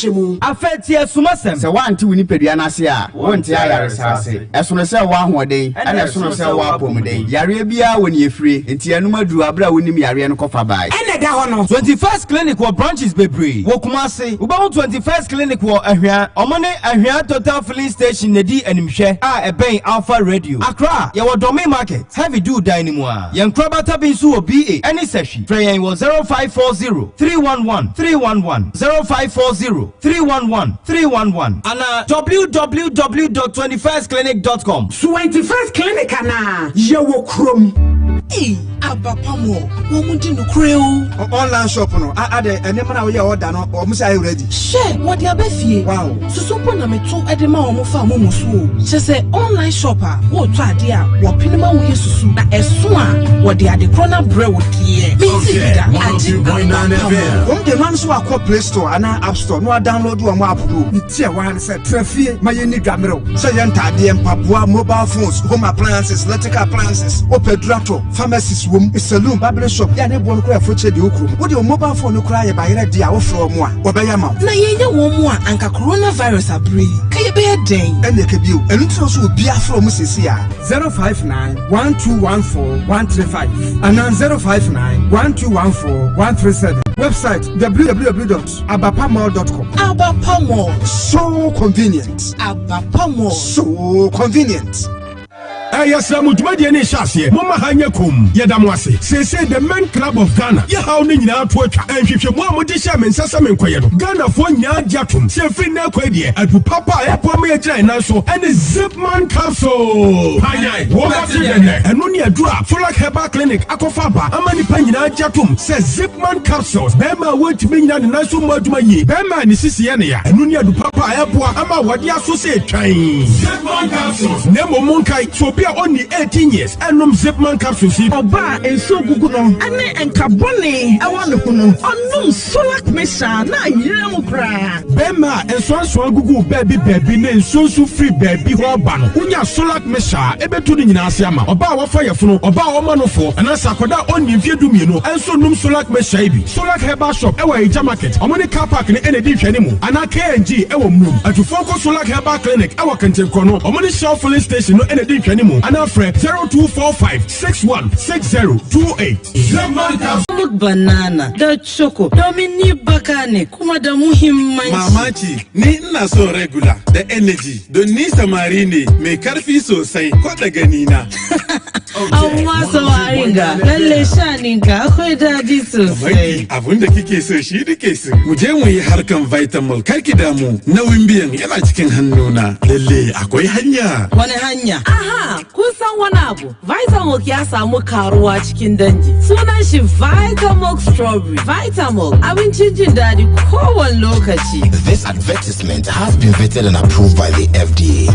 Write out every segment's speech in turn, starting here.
nhwehwɛmu. Afei tie asumasɛm. Sɛ woante wo nipadua no ase a, wonte ayaresa ase. Ɛsono sɛ wowɔ ahoɔden, ɛna ɛsono sɛ wowɔ apɔmuden. Yareɛ biara wɔ nea ɛfire, enti ɛnom aduru aberɛ a wonim yareɛ no kɔfa bae. Ɛna ɛda hɔ no. 21st Clinic wɔ branches bebree wɔ Kumasi. Wobɛhu 21st Clinic wɔ Ahwea. Ɔmo ne Ahwea Total Filling Station na ɛdi animhwɛ a ɛbɛn Alpha Radio. Accra, yɛwɔ Dome Market, Heavy Dew dan no mu a. Yɛn nkorabata bi nso wɔ BA ɛne Sahwi. Frɛ yɛn wɔ 0540 311 311, 0540 311 311 anaa www.21stclinic.com. 21st Clinic anaa yɛwɔ kurom. Ei, aba pam o, wɔn mu di nokorɛ o. Online shop no, adɛ nneɛma na woyɛ order no, wɔn sɛ ayɛ ready. Hwɛ, wɔde aba fie. Wow. Susu mpo na meto de ma wɔn fa mo mu so o. Kyɛ sɛ online shop a wɔretɔ adeɛ a wɔpene ma woyɛ susu na ɛso a wɔde ade korɔ no abrɛ wo deɛ. Mente bi da, agye aba pam o. Wɔn de no nso akɔ Play Store anaa App Store na wɔadownload wɔn app no. Ne ti a ɛwɔ ha ne sɛ tra fie ma yɛnni dwammerɛw. Sɛ yɛ ntaadeɛ, mpaboa, mobile phones, home appliances, electrical appliances, wopɛ durato, pharmacies wom, saloon, barbering shop, yɛ a ne boɔ no koraa ɛfo kyɛ deɛ wɔ kurom. Wode wo mobile phone no koraa yɛ bayerɛ deɛ a wofrɛ wɔn a, wɔbɛyɛ ama wo. Na yɛnyɛ wɔn mu a anka coronavirus abere yi, ka yɛbɛyɛ dɛn? Ɛnna ɛka bio, ɛno nti na ɔsɛ obiara frɛ wɔn seesei a. 059 1214 135 anaa 059 1214 137. Website www.abapamall.com. Abapa Mall. So convenient. Abapa Mall. So convenient. Ɛyɛ srɛ mo dwumadie ne nhyɛ aseɛ, momma ha nyɛ kom. Yɛda mo ase. Seesei The Men Club of Ghana yɛhaw no nyinaa to atwa. Nhwehwɛmu a mode hyɛ me nsa sɛ menkɔyɛ no, Ghanafoɔ nyinaa gye atom sɛ ɛfiri nnɛ akɔ deɛ, adu papa a ɛboa ma yɛgyina yɛn nan so ɛne Zipman capsule. Panyan wɔbɛte dɛnɛ. Ɛno ne aduru a Folak Herbal Clinic akɔfa aba ama nnipa nyinaa gye atom sɛ Zipman capsules, bɛrima a wɔntumi nyina ne nan so mmɔ adwuma yie, bɛrima a ne sisi yɛ ne ya, ɛno ne adu papa a ɛboa ama wɔde aso sɛ ɛtwan. Zipman capsules. Na mmom monkae sɛ obi a ɔnni 18 years ɛnom Zipman capsules yi. Ɔbaa a nsuo gugu no ne nka bɔne ɛwɔ ne ho no, ɔnom Solak Mixture na ayera mu koraa. Bɛrima a nsoansoa gugu baabi baabi ne nsuo nso firi baabi hɔ ba no, wonya Solak Mixture a ɛbɛtu no nyinaa ase ama. Ɔbaa a wafa yɛfono, ɔbaa a ɔma no foɔ, anaasɛ akwadaa a ɔnni mfeɛ 12 ɛnso nom Solak Mixture yi bi. Solak Herbal Shop ɛwɔ Agya Market, ɔmo ne car park ne ɛna ɛdi nhwɛne mu, anaa KNG ɛwɔ Murom. Atufoɔ nkɔ Solak Herbal Clinic ɛwɔ Kentenkorɔ no, ɔmo ne Shell Filling Station no ɛna ɛdi nhwɛne mu, anaa frɛ 0245 61 60 28. Zipman capsule. Milk banana da choco domin ni baka ne kuma da muhimmanci. Mamaki, ni ina so regular da energy don ni samari ne mai karfi sosai ko da gani na. Amma samarin ga lalle shaninka akwai daɗi sosai. Abun da kike so shi nake so. Mu je mu yi harkan Vitamil, kar ki damu, nauyin biyan yana cikin hannuna. Lalle akwai hanya. Wani hanya? Aha, kun san wani abu. Vitamilk ya samu karuwa cikin dangi. Sunan shi Vitamilk Strawberry. Vitamilk abincin jin daɗi kowane lokaci. This advertisement has been vetted and approved by the FDA.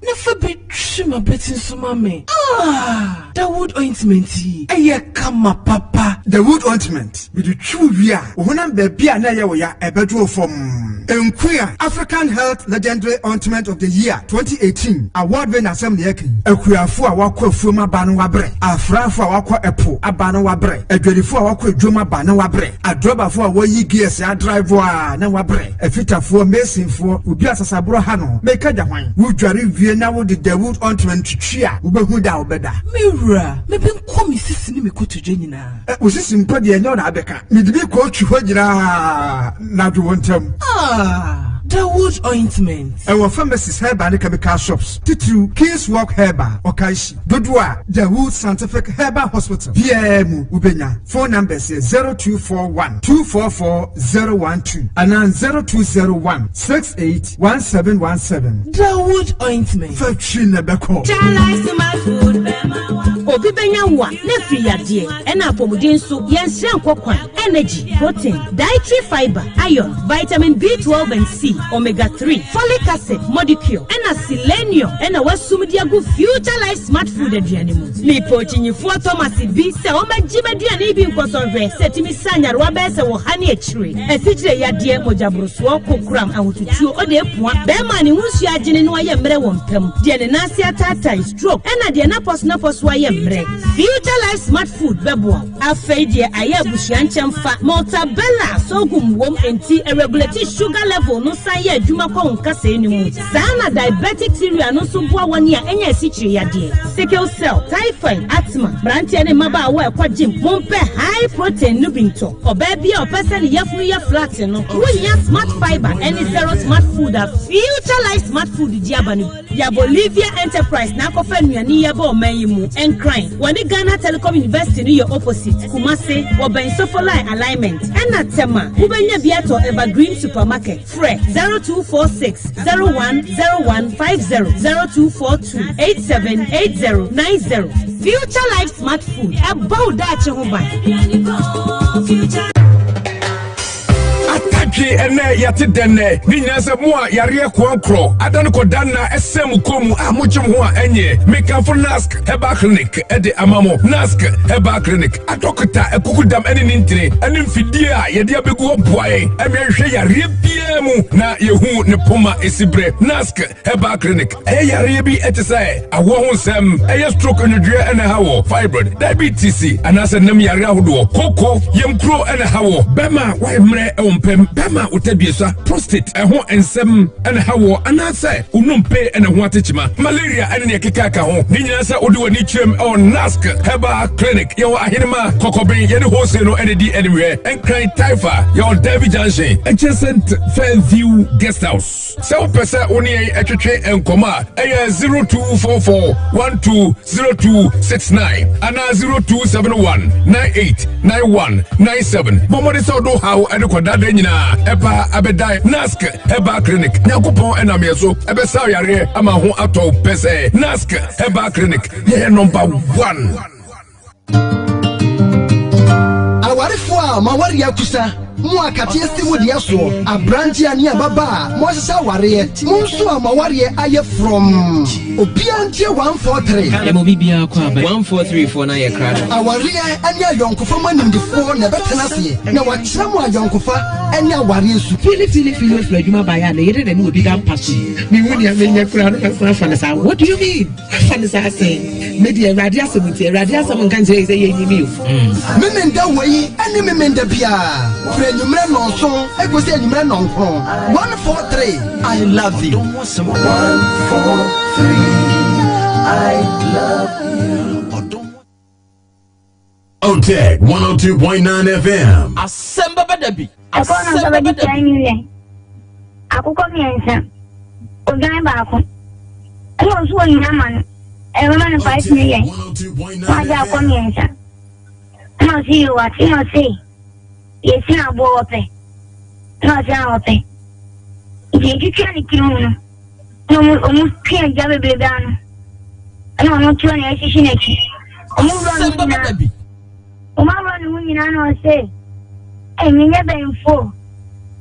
Na fa bi twi m'abati nso ma me. Ah, Dawood ointment yi ɛyɛ kama papa. Dawood ointment, mede twi wo wie a, wo honam baabi a na ɛyɛ wo ya ɛbɛdwo fam. Nkuya African Health Legendary Ointment of the Year 2018 award winner asɛm na yɛka yi. Akuafo a wakɔ afuom aba no wabrɛ, afrafo a wakɔ ɛpo aba no wabrɛ, adwadifo a wakɔ adwom aba no wabrɛ, adrɔbafo a wɔyi gears adrive a na wabrɛ, afitafoɔ, masonfoɔ, obi asasaborɔ ha no meka gya hwan. Wodware wie na wode Dawood ointment twitwi a, wobɛhu da a wobɛda. Me wura, mebe nkɔ me sisi ne me kotodwe nyinaa. Wo sisi mpo deɛ ɛnyɛ wo na abɛka. Mede bi kɔɔtwi hɔ nyinaa na dwo wo ntam. Ah, Dawood ointment. Ɛwɔ pharmacies, herbal ne chemical shops, titiriw Kings Walk Herbal, Ɔkanhyi. Dodoɔ a Dawood Scientific Herbal Hospital biara mu wobɛnya. Phone numbers yɛ 0241 244 012 anaa 0201 68 1717. Dawood ointment. Fa twi na ɛbɛkɔ. Obi bɛnya wo a na afiri yadeɛ ɛna apɔmuden nso yɛnsrɛ nkɔ kwan. Energy, protein, dietary fiber, iron, vitamin B12 and C. Omega 3, Folic acid, Modicure, ɛna Selenium ɛna wɔasum de agu Future Life Smart Food aduane mu. Mepɛ okyinyifoɔ Thomas bi sɛ ɔmmɛgye m'aduane bi nkɔsɔnhwɛ sɛ ɛtumi sa nyarewa bɛyɛ sɛ wɔ ha ne akyire. Asikyire yadeɛ, mogyaborosoɔ, kokoram, ahotutuo, ɔde apua, bɛrima a ne ho nsuo agyene na wayɛ mmerɛ wɔ mpa mu, deɛ ne nan ase ataatae, stroke, ɛna deɛ n'apɔso-napɔso ayɛ mmerɛ. Future Life Smart Food bɛboa wo. Afei deɛ ayɛ abusua nkyɛmfa, Maltabella sorghum wom enti ɛregulate sugar level no san yɛ adwuma kɔ wo nkasɛɛ no mu. Saa na diabetic cereal no nso boa wɔn a anya asikyire yadeɛ, sickle cell, typhoid, asthma, mmeranteɛ ne mmabaawa a ɛkɔ gym, mompɛ high protein no bi ntɔ. Ɔbaa bi a ɔpɛ sɛ ne yafunu yɛ flat no, wohia Smart Fiber ne Zero Smart Food a Future Life Smart Food de aba no bi. Ya Bolivia Enterprise na akɔfa nnuane yi aba ɔman yi mu. Nkran, wɔne Ghana Telecom University no yɛ opposite. Kumasi, wɔbɛn Sofolai Alignment. Ɛna Tema, wobɛnya bi atɔ Evergreen Supermarket. Frɛ 0246 010150, 0242 878090. Future Life Smart Food, ɛbɔ wo daakye ho ban. Atadwe ɛnɛ yɛte dɛn nɛ ne nyinaa sɛ mo a yareɛ koankorɔ ada no kɔda nna ɛsɛn mo kɔn mu a mogye mo ho a ɛnyɛ mekamfo Nask Herbal Clinic ɛde ama mo. Nask Herbal Clinic adɔkota akukudam ɛne ne ntini ɛne mfidie a yɛde abɛgu hɔ boa yɛn ɛma yɛhwɛ yareɛ biara mu na yɛhu ne poma ɛsi berɛ. Nask Herbal Clinic ɛyɛ yareɛ bi ɛte sɛ awoɔ ho nsɛm, ɛyɛ stroke nnwodwoeɛ ɛna ɛha wɔ, fibroid, diabetes anaasɛ nam yareɛ ahodoɔ, koko, yamkuro ɛna ɛha wɔ, bɛrima a wayɛ mmerɛ ɛwɔ mpam, bɛrima a wotaduasa, prostate ɛho nsɛm ɛna ɛha wɔ, anaasɛ wonompe ɛna ho atekyema, malaria ɛne nea ɛkeka ka ho. Ne nyinaa sɛ wode w'ani kyerɛm ɛwɔ Nask Herbal Clinic. Yɛwɔ Ahenema Kɔkɔben, yɛne Hose no ɛne di animhwɛ. Nkran Taifa, yɛwɔ Derby Junction adjacent Fairview Guest House. Sɛ wopɛ sɛ wo ne yɛn ɛtwetwe nkɔmmɔ a, ɛyɛ 0244 120269 anaa 0271 989197. Bɔ mmɔden sɛ wode wo haw ɛde kɔdada nyinaa ɛba abɛdan Nask Herbal Clinic. Nyankopɔn ɛnam yɛ so ɛbɛsa wo yareɛ ama ho atɔ wo pɛ sɛ Nask Herbal Clinic yɛyɛ number one. Awarefoɔ a mo awareɛ akusa, mo a kateɛ si mo deɛ soɔ, aberanteɛ ne ababaa a moahyehyɛ awareɛ, mo nso a mo awareɛ ayɛ frɔmm, obiara ntie 143. Yɛma obi biara kɔ aba. 143 foɔ no ayɛ krado. Awareɛ ne ayɔnkofa mu animdefoɔ na ɛbɛtena aseɛ na wɔakyerɛ mo ayɔnkofa ne awareɛ su. Fili fili fili ofiri adwuma baeɛ a ne yere na ne obi da mpa so yi mehu nea menyɛ koraa no mɛsan afa no saa what do you mean? Afa no saa sɛn? Me deɛ Awurade asɛm nti, Awurade asɛm nka nkyerɛ yɛ sɛ yɛnyi mi o. Memenda wei ne Memenda biara, firi anwummerɛ nnɔnson kɔsi anwummerɛ nnɔnkron. 143 I love you. 143 I love you. Otec 102.9 FM. Asɛm bɛba da bi. Ɛkɔɔ na nsa bɛgye 10 million, akokɔ mmiɛnsa, odwan baako. Ɛna ɔso wɔ nyina ma no, ɛbɛma no 5 million, na wagye akokɔ mmiɛnsa. Ɛna ɔse yoo wate, ɛna ɔse yɛsi no aboɔ wɔpɛ, ɛna ɔse a wɔpɛ. Nti yɛtwitwa ne tiri mu no, na ɔmo ɔmo twe agya bebrebe ano, ɛna ɔno te hɔ na yɛahyehye n'akyi. Ɔmo wura ne ho nyinaa, ɔmo awura ne ho nyinaa na ɔse, Ei, menyɛ bɛnfo.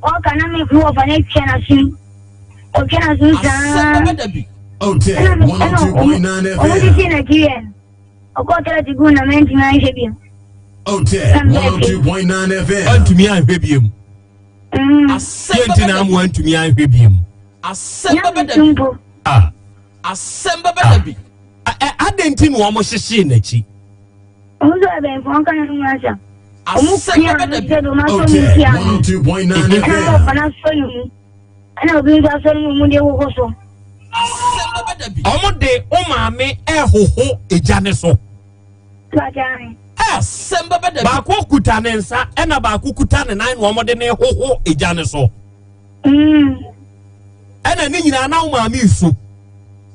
Ɔka na me me wɔfa no atwa n'asom. Ɔtwa n'asom saa. Ɛna me ɛna ɔmo ɔmo sisi n'akyi yɛ no. Ɔkɔɔ tɔlɛt guu na mantumi anhwɛ bio. Otec 102.9 FM. Antumi anhwɛ bio. Deɛ nti na amoa ntumi anhwɛ bio mu. Asɛm bɛbɛ da bi. Ah. Asɛm bɛbɛ da bi. Adɛn nti na wɔn hyehyee n'akyi? Wɔn nso ɛbɛnfo wɔn ka ne ho asɛm. Wɔn Asɛm pia bɛbɛ no da bi. sɛ de wɔn asɔ mu pia no. Ɛna wɔn ɔfa asɔ ne mu. Ɛna obi nso asɔ ne mu wɔn de hoho so. Asɛm bɛbɛ da bi. Wɔn de wo maame ɛhoho egya ne so. Asɛm bɛbɛ da bi. Baako kuta ne nsa ɛna baako kuta ne nan na wɔn de ne hoho egya ne so. Ɛna ne nyinaa na wo maame nsu.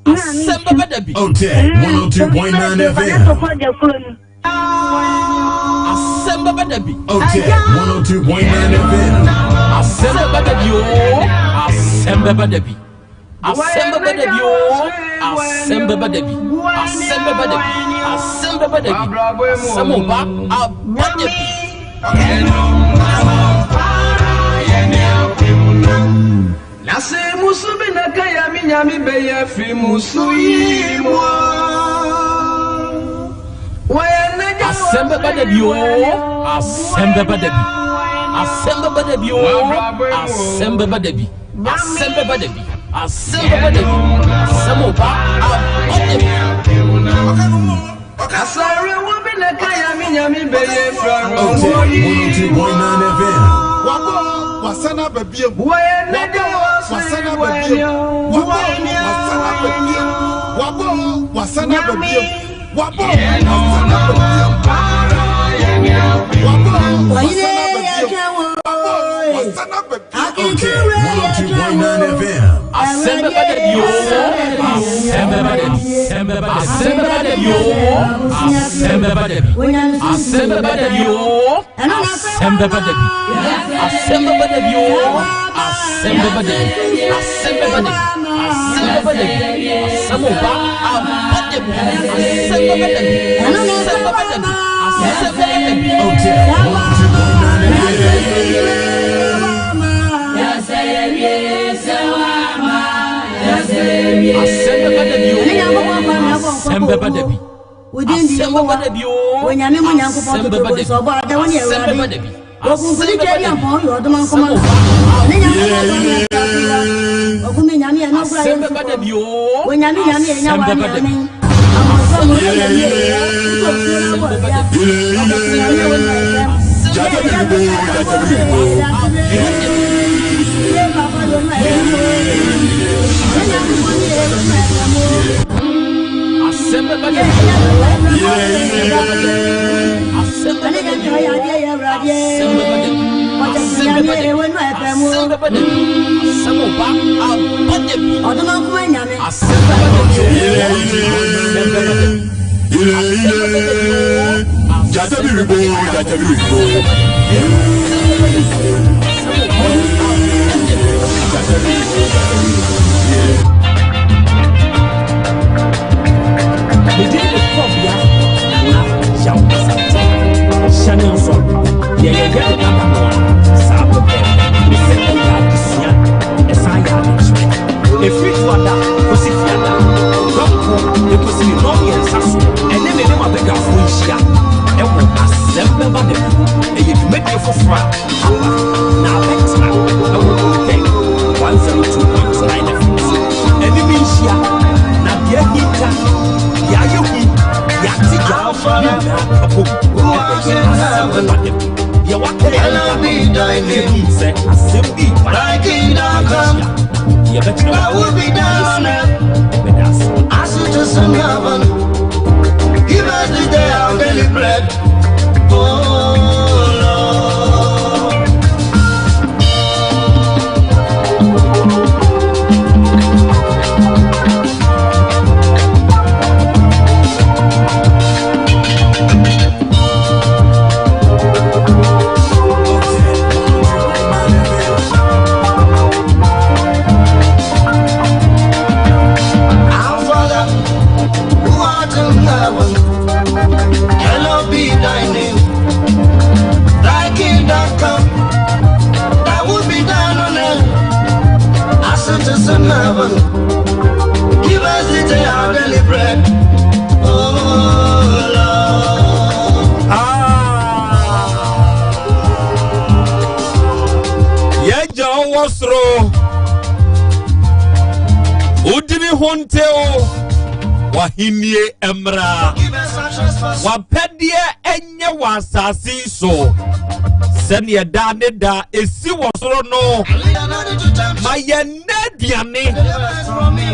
Asɛm bɛbɛ da bi. Otec 102.9 FM. Asɛm bɛbɛ da bi. Otec 102.9 FM. Asɛm bɛbɛ da bi oo. Asɛm bɛbɛ da bi. Asɛm bɛbɛ da bi oo. Asɛm bɛbɛ da bi. Asɛm bɛbɛ da bi. Asɛm bɛbɛ da bi. Asɛm ɔba aba da bi. Na se musu bi na ka ya mi nyame bɛyɛ firi musu yi mu Asɛm bɛba da bi oo, asɛm bɛba da bi. Asɛm bɛba da bi oo, asɛm bɛba da bi. Asɛm bɛba da bi. Asɛm bɛba da bi. Asɛm ɔba aba da bi. Asɔre wo bi na ka ya mi nyame bɛyɛ firi Ɔtɛ 102.9 FM. Wabɔ wasan aba biem. Wabɔ wasan aba biem. Wabɔ wasan aba biem. Wabɔ wasan aba biem. Wabɔ wasan aba biem. Wabɔ wasan aba biem. Wabɔ wasan aba biem. Ɔtɛ 102.9 FM. Asɛm bɛba da bi oo, asɛm bɛba da bi. Asɛm bɛba da bi oo, asɛm bɛba da bi. Asɛm bɛba da bi oo, asɛm bɛba da bi. Asɛm bɛba da bi oo, asɛm bɛba da bi. Asɛm bɛba da bi. Asɛm bɛba da bi. Asɛm ɔba aba da bi. Asɛm bɛba da bi. Asɛm bɛba da bi. Asɛm bɛba da bi. Ɔtɛ 102.9 FM. Asɛm bɛba da bi oo, asɛm bɛba da bi. Asɛm bɛba da bi oo, Onyame mu Nyankopɔn asɛm bɛba da bi. totorobɔ ɔbɔ ada wo ne Asɛm Awurade. bɛba da bi. Wɔkunkuni twɛ bi ampɔn yɛ ɔdoma nkɔma no. Ne Nyankopɔn kwan yɛ asase wa. Ɔkumi nyame yɛ nɔkura yɛ Asɛm bɛba da bi oo, Onyame nyame yɛ nya asɛm wa bɛba da bi. ne amen. Amɔsɔ mo yɛ nyame yɛ yɛ. Wotɔ fie na bɔ ya. Ɔkumi nyame wɔ nyɛ fɛm. Jata bi bo, jata bi bo. Asɛm bɛba da bi oo, asɛm bɛba da bi. Asɛm bɛba da bi oo, asɛm bɛba da bi. Asɛm bɛba da bi. Asɛm bɛba da bi. Asɛm ɔba aba da bi. Ɔdoma nkoma nyame. Asɛm bɛba da bi oo, asɛm bɛba da bi. Asɛm bɛba da bi oo, Jata bi bo, jata bi bo. Jata bi bo, jata bi bo. Medin de kɔbea nana yaw asante hyɛ ne nso deɛ yɛyɛ ne dada no a saa pɛpɛɛpɛ ne sɛ ɛyɛ adesua ɛsan yɛ adekyerɛ ɛfiri toada kɔsi fiada dɔnko ɛkɔsi ne nnɔmmiɛnsa so ɛne me ne mabadwafoɔ nhyia ɛwɔ asɛm bɛba da bi ɛyɛ dwumadie foforɔ a aba na abɛtena ɛwɔ Otec 102.9 FM so ɛne me nhyia na deɛ ahinta deɛ ayɛ hu deɛ ate gya ne nyinaa kabom ɛbɛyɛ asɛm bɛba da bi deɛ waka yɛ nta no ɛhu sɛ asɛm bi ba ɛnhyia deɛ bɛkyerɛ wɔ ɛbɛda ase. As it is in heaven, give us this day our daily bread. Oh Lord. Our Father, who art in heaven, hallowed be thy name. Thy kingdom come, thy will be done on earth as it is in heaven. Give us this day our daily bread. Oh Lord. Yɛgya ɔwɔ soro wodini ho ntew w'ahennie mmra w'apɛdeɛ ɛnyɛ wɔ asase yi so sɛneɛ daa ne daa ɛsi wɔ soro no ma yɛn nnɛ aduane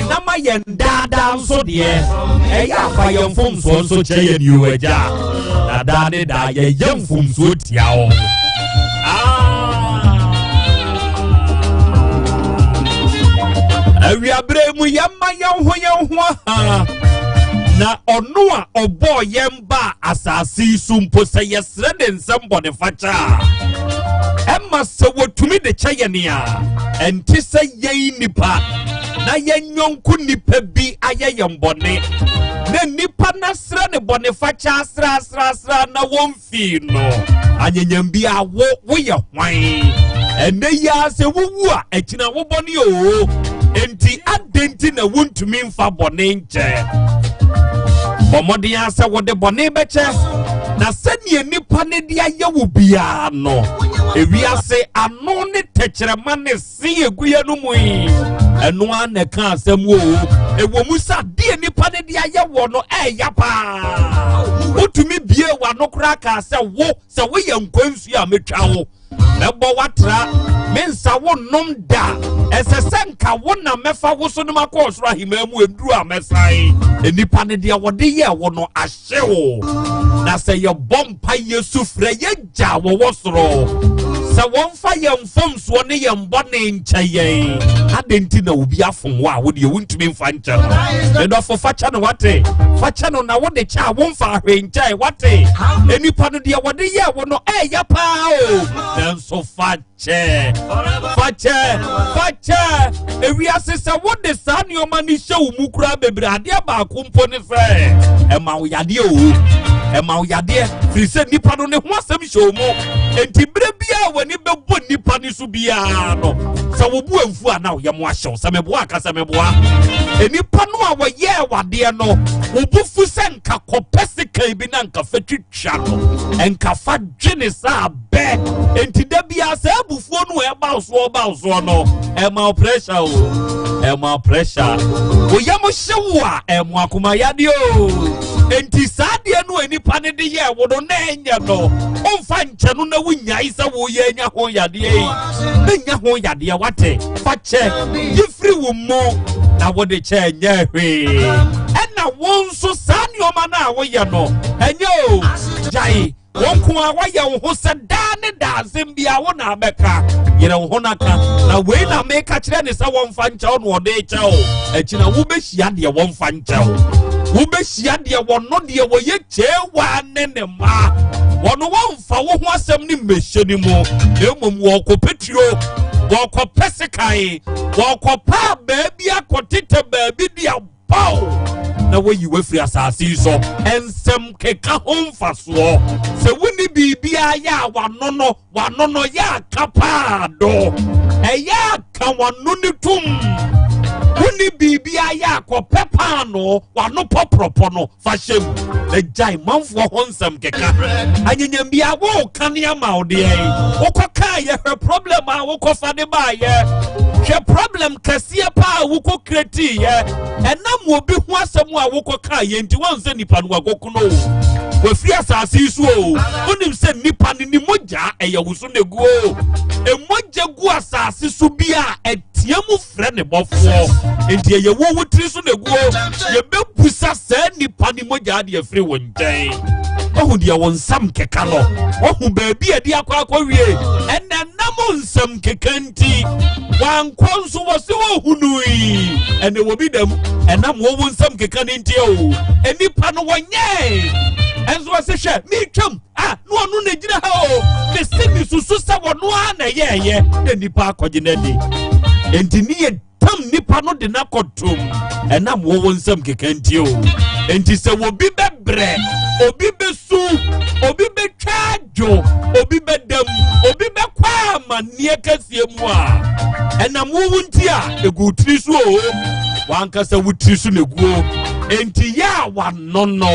na ma yɛn daadaa nso deɛ ɛyɛ afa yɛn mfomsoɔ nso kyɛ yɛn yio agya na daa ne daa yɛyɛ mfomsoɔ tia wo. Awiaberɛ mu yɛma yɛn ho yɛn ho aha na ɔno a ɔbɔɔ yɛn baa asase yi so mpo sɛ yɛsrɛ ne nsɛm bɔnefakyɛ a ɛma sɛ wɔtumi de kyɛ yɛn a ɛnte sɛ yɛn nnipa na yɛn yɔnko nnipa bi ayɛ yɛn bɔne na nnipa no asrɛ ne bɔnefakyɛ asrasrasra na wɔmfii no anyanyam bi a wo woyɛ hwan. Ɛnɛ yi ara sɛ wowu a akyina wo bɔne oo. Enti adɛn nti na wontumi mfa bɔne nkyɛ? Bɔ mmɔden ara sɛ wode bɔne bɛkyɛ na sɛdeɛ nnipa no de ayɛ wo biara no, ewiase ano ne tɛkyerɛma ne se egu yɛn no mu yi, ɛno ara na ɛka asɛm o. Ɛwɔ mu sɛ adeɛ nnipa no de ayɛ wɔ no ɛɛya paa. Wotumi bie w'ano koraa kaa sɛ wo sɛ woyɛ nkwansuo a metwa wo. Mɛbɔ w'atra, mensa wo nnom da. Ɛsɛ sɛ nka wo na mɛfa wo so no makɔ ɔsoro ahemman mu aduru a mɛsan. Nnipa no deɛ wɔde yɛɛ wo no ahye wo. Na sɛ yɛbɔ mpa yɛ su frɛ yɛn Agya a wɔwɔ soro sɛ wɔmfa yɛn mfomsoɔ ne yɛn bɔne nkyɛ yɛn. Adɛn nti na obi afom wo a wo deɛ wontumi mfa nkyɛ no? Me dɔfo fa kyɛ no wate. Fa kyɛ no na wode kyɛ a womfa ahwee nkyɛe wate. Nnipa no deɛ wɔde yɛɛ wo no ɛɛya paa o. Nanso fa kyɛ. Fa kyɛ. Fa kyɛ. Ewiase sɛ wode saa nneɛma no hyɛ wo mu koraa bebree adeɛ baako mpo ne sɛ ɛma wo yadeɛ o. Ɛma wo yadeɛ firi sɛ nnipa no ne ho asɛm hyɛ wo mu. Enti berɛ biara w'ani bɛbɔ nnipa no so biara no sɛ wo bo amfu a na wo yam ahyɛ wo sɛ meboa aka sɛ meboa. Nnipa no a wɔyɛɛ wadeɛ no wo bo fu sɛ nka kɔpɛ sekan bi na nka fa twitwa no nka fa dwene sɛ abɛ. Enti da biara sɛ abufuo no ɛba wo soɔ ɔba wo soɔ no ɛma wo pressure o ɛma wo pressure. Wo yam hye wo a ɛmo akoma yadeɛ o. Enti saa adeɛ no a nipa no de yɛɛ wo no na ɛnyɛ no womfa nkyɛ no na wonyae sɛ woyɛ anya ho yadeɛ yi bɛnya ho yadeɛ wate fa kyɛ yi firi wo mu na wode kyɛ nyɛ hwee ɛna wo nso saa nneɛma no a woyɛ no ɛnyɛ o gyae wo nko a woayɛ wo ho sɛ daa ne daa asɛm bia wo na abɛka yerɛ wo ho no ka na wei na meka kyerɛ ne sɛ wɔmfa nkyɛw na ɔde kyɛw akyi na wobɛhyia deɛ wɔmfa nkyɛw wobɛhyia deɛ wɔno deɛ wɔyɛ kyeewa ne ne mma wɔno wɔmfa wo ho asɛm ne mmɛhyɛ no mu na mmom wɔkɔpɛ tuo wɔkɔpɛ sekan wɔkɔpɛ baabi akɔtetɛ baabi de abɔw na wɔyi wafiri asase yi so nsɛm keka ho mfasoɔ sɛ wonni biribiara yɛ a wano no wano no yɛ aka paa do ɛyɛ aka wano no tum wonni biribiara yɛ akɔpɛ paano wano pɔprɔpɔ no fa hyɛ mu na gyae manfoɔ ho nsɛm keka anyanyam bi a woka ne ama wo deɛ wokɔkaa yɛhwɛ problem a wokɔfa de baayɛ hwɛ problem kɛseɛ paa a wokɔ kretiiɛ ɛnam obi ho asɛm a wokɔkaa yɛ nti wɔn sɛ nipa no wakɔkuno o wafiri asase yi so o wonim sɛ nipa no ne mogya ɛyɛ wo so na egu o emogya gu asase so bi a ɛteɛ mu frɛ ne bɔfoɔ nti ɛyɛ wo wo tiri so na eguo yɛbɛbusa saa nipa ne mogya de afiri wo nkyɛn wahu deɛ wo nsɛm keka no wahu baabi a ɛde akɔ akɔwie ɛnɛ nam nsɛm keka nti wankɔ nso wɔ se wɔhunui ɛnɛ wɔ bi dam ɛnam wɔ wo nsɛm keka no nti o nnipa no wɔnyɛe ɛnso wɔ se hwɛ metwam Ah, na ɔno na gyina ha o. Mese mesusu sɛ wɔno ara na ɛyɛɛyɛ na nipa akɔgye no adi. Enti ne yɛ tam nipa no de no akɔtom ɛnam wɔwɔ nsɛm keka nti o. Enti sɛ obi bɛbrɛ, obi bɛsu, obi bɛtwa adwo, obi bɛdam, obi bɛkɔ amanneɛ kɛseɛ mu a, ɛnam wowo nti a ɛgu tiri so o. Wankasa wo tiri so na ɛguo. Enti yɛ a no no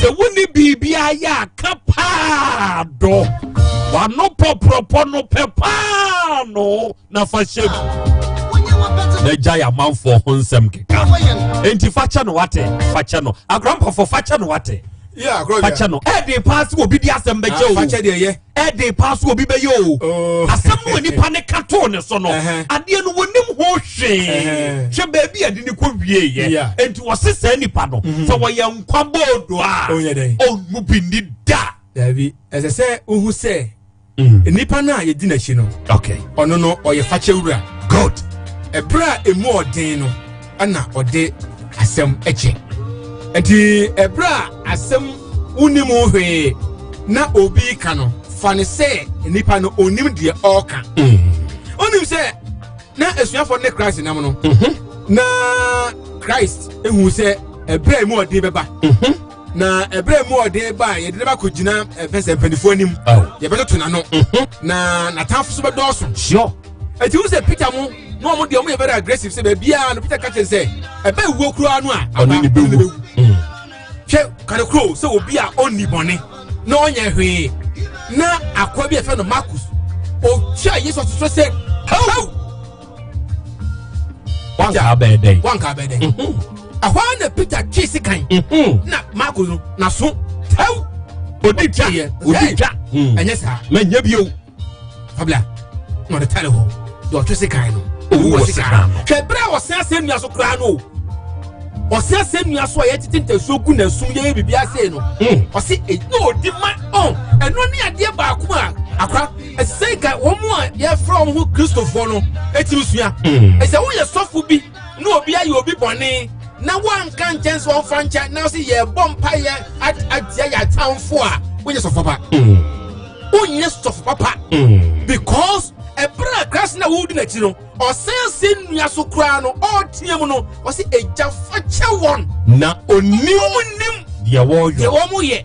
sɛ wonni biribiara yɛ aka paa do wano pɔprɔpɔ no pɛ paa no na fa hyɛ mu na gyae amanfoɔ ho nsɛm keka enti fa kyɛ no wate fa kyɛ no akorampɔfoɔ fa kyɛ no wate fa kyɛ no ɛde paa sɛ obi di asɛm bɛkyɛ o Ɛden paa so obi bɛyɛ o. Oh. Asɛm no a nipa ne ka too ne so no, adeɛ no wɔnim ho hwee. Hwɛ baabi a ɛde ne kɔ wieeɛ. Enti wɔse saa nipa no, mhm. sɛ wɔyɛ nkwa bɔɔdo a, ɔnmu bi ni da. Dabi, ɛsɛ sɛ wohu sɛ mm. nipa no a yɛdi n'akyi no, ɔno no ɔyɛ fakyɛ wura. Good. Ɛberɛ a ɛmu ɔden no, ɛna ɔde asɛm kyɛ. Nti ɛberɛ a asɛm wonim hwee na obi ka no fa no sɛ nipa no onim deɛ ɔreka mm. onim sɛ na asuafoɔ ne Christ nam no mhm. na Christ ehu sɛ ɛberɛ a emu ɔden bɛba mhm. Na ɛberɛ mu ɔden ba a yɛde ne bakɔgyina ɛfɛ sɛ mpanimfoɔ anim. Yɛbɛtoto n'ano. Na n'atamfo so bɛdɔɔso. Sure. Eti wo sɛ Peter mo na wɔn deɛ wɔn yɛ very aggressive sɛ baabiara no Peter ka kyerɛ sɛ ɛbɛ wuo koraa no a ɔne ne bɛwu. Hwɛ kanekoro sɛ obi a ɔnni bɔne na ɔnyɛ hwee na akoa bi a yɛfrɛ no Marcus ɔtwa Yesu asoso sɛ hɛw. Wanka abɛɛ dɛn? Wanka abɛɛ dɛn? Ɛhɔ ara na Peter twe sekan na Marcus no n'aso tɛw. Odi twa odi twa. Ɛnyɛ saa. Mɛnyɛ bio. Fabla na ɔde tare hɔ deɛ ɔtwe sekan no owu wɔ sekan no. Hwɛ bere a ɔsɛn asɛn nnua so koraa no ɔsɛn asɛn nnua so a yɛtete ntasuo gu n'asum yɛyɛ biribi ase no ɔse na ɔdi ma ɔn ɛno ne adeɛ baako a akora ɛsɛ nka wɔn a yɛfrɛ wɔn ho kristofoɔ no ɛtumi sua ɛsɛ woyɛ sɔfo bi na obi ayɛ obi bɔne na woanka nkyɛn sɛ ɔmfa nkyɛn na ɔsɛ yɛbɔ mpayɛ atia yɛ atamfo a wonyɛ sɔfo papa wonyɛ sɔfo papa because ɛberɛ a christ na wodi n'akyi no ɔsan ase nnua so koraa no ɔreteɛ mu no ɔsɛ agya fa kyɛ wɔn na onim nim deɛ wɔyɔ deɛ wɔn yɛ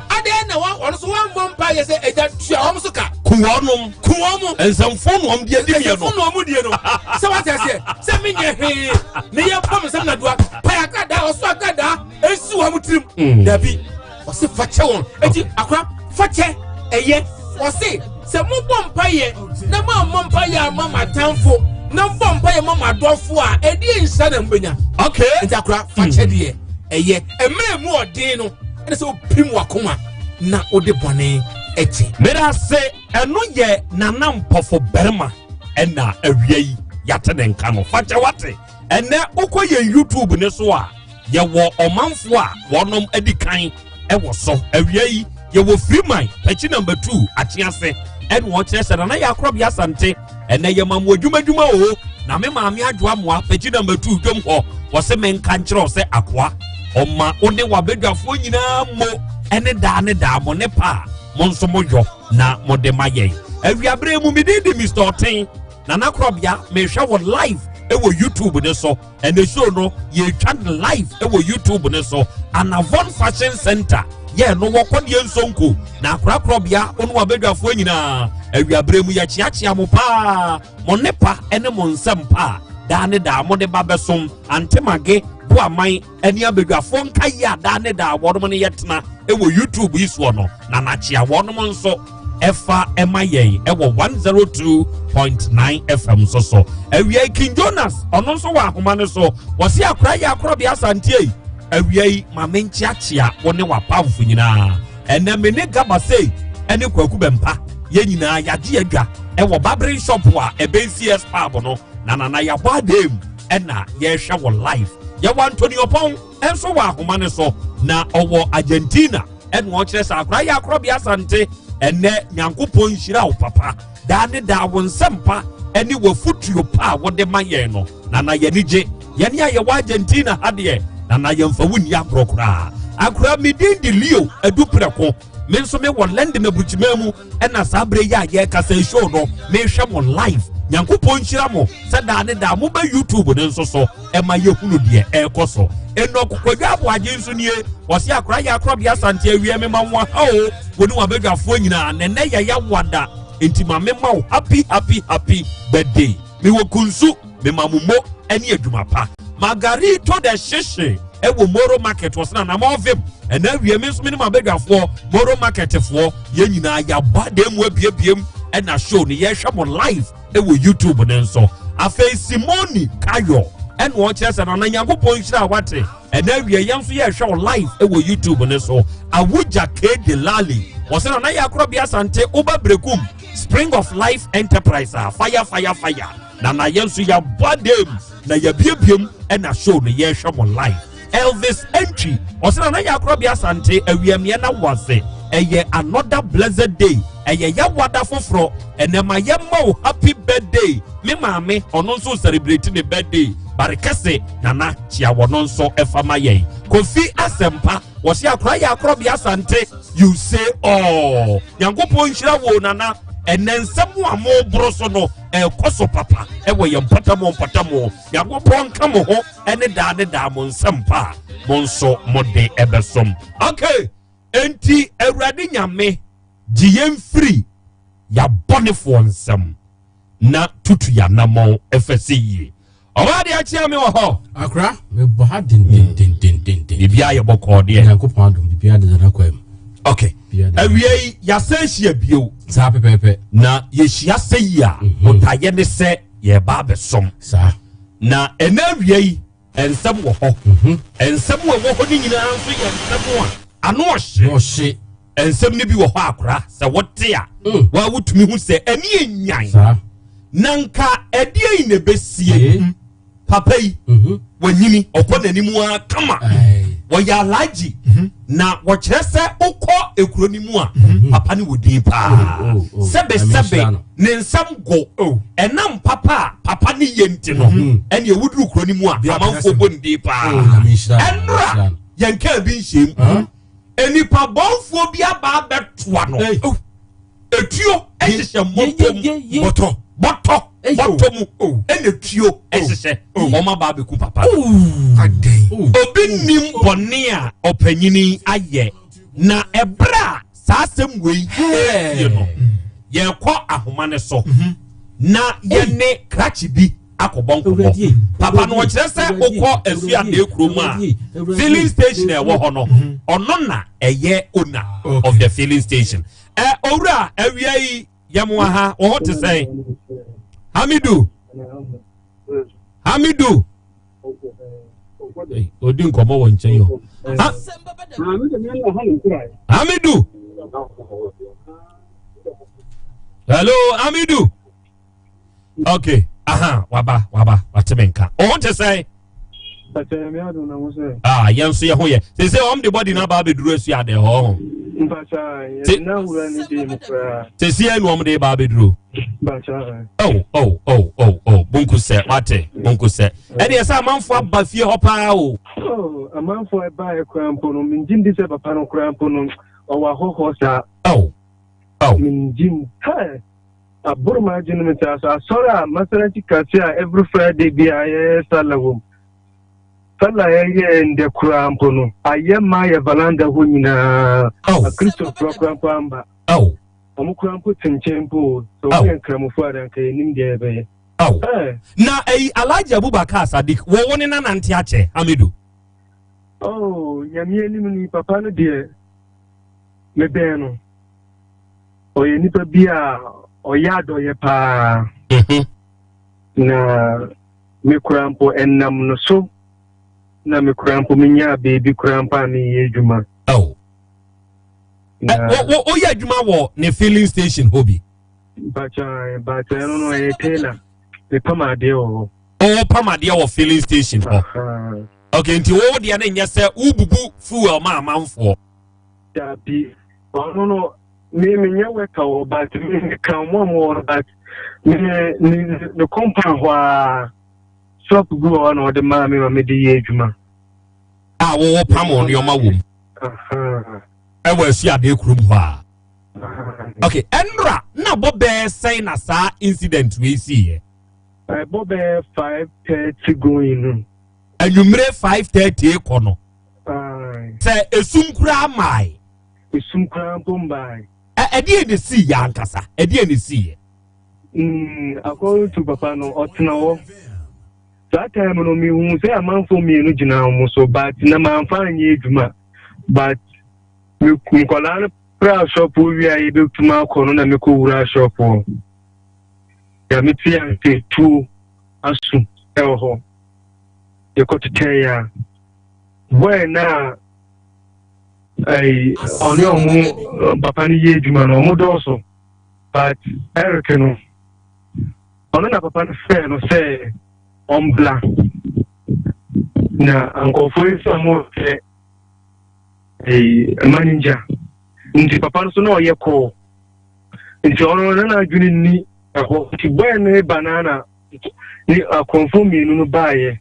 adɛn na wɔn ɔno so wɔn mmɔ mpa yɛ sɛ agya tua wɔn so ka ku wɔnom ku wɔn mo nsɛmfo na wɔn deɛ di yɛ no nsɛmfo na wɔn die no sɛ wate aseɛ sɛ menyɛ hwee ne yɛ bɔ me nsɛm na doa pae akradaa ɔso akradaa esi wɔn tirim dabi ɔse fa kyɛ wɔn eti akora fa kyɛ ɛyɛ ɔse sɛ mobɔ mpa yɛ na moammɔ mpa yɛ ama mo atamfo na mobɔ mpa yɛ ma mo adɔfo a ɛdeɛ nhyira na mobɛnya okay nti akora fa kyɛ deɛ ɛyɛ mmerɛ mu ɔden no ɛne sɛ wopim wakoma na wode bɔne ɛkyɛ meda se ɛno yɛ nana mpɔfo barima ɛna awia yi yɛate ne nka no fakyɛ wate ɛnɛ wokɔ yɛn youtube ne so a yɛwɔ ɔmanfoɔ a wɔnom adi kan ɛwɔ so awia yi yɛwɔ freeman akyi number 2 akyease ɛna wɔkyerɛ sɛ nana yɛ akorɔbea asante ɛnɛ yɛ ma mo adwumadwuma o na me maame adwoa mmoa akyi number 2 dwom hɔ wɔsɛ menka nkyerɛ wo sɛ akoa ɔma wo ne wabadwafoɔ nyinaa mo ɛne daa ne daa mo ne pa a mo nso moyɔ na mode ma yɛn awiaberɛ mu medin de Mr. Ɔten Nana Korɔbea mehwɛ wɔ live ɛwɔ YouTube ne so ɛnɛ show no yɛtwa no live ɛwɔ YouTube ne so Anavon Fashion Center yɛ no wɔ kɔdeɛ nsonko na akorakorɔbea wo ne wabadwafoɔ nyinaa awiaberɛ mu yɛkyeakyea mo paa mo ne pa ne mo nsɛm pa a daa ne daa mode ba bɛsom antemage boaman ɛne abadwafoɔ nka yi a daa ne daa wɔnom ne yɛtena ɛwɔ youtube yi soɔ no na nakyea wɔnom nso ɛfa ɛma yɛn ɛwɔ 102.9 fm nso so awia yi king jonas ɔno nso wɔ ahoma no so wɔsi akora yɛ akorɔbea asanteɛ yi awia yi maame nkyeakyea wo ne wapamfo nyinaa ɛnɛ me ne gaba sei ɛne kwaku bɛmpa yɛn nyinaa yɛagye adwa ɛwɔ babere shop a ɛbɛn cs pub no na nana yɛabɔ adan mu ɛna yɛrehwɛ wɔ live yɛwɔ antonio pɔn nso wɔ ahoma no so na ɔwɔ argentina ɛna ɔkyerɛ sɛ akora yɛ akorɔbea asante ɛnɛ nyankopɔn nhyira wo papa daa ne daa wo nsɛmpa ɛne w'afotuo pa a wode ma yɛn no na na yɛni gye yɛne a yɛwɔ argentina ha deɛ na na yɛmfa wo nni agorɔ koraa akora medin de leo adu prɛko me nso mewɔ london aburukyima mu ɛna saa berɛ yi a yɛrekasa show no mehwɛ mo live nyankopɔn nhyira mo sɛ daa ne daa mobɛ youtube no nso so ɛma yɛhunu deɛ ɛrekɔ so ɛnɔ kwadwa aboagye nso nie wɔse akora yɛ akorɔbea asante awie mema wo aha o wo ne wabadwafoɔ nyinaa nɛnɛ yɛyɛ wada nti ma mema wo happy happy happy birthday mewɔ kunsu mema mo mo ɛne adwuma pa margarito de hyehye ɛwɔ moro market wɔ sena nam ɔvim ɛna awie me nso me ne ma badwafoɔ moro market foɔ yɛn nyinaa yɛaba dan mu abiebiem ɛna show no yɛhwɛ mo live ɛwɔ youtube ne nso afei simoni kayo ɛna ɔkyerɛ sɛ nana nyankopɔn nhyira a wate ɛna awie yɛn nso yɛhwɛ wo live ɛwɔ youtube ne so awogya k delali wɔsɛ nana yɛ akorɔbea asante woba brekum spring of life enterprise a fire fire fire na na yɛn nso yɛabɔ dam na yɛabiebiem ɛna show no yɛrehwɛ mo live elvis entry ɔsɛ na na yɛ akorɔbea asante awiameɛ na wase ɛyɛ another blessed day ɛyɛ yɛwada foforɔ ɛnɛ ma yɛma wo happy birthday me maame ɔno nso celebrate ne birthday barekɛse nana kyia wɔno nso ɛfa ma yɛn kofi asɛmpa wɔsi akora yɛ akorɔbea asante you say all nyankopɔn nhyira wo nana ɛnɛ nsɛm a moboro so no. Ɛrekɔ so papa ɛwɔ yɛn mpɔtamu mpɔtamu. Nyankopɔn nka mo ho ɛne daa ne daa mo nsɛm pa a mo nso mo de ɛbɛsom. Okay, enti Awurade Nyame gye yɛn firi yɛabɔnefoɔ nsam na tutu yɛanammɔn ɛfɛ sɛ yie. Ɔbaa deɛ akyea me wɔ hɔ. Akora mebɔ ha dendendendenden. Biribiara yɛ bɔkɔɔ deɛ. Nyankopɔn adom biribiara deda n'akwan mu. Okay. Awia yi yɛasan hyia bio. Saa pɛpɛɛpɛ. Na yɛhyia sɛ yi a mhm. botaeɛ ne sɛ yɛreba abɛsom. Saa. Na ɛnɛ awia yi nsɛm wɔ hɔ. Mhm. Nsɛm a ɛwɔ hɔ no nyinaa nso yɛ nsɛm a ano ɔhye. Ɔhye. Nsɛm no bi wɔ hɔ akora sɛ wote a mm. wa wotumi hu sɛ ɛne enyan. Na nka ɛdeɛ yi na ɛbɛsie. Mm. Papa yi mhm. wanyini ɔkɔ n'anim ara kama. Wɔyɛ alagye mhm. na wɔkyerɛ sɛ wokɔ ekuro no mu a mhm. papa no wɔ din paa. Oh, oh, oh. Sɛbesɛbe ne nsɛm go oh. ɛnam papa a papa ne yɛ nti no mhm. ɛne ewuduru kuro no mu a amanfoɔ bɔ ne din paa. Ɛnora yɛn kaa bi nhyɛm. Nnipa bɔnfoɔ bi aba abɛtoa no. Etuo hyehyɛ mmɔtɔ mu. Bɔtɔ. Bɔtɔ. Bɔtɔ mu. Ɛna etuo hyehyɛ. Wɔn aba abɛku papa. Obi nim bɔne a ɔpanyini ayɛ na ɛberɛ a saa asɛm wei ɛresie no yɛrekɔ ahoma no so mhm. na yɛne krakye bi akɔbɔ nkɔmmɔ papa no ɔkyerɛ sɛ wokɔ asuadeɛ kurom a filling station a ɛwɔ hɔ no mhm. ɔno na ɛyɛ owner of the filling station ɛ owura awia yi yɛmoa ha wɔ hɔ te sɛn hamidu hamidu odi nkɔmmɔ wɔ nkyɛn o hamidu hello hamidu ok aha waba waba wate me nka ɔho te sɛn ah yɛn nso yɛ ho yɛ sese wɔn de bɔdi n'aba abɛduru asu adɛ hɔ ho sese yɛn nu wɔn de ba abɛduru oh oh oh oh oh bonku sɛ wate bonku sɛ ɛdeɛ sɛ amanfo aba fie hɔ paa o. Oh, amanfo ɛba ɛkura mpo no mengye ndi sɛ papa no kura mpo no ɔwɔ ahɔhɔ saa. Oh oh. Mengye ndi. Aboro m'adwene mu saa so asɔre a Masallaci kɛse a every Friday biara yɛyɛ sala wom. Sala yɛyɛ ndɛ koraa mpo no ayɛ ma yɛ valanda hɔ nyinaa. Akristofoɔ koraa mpo amba. Wɔn koraa mpo te nkyɛn mpo o. Sɛ wɔn yɛ nkramofoɔ a de anka yɛnim deɛ yɛbɛyɛ. Na ɛyi Alhaji Abubakar Sadiq wɔ wo ne nanante akyɛ Hamidu. Oh, nyame anim ni papa no deɛ mebɛn no. Ɔyɛ nipa bi a ɔyɛ adɔyɛ paa. Mhm. Na me kura mpo ɛnam no so na me kura mpo menyaa baabi kura mpo a meyɛ adwuma. Oh. Na woyɛ adwuma wɔ ne filling station hɔ bi? Mpakyɛ mpakyɛ ɛno no ɛyɛ tailor. Mepam adeɛ wɔ hɔ. Ɔwɔ pam adeɛ wɔ filling station hɔ. Okay, nti wo deɛ no nyɛ sɛ wobubu fuel ma amanfoɔ. Dabi, ɔno no me menyɛ worker wɔ but me meka ɔmo a mo wɔ but me ne ne compound hɔ a shop bi wɔ hɔ na ɔde maa me ma me de yɛ adwuma. A wɔwɔ pam wɔn nneɛma wɔ mu. Ɛwɔ asuadeɛ kurom hɔ a. Okay, ɛnora na bɔ bɛɛ sɛn na saa incident wei si yɛ. Ɛbɔ bɛɛ 5:30 going no. Anwummere 5:30 kɔ no. Sɛ esum koraa maae. Esum koraa mpo mbae. Ɛ ɛdeɛ na esii yɛ ankasa? Ɛdeɛ na esii yɛ? Mm, according to papa no, ɔtena hɔ. Saa time no, mehu sɛ amanfoɔ mmienu gyina wɔn so, but na mamfa anyɛ adwuma. But me nkwadaa no pra shop hɔ wie a yɛbɛtum akɔ no na mekɔwura shop hɔ. Ya mete ase tuo aso ɛwɔ hɔ. Yɛkɔtetɛe a, boy no a ɛyi ɔne ɔmo papa no yɛ adwuma no ɔmo dɔɔso but Eric no ɔno na papa no frɛ no sɛ ɔmbla na nkurɔfoɔ yi sɛ ɔmo hwɛ ɛyi manager nti papa no so na ɔyɛ kɔɔ nti ɔno na n'adwene nni ɛhɔ nti bɔyɛ no ba na na ne akɔnfo mmienu no baayɛ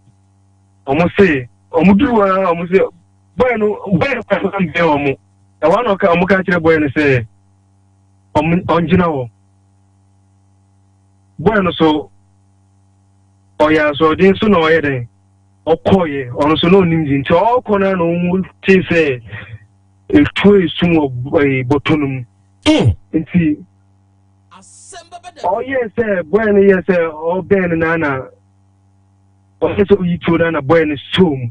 ɔmo se ɔmo duru hɔ ara ɔmo se bɔyɛ no bɔyɛ no kwan bɛn ɔmo ɛwɔ na ɔka ɔmo ka kyerɛ bɔyɛ no sɛ ɔmo ɔngyina hɔ. Boy no so ɔyɛ asoɔden so na ɔyɛ dɛn ɔkɔɔyɛ ɔno so na ɔnim di nti ɔkɔ no na ɔhu tee sɛ etuo esum wɔ bɔtɔ no mu. Nti ɔyɛ sɛ boy no yɛ sɛ ɔbɛn no na na ɔyɛ sɛ ɔyi tuo no na boy no soo mu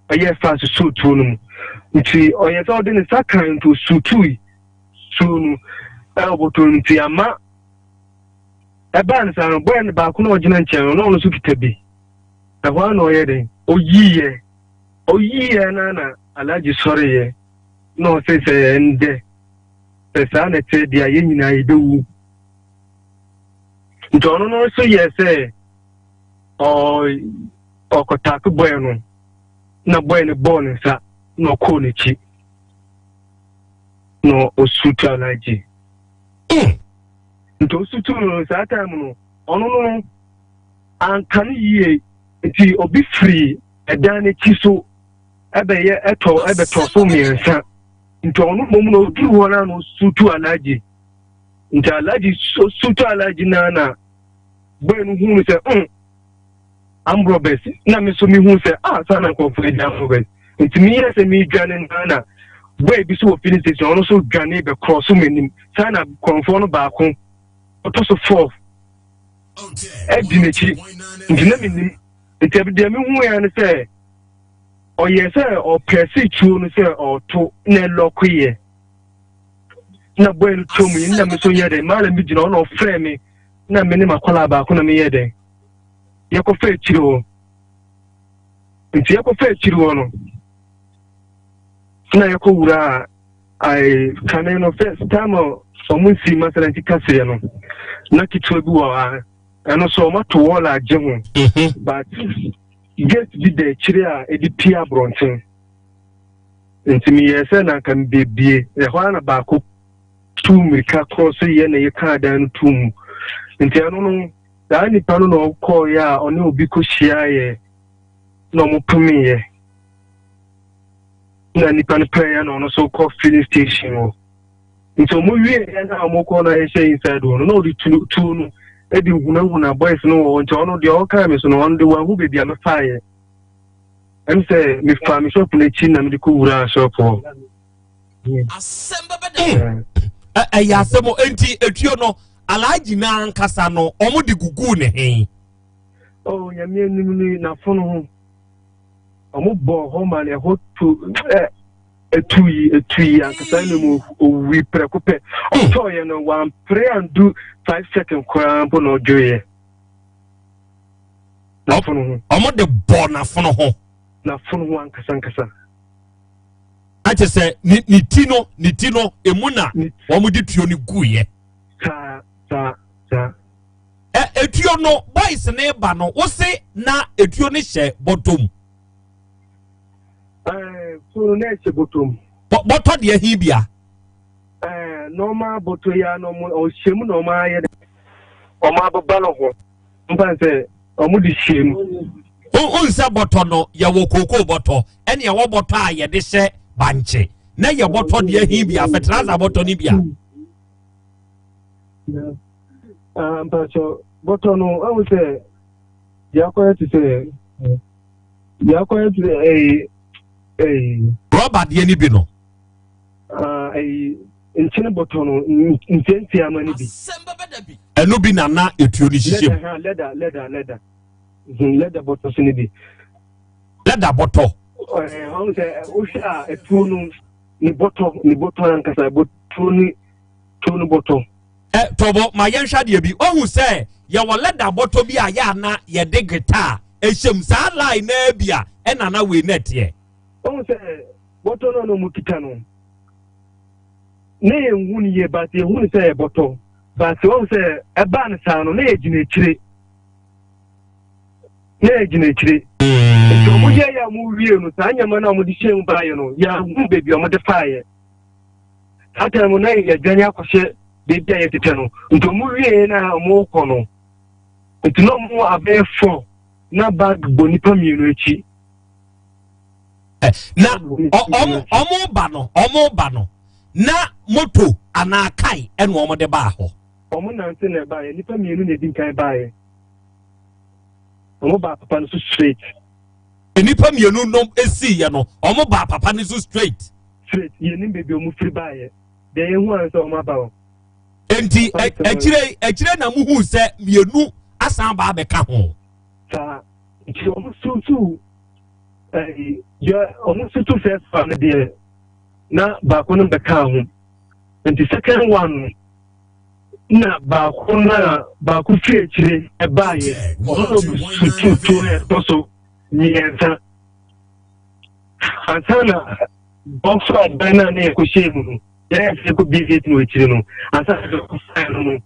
ɔyɛ fast soo tuo no mu nti ɔyɛ sɛ ɔde ne nsa kan nti osutui tuo no ɛwɔ bɔtɔ no nti ama ɛbaa no saa no bɔyɛ no baako na ɔgyina nkyɛn no na ɔno nso kita bi ɛhɔ ara na ɔyɛ den oyiiɛ oyiiɛ na na alagye sɔreeɛ na ɔsɛ sɛ ɛndɛ sɛ saa na ɛte deɛ yɛn nyinaa yɛbɛwu nti ɔno no nso yɛ sɛ ɔkɔtaake bɔyɛ no na bɔyɛ no bɔɔ ne nsa na ɔkɔɔ n'akyi na ɔsutu alagye. Nti osutu no saa time no ɔno no anka no yie nti obi firi ɛdan n'akyi so ɛbɛyɛ ɛtɔ ɛbɛtɔ so mmiɛnsa nti ɔno mmom na oduru hɔ na na osutu alagye nti alagye osutu alagye na na bɔyɛ no hu no sɛ armed robbers na me nso mehu sɛ ah saa na nkurɔfoɔ yi di armed robbers nti meyɛ sɛ medwane naa na boy bi so wɔ filling station ɔno nso dwane bɛkorɔ so m'anim saa na kurɔmfoɔ no baako ɔtɔ so fourth ɛdi n'akyi nti na menim nti deɛ mehu ya ne sɛ ɔyɛ sɛ ɔpɛse tuo no sɛ ɔto na ɛlɔkoyɛ na boy no tɔ mu yi na me nso yɛ dɛ maa na megyina ɔna ɔfrɛ me na me ne makɔlaa baako na meyɛ dɛ yɛkɔfa akyiri hɔ nti yɛkɔfa akyiri hɔ no na yɛkɔ wura a kane no first time a ɔmo nsi masalanti kaseɛ no na ketewa bi wɔ ha ɛno so ɔmo ato wɔɔl agye ho but gate bi da akyiri a ɛde pie aborɔnten nti meyɛɛ sɛ na anka mebebie ɛhɔ ara na baako tu mmirika korɔ so yɛ na yɛkaa dan no tuu mu nti ɛno no Saa nipa no na ɔkɔeɛ a ɔne obi kɔhyiaeɛ na ɔmo pomeeɛ na nipa no pɛeɛ na ɔno nso kɔ filling station hɔ nti ɔmo wieɛ na ɔmo kɔ na ɛhyɛ inside hɔ no na ɔde tuo no ɛde hunahuna boys no wɔ hɔ nti ɔno deɛ ɔkaa me so no ɔno de wanhu baabi a mefaeɛ ɛm sɛ mefaa me shop no akyi na mede kɔwuraa shop hɔ. Asɛm bɛbɛ dɛ. Ɛyɛ asɛm o nti etuo no Alhaji no ankasa no wɔn de guguu ne he. Oh nyame anim ni n'afono ho wɔn bɔ hɔ ma no ɛhɔ tu ɛ etu yi etu yi ankasa ɛna mu owui prɛko pɛ ɔtɔɔyɛ no wampere andu 5 second koraa mpo na ɔdwoeɛ n'afono ho. Wɔn de bɔ n'afono ho. N'afono ho ankasa ankasa. Akyɛ sɛ ne ne ti no ne ti no emu na wɔn de tuo no guiɛ. Saa saa saa. Ɛ etuo no boys ne ba no wose na etuo no hyɛ bɔtɔ mu. Ɛɛ tuo no na ɛhyɛ bɔtɔ mu. Bɔtɔ deɛ hin bia. Ɛɛ nɔɔma bɔtɔ yi a na ɔmo ɔhyɛ mu na ɔmo ayɛ dɛ ɔmo abeba no ho mpa sɛ ɔmo de hyɛ mu. N sɛ bɔtɔ no yɛwɔ kookoo bɔtɔ ɛne ɛwɔ bɔtɔ a yɛde hyɛ bankye na yɛ bɔtɔ deɛ hin bia fɛtɛrasa bɔtɔ no bia. Ah, mpatsɔ bɔtɔ no ahu sɛ deɛ akɔyɛ te sɛ deɛ akɔyɛ te sɛ ɛyi ɛyi. Rɔba deɛ no bi no. Ah, ɛyi nkyene bɔtɔ no ntiantia no bi. Ɛno bi na na etuo no hyehyɛ mu. Lɛda lɛda lɛda lɛda bɔtɔ so no bi. Lɛda bɔtɔ. Ɛɛ ɔn sɛ wohwɛ a etuo no ne bɔtɔ ne bɔtɔ ankasa bɔtuo ne tuo no bɔtɔ. Ɛ tɔbɔ ma yɛnhwɛ adeɛ bi ohu sɛ yɛwɔ lɛda bɔtɔ bi a yɛ ana yɛde guitar ɛhyɛ mu saa line naa bi a ɛna na wei na ɛteɛ. Ohu sɛ bɔtɔ no a na wɔn kita no na yɛn hu no yie but yɛn hu no sɛ yɛ bɔtɔ but ohu sɛ ɛbaa no saa no na yɛ gyina akyire na yɛ gyina akyire nti wɔn yɛ yɛ a wɔn wie no saa nneɛma no a wɔde hyɛ mu baayɛ no yɛn hu baabi a wɔde faayɛ. Saa time no na yɛdwane akɔhyɛ baabi a yɛtetɛ no nti ɔmo wie na ɔmo kɔ no nti na ɔmo abɛyɛ fɔ na bag bɔ nipa mmienu akyi. Na ɔmo ɔmo ba no ɔmo ba no na moto anaa kai ɛna ɔmo de baa hɔ. Wɔn nante na ɛbaeɛ. Nnipa mmienu na edi nkan baeɛ. Wɔn baa papa no so straight. Nnipa mmienu no esiiɛ no, wɔn baa papa no so straight. Straight. Yɛnim baabi wɔn firi baeɛ. Deɛ yɛhu ara sɛ wɔn aba hɔ. Enti akyire akyire na muhu sɛ mmienu asan ba abɛka ho. Saa nti wɔn susu ɛyi deɛ wɔn susu first one no deɛ na baako no bɛka ho nti second one no na baako na baako firi akyire ɛbaayɛ ɔno na obi sutu tuo no ɛtɔ so mmiɛnsa ansa na bɔfra dan no a na yɛkɔhyɛɛ mu no yɛyɛ sɛ yɛkɔ bie gate no akyiri no ansa na yɛkɔfae no no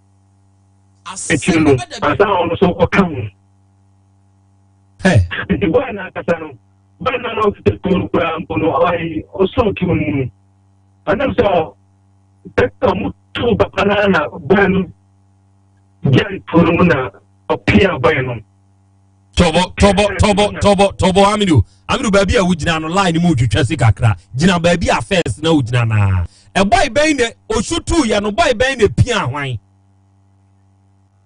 akyiri no ansa na ɔno nso ɔka ho nti bɔɔ no ankasa no bɔɔ no na ɔkita tuo no koraa mpo no ɔyɛ ɔsɔɔ tuo no mu no anam sɛ pɛpɛ ɔmo too papa no na bɔɔ no gyae tuo no mu na ɔpia bɔɔ no tɔbɔ tɔbɔ tɔbɔ tɔbɔ tɔbɔ amidu amidu baabi a wogyina no line mu twitwa si kakra gyina baabi a fence na wogyina naa ɛbɔi bɛn na osu tu yɛ no bɔi bɛn na pia ahwan.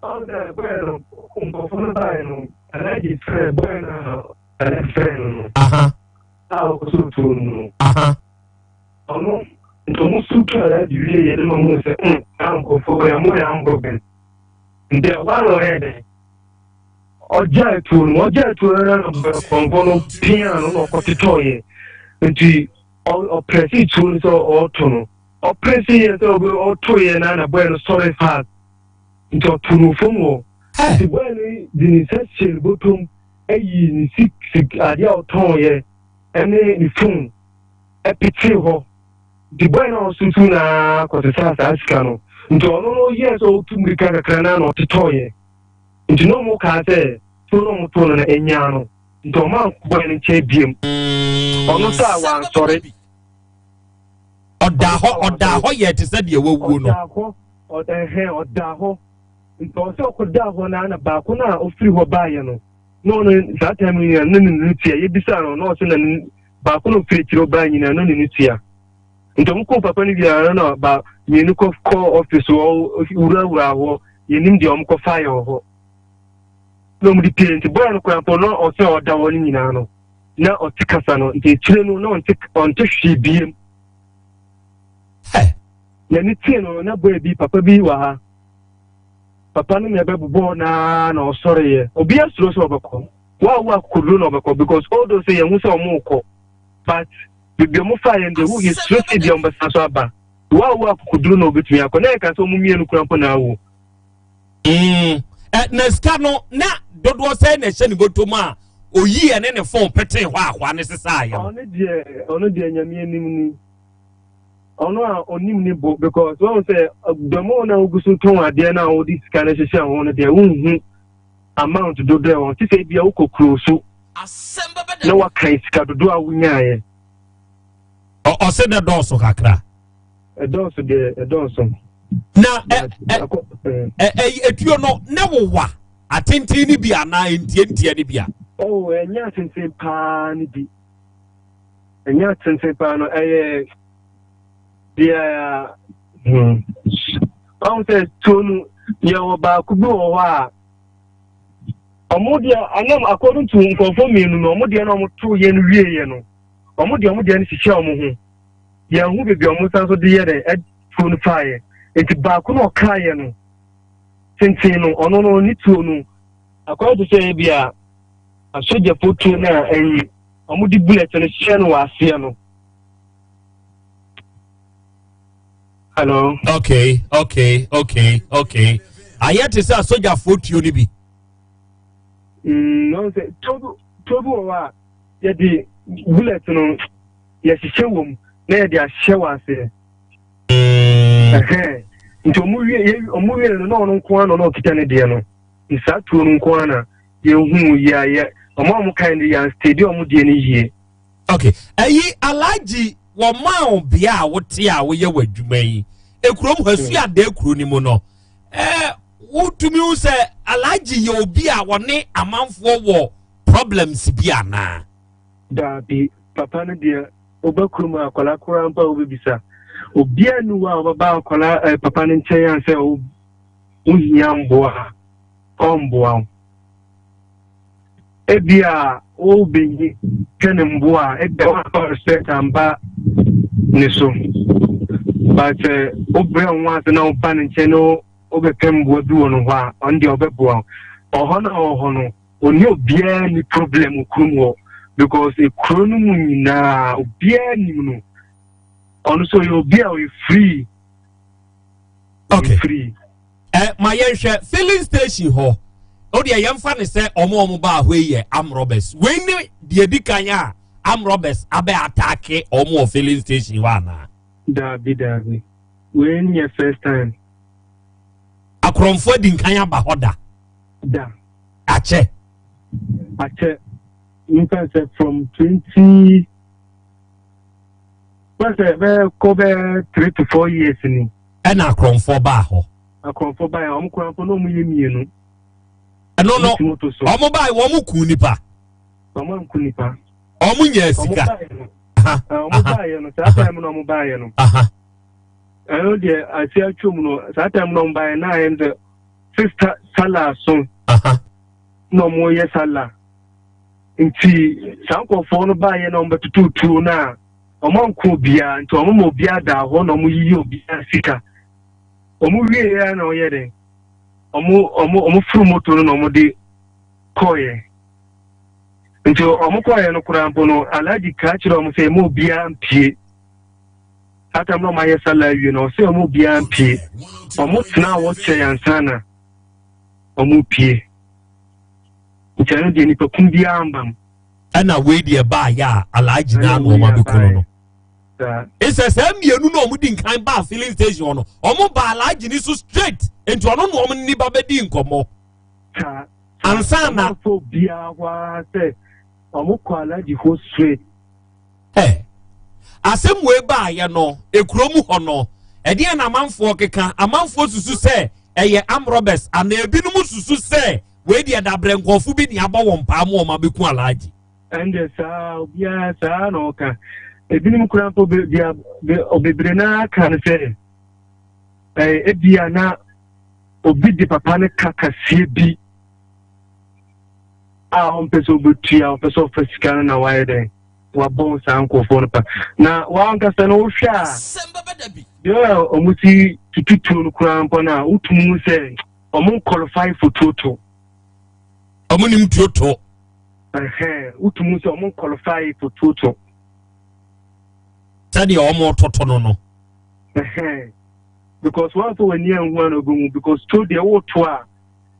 ɔn bɔi no nkɔfo no bae no alagye frɛ bɔi no a alagye frɛ no no a ɔkɔsɔ tuo no no ɔno nti ɔmo su tu alagye wie yɛ de ma mu sɛ mm a nkɔfo yɛ mo yɛ ambɔ bɛn nti ɛhɔ a na ɔyɛ dɛn Ɔgyae tuo no, ɔgyae tuo no na pɔnkɔ no pia no na ɔkɔtetɔeɛ. Nti ɔprɛse tuo no sɛ ɔreto no. Ɔprɛse yɛ sɛ ɔtoeɛ na na bɔɛ no sɔre fast. Nti ɔto no fam hɔ. Nti bɔɛ no de ne nsa hyɛ ne bɔtɔm ayi ne sik sik adeɛ a ɔtɔnyɛ ɛne ne phone ɛpetee hɔ. Nti bɔɛ no a ɔsusu na kɔsesaa saa sika no. Nti ɔno no yɛɛ sɛ ɔtu mmirika kakra na na ɔtetɔeɛ. Nti na ɔmo kaa sɛ tuo na ɔmo too no no enyaa no nti ɔmo ankɔ bɔyɛ no nkyɛn biem. Ɔno nso a wansɔre. Ɔdaa hɔ ɔdaa hɔ yɛɛ te sɛ deɛ wawuo no. Ɔdaa hɔ ɛhɛn ɔdaa hɔ nti ɔsɛ ɔkɔdaa hɔ na na baako no a ɔfiri hɔ baayɛ no na ɔno saa time no nyinaa na ne ne tua yɛbisaa no na ɔsɛ na ne baako no ɔfiri akyire ɔbaa nyinaa na ne ne tua nti ɔmo kɔɔ papa no biara na ba mmienu kɔ kɔ ɔfis hɔ wurawura hɔ yɛnim deɛ wɔn kɔfa yɛ wɔ hɔ na wɔn de pie nti bɔɔl no koraa mpo na ɔsɛ ɔda hɔ no nyinaa no na ɔte kasa no nti akyire no na ɔnte ɔnte hwee biem n'ani tie no na bɔɔl bi papa bi wɔ ha papa no na ɛbɛbobɔ naa na ɔsɔreeɛ obi asuro sɛ ɔbɛkɔ wa wo akokoduro na ɔbɛkɔ because although sɛ yɛn ho sɛ ɔmo kɔ but beebi ɔmo fa yɛn deɛ wo yɛsuro sɛ ebi ɔmo bɛsa so aba. Wawo akokoduru na obetumi akɔ na yɛka sɛ ɔmo mmienu kura mpo na awo. Mm. Eh, na sika no na dodoɔ sɛ na ɛhyɛ ne bɔtɔ mu a oyi ɛne ne fon petee hɔ ahoa ne sesaa yɛ no. Ɔno deɛ ɔno deɛ nyame anim ni ɔno a ɔnim ne bo because wɔn sɛ dɛm na ogu so tɔn adeɛ no a wɔde sika no hyehyɛ ho no deɛ wonhu amount dodoɔ ɛwɔ te sɛ ebi a wokɔ kuro so na wakan sika dodoɔ a wonyaeɛ. Ɔsɛ dɛ dɔɔso kakra. Ɛdɔɔso deɛ ɛdɔɔso. Na ɛ ɛ ɛ etuo no ne wowa atenten ne bi anaa ntiantia ne bi a. Oh, ɛnyɛ atenten paa ne bi. Ɛnyɛ atenten paa no ɛyɛ deɛ hmm. Ɔn sɛ tuo no yɛwɔ baako bi wɔ hɔ a ɔmo deɛ anam according to nkurɔfoɔ mmienu no ɔmo deɛ na ɔmo to yɛ no wie yɛ no. Wɔn deɛ wɔn deɛ no hyehyɛ wɔn ho. Yɛn ho baabi a wɔn san so de yɛ dɛ tuo no faeɛ. Nti baako na ɔkaeɛ no tenten no ɔno no ne tuo no akɔyɛ te sɛ ebi a asogyafoɔ tuo no a ɛyi wɔn de bullet no hyɛ no wɔ aseɛ no. Hello. Okay, okay, okay, okay. Ayɛ te sɛ asogyafoɔ tuo no bi. Mm, no sɛ tuo bi wɔ hɔ a yɛde bullet no yɛhyehyɛ wɔ mu na yɛde ahyɛ wɔ aseɛ mm. nti ɔmo wie ɔmo wie no na ɔno nko ara na ɔno ɔkita ne deɛ no saa tuo no nko ara na yɛhu yɛ yɛ ɔmo a ɔmo kan de yɛn stedi ɔmo deɛ no yie. ok ɛyi alagye wɔn maa wo bea a wote a woyɛ wɔ adwuma yi ekurom ha su ada ekuro no mu no ɛɛ wotumi sɛ alagye yɛ obi a wɔne amanfoɔ wɔ problems bi anaa? Daabi, papa no deɛ woba kurom a akwadaa koraa mpo a wobɛbisa. Obiara nni hɔ a ɔbɛba akwadaa eh, papa no nkyɛn a sɛ wohia mboa a, ɔmboa wo. Ebia wobenyi pɛ ne mboa a, ebia woamfa respect amba ne so. But sɛ wobrɛ wo ho ase na woba ne nkyɛn na wobɛpɛ mboa bi wɔ no hɔ a, ɔno deɛ ɔbɛboa wo. Ɔhɔ no a ɔwɔ hɔ no, ɔne obiara ni problem wɔ kurom hɔ because ekuro no mu nyinaa obiara nim no. Ɔno nso ɔyɛ obi a ɔyɛ free. Okay. Free. Ɛ ma yɛnhwɛ filling station hɔ. O deɛ yɛmfa ne sɛ ɔmo ɔmo baa hɔ yi yɛ arm robbers. Wei ne deɛ di kan a arm robbers abɛ ataake ɔmo wɔ filling station hɔ anaa? Daabi daabi. Wei nyɛ first time. Akorɔmfoɔ adi nkan aba hɔ da. Da. Akyɛ. Akyɛ. Nfa sɛ from 20. Sɛ bɛɛ kɔ bɛɛ 3 to 4 years ni. Ɛna akorɔmfoɔ baa hɔ. Akorɔmfoɔ baa yɛ, ɔmo koraa mpo na ɔmo yɛ mmienu. Ɛno no, ɔmo baa yɛ, ɔmo kun nipa. Ɔmo anku nipa. Ɔmo nya sika. Ɔmo baa yɛ no, saa time na ɔmo baa yɛ no. Ɛno deɛ ase atwam no, saa time na ɔmo baa yɛ na ayɛ sɛ sister sala so. Na ɔmo yɛ sala. Nti saa nkurɔfoɔ no baa yɛ na ɔmo bɛtutu tuo na ɔmo anko obiara, nti ɔmo ma obiara da hɔ na ɔmo yiyi obiara sika. Ɔmo wie yɛ na ɔyɛ dɛ ɔmo furu moto no na ɔmo de kɔɔyɛ. Nti ɔmo kɔɔyɛ no koraa mpo no, Alhaji kaa kyerɛ ɔmo sɛ ɛma obiara mpie. Atam na ɔmo ayɛ sala awie no, ɔsɛ ɔmo obiara mpie. Ɔmo tena a wɔkyɛ ansa na ɔmo pie. Nti ɛno deɛ nipakum biara mba mu. Ɛna wei deɛ baayɛ a Alhaji naa na ɔmo abɛku no no. Ɛsɛ sɛ mmienu na ɔmo di nkan baa filling station hɔ no, ɔmo ba Alhaji ni so straight, nti ɔno na ɔmo nipa bɛdi nkɔmɔ. Ansa na. Ɔmo afɔ obiara hɔ ara sɛ ɔmo kɔ Alhaji hɔ straight. Ɛ asɛm wei baayɛ no, ekurom hɔ no, ɛdeɛ na amanfoɔ keka? Amanfoɔ susu sɛ ɛyɛ arm robbers ana ebinom susu sɛ wei deɛ dabrɛ nkɔfo bi ne abɔ wɔn paa mu wɔn abɛku Alhaji? Ɛnde saa obiara saa na ɔka. Ebinom kura mpo bia bebree naa ka no sɛ ɛɛ ebia na obi de papa no ka kaseɛ bi a ɔmpɛ sɛ ɔbɛtua, ɔpɛ sɛ ɔfa sika no na wayɛ dɛn wabɔn saa nkurɔfoɔ no pa. Na wankasa no wohwɛ a, deɛ a ɔmo si tututuo no koraa mpo no a, wotum sɛ ɔmo qualify for tuoto. Ɔmo nim tuoto. Ɛhɛn, wotum sɛ ɔmo qualify for tuoto. Sɛdeɛ ɔmo toto no. Ɛhɛn, because wɔn afɔ w'ani anhu a na ɔbɛhu, because tuo deɛ woto a,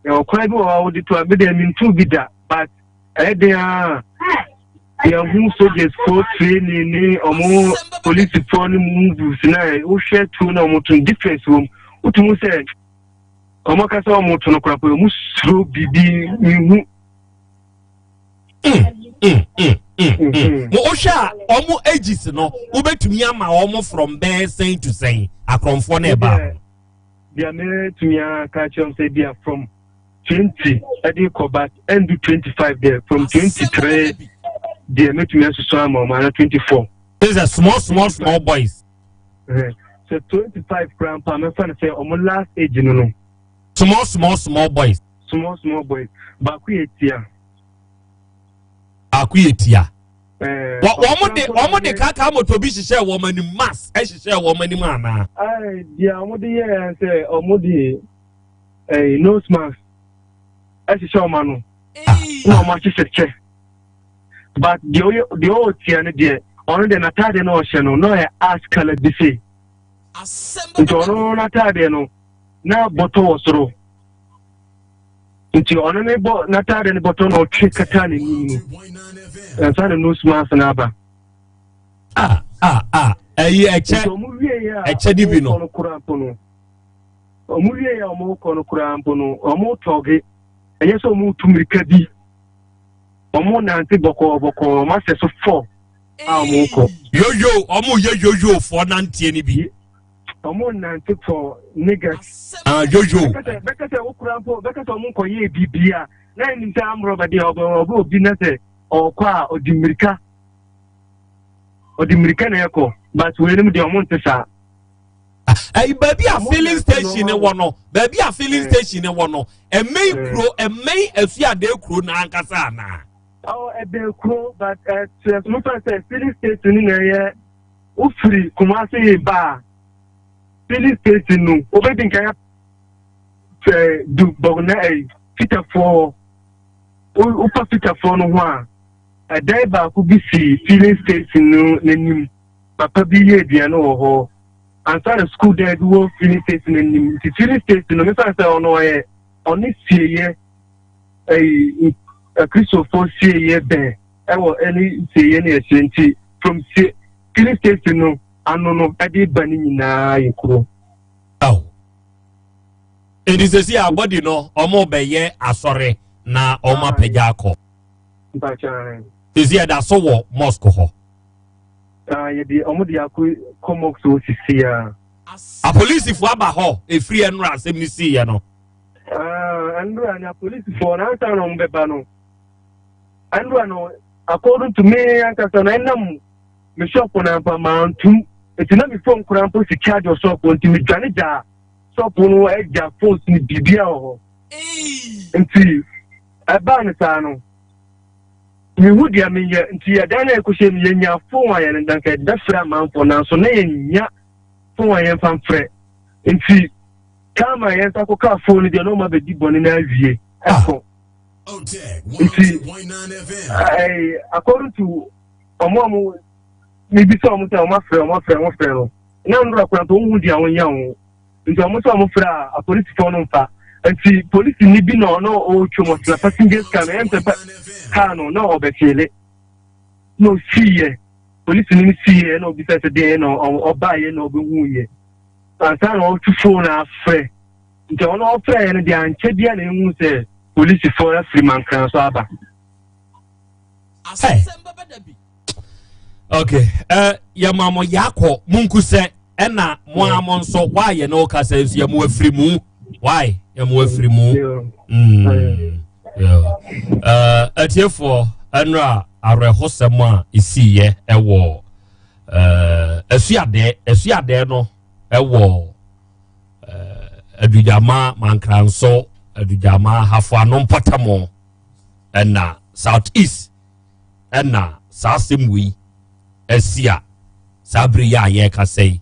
ɛwɔ kwan bi wɔ hɔ a wode to a, bi deɛ mentu bi da, but ɛyɛ den a yɛhu soldiers foɔ training ne ɔmo polisifoɔ ne movies na wohwɛ tuo na ɔmo to no, difference wɔ mu. Wotum sɛ ɔmo kasa ɔmo to no koraa po, ɔmo suro biribi mehu. Mo wohwɛ a, ɔmo ages no, wobɛtumi ama ɔmo from bɛɛ sɛn to sɛn, akorɔmfoɔ no ɛbaa hɔ? Deɛ mɛtumi aka kyerɛ m sɛ bia from 20 ɛde kɔ, but ɛndu 25 deɛ, from 23 deɛ mɛtumi asusu ama ɔmo ana 24. This is small small small boys. Sɛ 25 koraa mpa, mɛfa no sɛ ɔmo last age no. Small small small boys. Small small boys. Baako yɛ tia. Baako yɛ tia. Wɔn de kaka moto bi hyehyɛ wɔn anim, mask ɛhyehyɛ wɔn anim anaa? Ɛɛ, deɛ ɔmo de yɛ sɛ ɔmo de nose mask ɛhyehyɛ ɔmo ano na ɔmo ahyehyɛ kyɛ, but deɛ ɔyɛ deɛ ɔwɔ tia no deɛ, ɔno deɛ n'ataade no ɔhyɛ no na ɔyɛ ash colour bi se, nti ɔno n'ataade no na bɔtɔ wɔ soro, nti ɔno ne bɔ n'ataade no bɔtɔ na ɔtwe kata n'anim no nsa ne nose mask n'aba. Ah ah ah, ɛyi ɛkyɛ Nti ɔmo wie yɛ a ɛkyɛ di bi no. ɔmo kɔ no koraa mpo no, ɔmo wie yɛ a ɔmo kɔ no koraa mpo no, ɔmo tɔge, ɛnyɛ sɛ ɔmo tu mirika bi, ɔmo nante bɔkɔɔ bɔkɔɔ, ɔmo asɛ so fɔ a ɔmo kɔ. Yoyo, ɔmo yɛ yoyo foɔ nanteɛ ni bi. Ɔmo nante for niggas. Ah, yoyo. Bɛkɛ sɛ wokura mpo, bɛkɛ sɛ ɔmo nkɔ yɛ bibia na ɛnim sɛ amorɔba deɛ ɔbɛ ɔbɛ obi na sɛ ɔkɔ a, ɔdi mirika, ɔdi mirika na ɛkɔ, but wei nom deɛ ɔmo nte saa. Ɛyi baabi a filling station ne wɔ no, baabi a filling station ne wɔ no, ɛmɛn kuro, ɛmɛn Asuade kuro n'ankasa anaa? Ɔ ɛbɛn kuro but ɛkyerɛ so mefa sɛ filling station no na ɛyɛ wofiri Kumasi ba a filling station no wobɛdi nkan sɛ du bɔgna ɛyi fitafoɔ wofa fitafoɔ no ho a ɛdan baako bi si filling station no n'anim papa bi yɛ aduane wɔ hɔ ansa na school dan bi wɔ filling station anim nti filling station no mefa sɛ ɔno ɔyɛ ɔne sieyɛ ɛyi akristofoɔ sieyɛ bɛn ɛwɔ ɛne sieyɛ no akyire nti from sie filling station no ano no ɛde ba ne nyinaa yɛ kuro. Aw. Nti sɛsi a bɔdi no ɔmo bɛyɛ asɔre na ɔmo apagya akɔ. Mpakyɛ. Sɛsi ɛda so wɔ mosque hɔ. Ah, yɛde ɔmo de akɔ kɔ mosque hɔ sisi a. Apolisifoɔ aba hɔ efiri ɛnora asɛm no siiɛ no. Ah, ɛnora ne apolisifoɔ na ansa na ɔmo bɛba no. Ɛnora no according to me ankasa no ɛnam me shop na mpa mantum nti na me phone koraa mpo si charge wɔ shop nti me dwane gyaa shop no agya phones ne biribia wɔ hɔ nti ɛbaa no saa no mehu deɛ meyɛ nti ɛdan no a ɛkɔhyɛ mu yɛnya phone a yɛn danka yɛde amanfoɔ nanso na yɛnya phone a yɛmfa mfrɛ nti kama yɛn nsa kɔkaa phone no deɛ na ɔma bɛdi bɔne no awie ɛkɔ nti ɛɛ according to ɔmo a mo mebisa ɔmo sɛ ɔmo afrɛ ɔmo afrɛ ɔmo afrɛ no na nnora koraa mpo wohu deɛ ɔnyɛ ho nti ɔmo sɛ ɔmo frɛ a apolisifoɔ no mfa nti polisini bi na ɔno ɔretwam ɔtena passengers car no ɛyɛ mpɛ car no na ɔbɛfiele na osiiɛ polisini no siiɛ na ɔbisa sɛ deɛ na ɔbaayɛ na ɔbɛhuiɛ ansa na ɔtwe phone afrɛ nti ɔno ɔfrɛ no deɛ ankyɛ bia na ehu sɛ polisifoɔ afiri Mankran so aba. Hey. Okay, yɛma mo yɛakɔ munku sɛ ɛna mo a mo nso waayɛ ne woka sɛ nso yɛmo afiri mu wae yɛmo afiri mu. Atiefoɔ, ɛnora awerɛhosɛm a ɛsiiɛ ɛwɔ Asuadeɛ Asuadeɛ no ɛwɔ Adugyama Mankranso Adugyama Hafoano mpɔtam ɛna South East ɛna saa asɛm wei asi a saa bere yi a yɛrekasa yi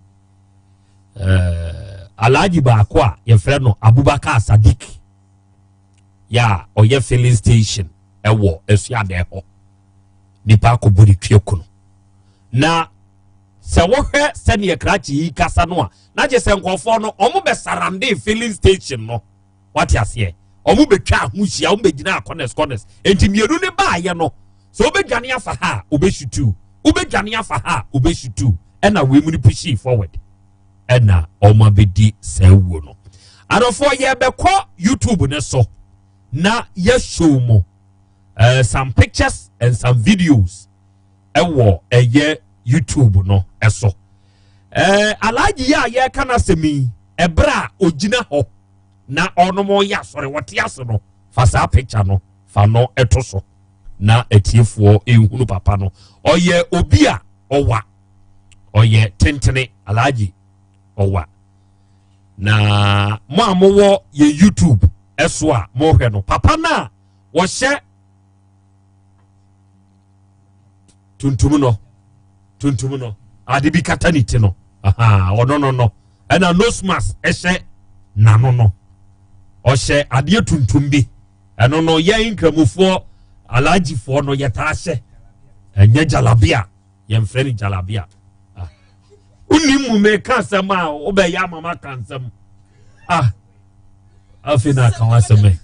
alhaji baako a yɛfrɛ no Abubakar Sadiq yɛ a ɔyɛ filling station ɛwɔ Asuadeɛ hɔ nipa akɔbɔ ne tue kono na sɛ wohwɛ sɛneɛ krakye yi kasa no a na gye sɛ nkɔfoɔ no ɔmo bɛ surround filling station no wate aseɛ ɔmo bɛtwa ho hyia ɔmo bɛgyina corners corners nti mmienu ne baayɛ no sɛ wobɛdwane afa ha a wobɛsutu wobɛdwane afa ha a wobɛsutu ɛna wei mu no push forward ɛna ɔmo abɛdi saa wuo no. Adɔfoɔ, yɛbɛkɔ YouTube ne so na yɛshow mo some pictures and some videos ɛwɔ ɛyɛ YouTube no ɛso. Alhaji yi a yɛreka n'asɛm yi ɛberɛ a ogyina hɔ na ɔnom yɛ asɔre wɔte ase no fa saa picture no fa no ɛto so na atiefoɔ ehunu papa no. Ɔyɛ obi a ɔwa ɔyɛ tentene alhaji ɔwa na mo a mowɔ yɛn YouTube ɛso a mohwɛ no papa no a wɔhyɛ tuntum no tuntum no ade bi kata ne ti no ɔno no no ɛna nose mask ɛhyɛ n'ano no ɔhyɛ adeɛ tuntum bi ɛno no yɛn nkramofoɔ alhajifoɔ no yɛtaa hyɛ ɛnyɛ jalabia yɛmfrɛ no jalabia. Wonim mu meka asɛm a wobɛyɛ ama maka nsɛm ah afei na aka ho asɛm ɛ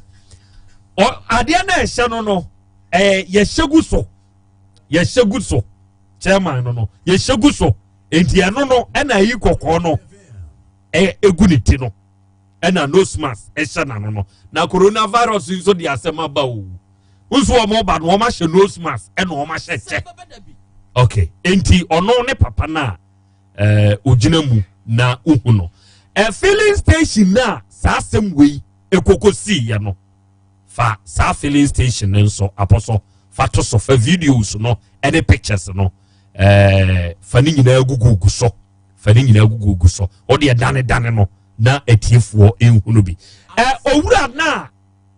adeɛ no a ɛhyɛ no no ɛɛ yɛhyɛ gu so yɛhyɛ gu so chairman no no yɛhyɛ gu so nti ɛno no ɛna ayi kɔkɔɔ no ɛ egu ne ti no ɛna nose mask ɛhyɛ n'ano no na coronavirus nso de asɛm aba o nso wɔn ba no wɔn ahyɛ nose mask ɛna wɔn ahyɛ kyɛ. Okay, nti ɔno ne papa no a ogyina mu na ohu no filling station na saa asɛm wei ekoko sii yɛ no fa saa filling station no nso apɔsɔ fa to so fa videos no ɛne pictures no fa ne nyinaa gugugu so. Fa ne nyinaa gugugu so. Wo deɛ dane dane no na atiefoɔ nhunu bi. Ɛ owura no a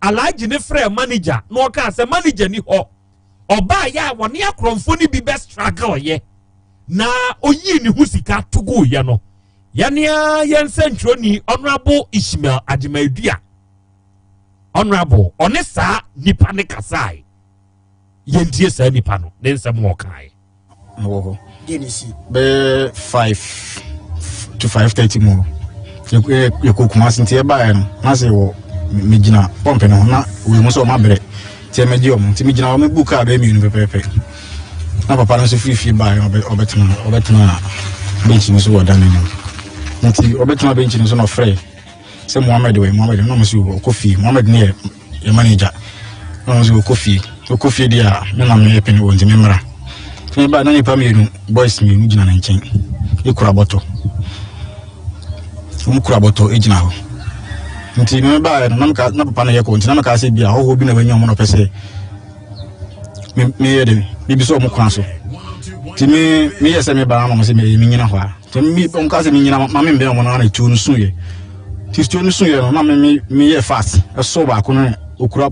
Alhaji ne frɛɛ manager na ɔkaa sɛ manager ni hɔ. Ɔbaa yɛ a wɔne akorɔmfoɔ no bi bɛ struggle yɛ na oyii ne ho sika to guiɛ no. Yɛne a yɛn nsɛntwerɛni Honorable Ishmael Agyemang-Duah, Honorable, ɔne saa nipa ne kasae. Yɛntie saa nipa no ne nsɛm a ɔkaeɛ. Mewɔ hɔ bɛyɛ 5 to 5:30 mu hɔ. Yɛkɔ Kumase nti yɛbaeɛ no na sɛ wɔ megyina pɔmpe no ho na wei mu sɛ ɔma berɛ nti ɛmɛgye ɔmo, nti megyina hɔ mebu kaa bɛyɛ 2 pɛpɛɛpɛ na papa no nso firi fie baeɛ ɔbɛtena bench no so wɔ dan no anim. Nti ɔbɛtena bench no so na ɔfrɛ sɛ Mohammed wɔ Mohammed na ɔmo sɛ ɔkɔ fie. Mohammed ne yɛ manager na ɔmo sɛ ɔkɔ fie. Ɔkɔ fie deɛ a me na meyɛ pene wɔ, nti memmra. Nti mebaa na nipa 2, boys 2 gyina ne nkyɛn ekura bɔtɔ, wɔn kura bɔtɔ gyina hɔ. Nti me baeɛ no na meka na papa no yɛ kɔ, nti na meka sɛ bi a hɔhoɔ bi na wanya ɔmo na ɔpɛ sɛ me meyɛ de bibi sɛ ɔmo kwan so. Nti me meyɛ sɛ meba na ɔmo sɛ me menyina hɔ a, nti me ɔmo ka sɛ menyina ma membɛn ɔmo no na tuo no so yɛ. Nti tuo no so yɛ no na me me meyɛ fast ɛsɔ baako no okura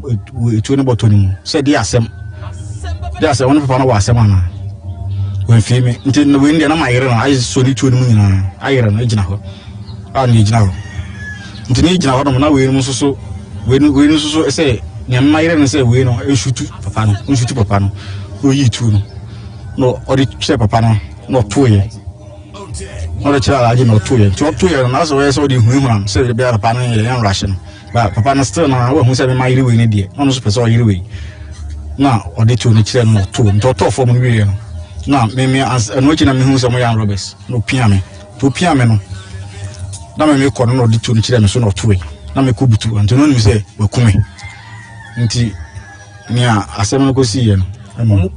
etuo no bɔtɔ no mu sɛ de asɛm ɔne papa no wɔ asɛm anaa wɔmfie me. Nti na wei deɛ na mayere no ayɛ sɔ ne tuo no mu nyinaa ayere no gyina hɔ a ne gyina hɔ. Nti ne gyina hɔ nom na wei no nso so wei no nso so sɛ nea mema yere no sɛ wei no nsutu papa no, nsutu papa no na oyi tuo no na ɔde kyerɛ papa no na ɔtoeɛ na ɔde kyerɛ Alagye na ɔtoeɛ. Nti ɔtoeɛ no na sɛ ɔyɛ sɛ ɔde hunahuna no sɛ bia papa no yɛ yɛn no ba papa no still na wahu sɛ mema yere wei no deɛ na ɔno nso pɛ sɛ ɔyere wei na ɔde tuo no kyerɛ no na ɔtoo. Nti ɔtɔɔ fam no wieɛ no na meme ɛno akyi na mehu sɛ moyɛ robbers na ɔpia me. Nti ɔpia me no na me mekɔ no na ɔde tuo no kyerɛ me so na ɔtoe na mekɔ butu. Nti no onim sɛ waku me. Nti nea asɛm no kɔsiiɛ no ɛno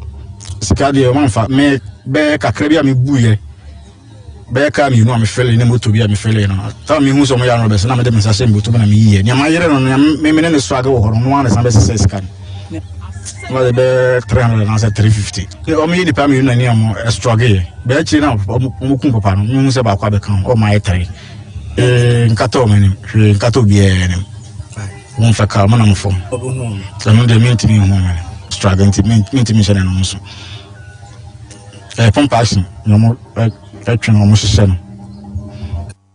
sika deɛ ɔmamfa me bɛyɛ kakra bi a mebuiɛ bɛyɛ kaa 2 a mefele ne moto bi a mefele no ta mehu sɛ ɔmoyɛ robbers na mede me nsa hyɛ me bɔtɔ mu na meyiɛ nea mayere no nea me ne ne swag wɔ hɔ no no ara ne san bɛsesɛ sika no na ɔde bɛyɛ 300 anaasɛ 350. Ɔmo yɛ nipa 2 na ne ɔmo ɛstrɔge yɛ bɛyɛ akyire na ɔmo kum papa no. Mehu sɛ baako abɛka ho ɔmo ayɛ tere nkata ɔmo anim hwee nkata obiara anim. Ɔmo mfa kaa ɔmo nam fam. Ɛno deɛ mentumi nhu ɔmo anim struggle nti mentumi nhyɛ ne no so. Ɛyɛ pump action na ɔmo ɛtwe na ɔmo hyehyɛ no.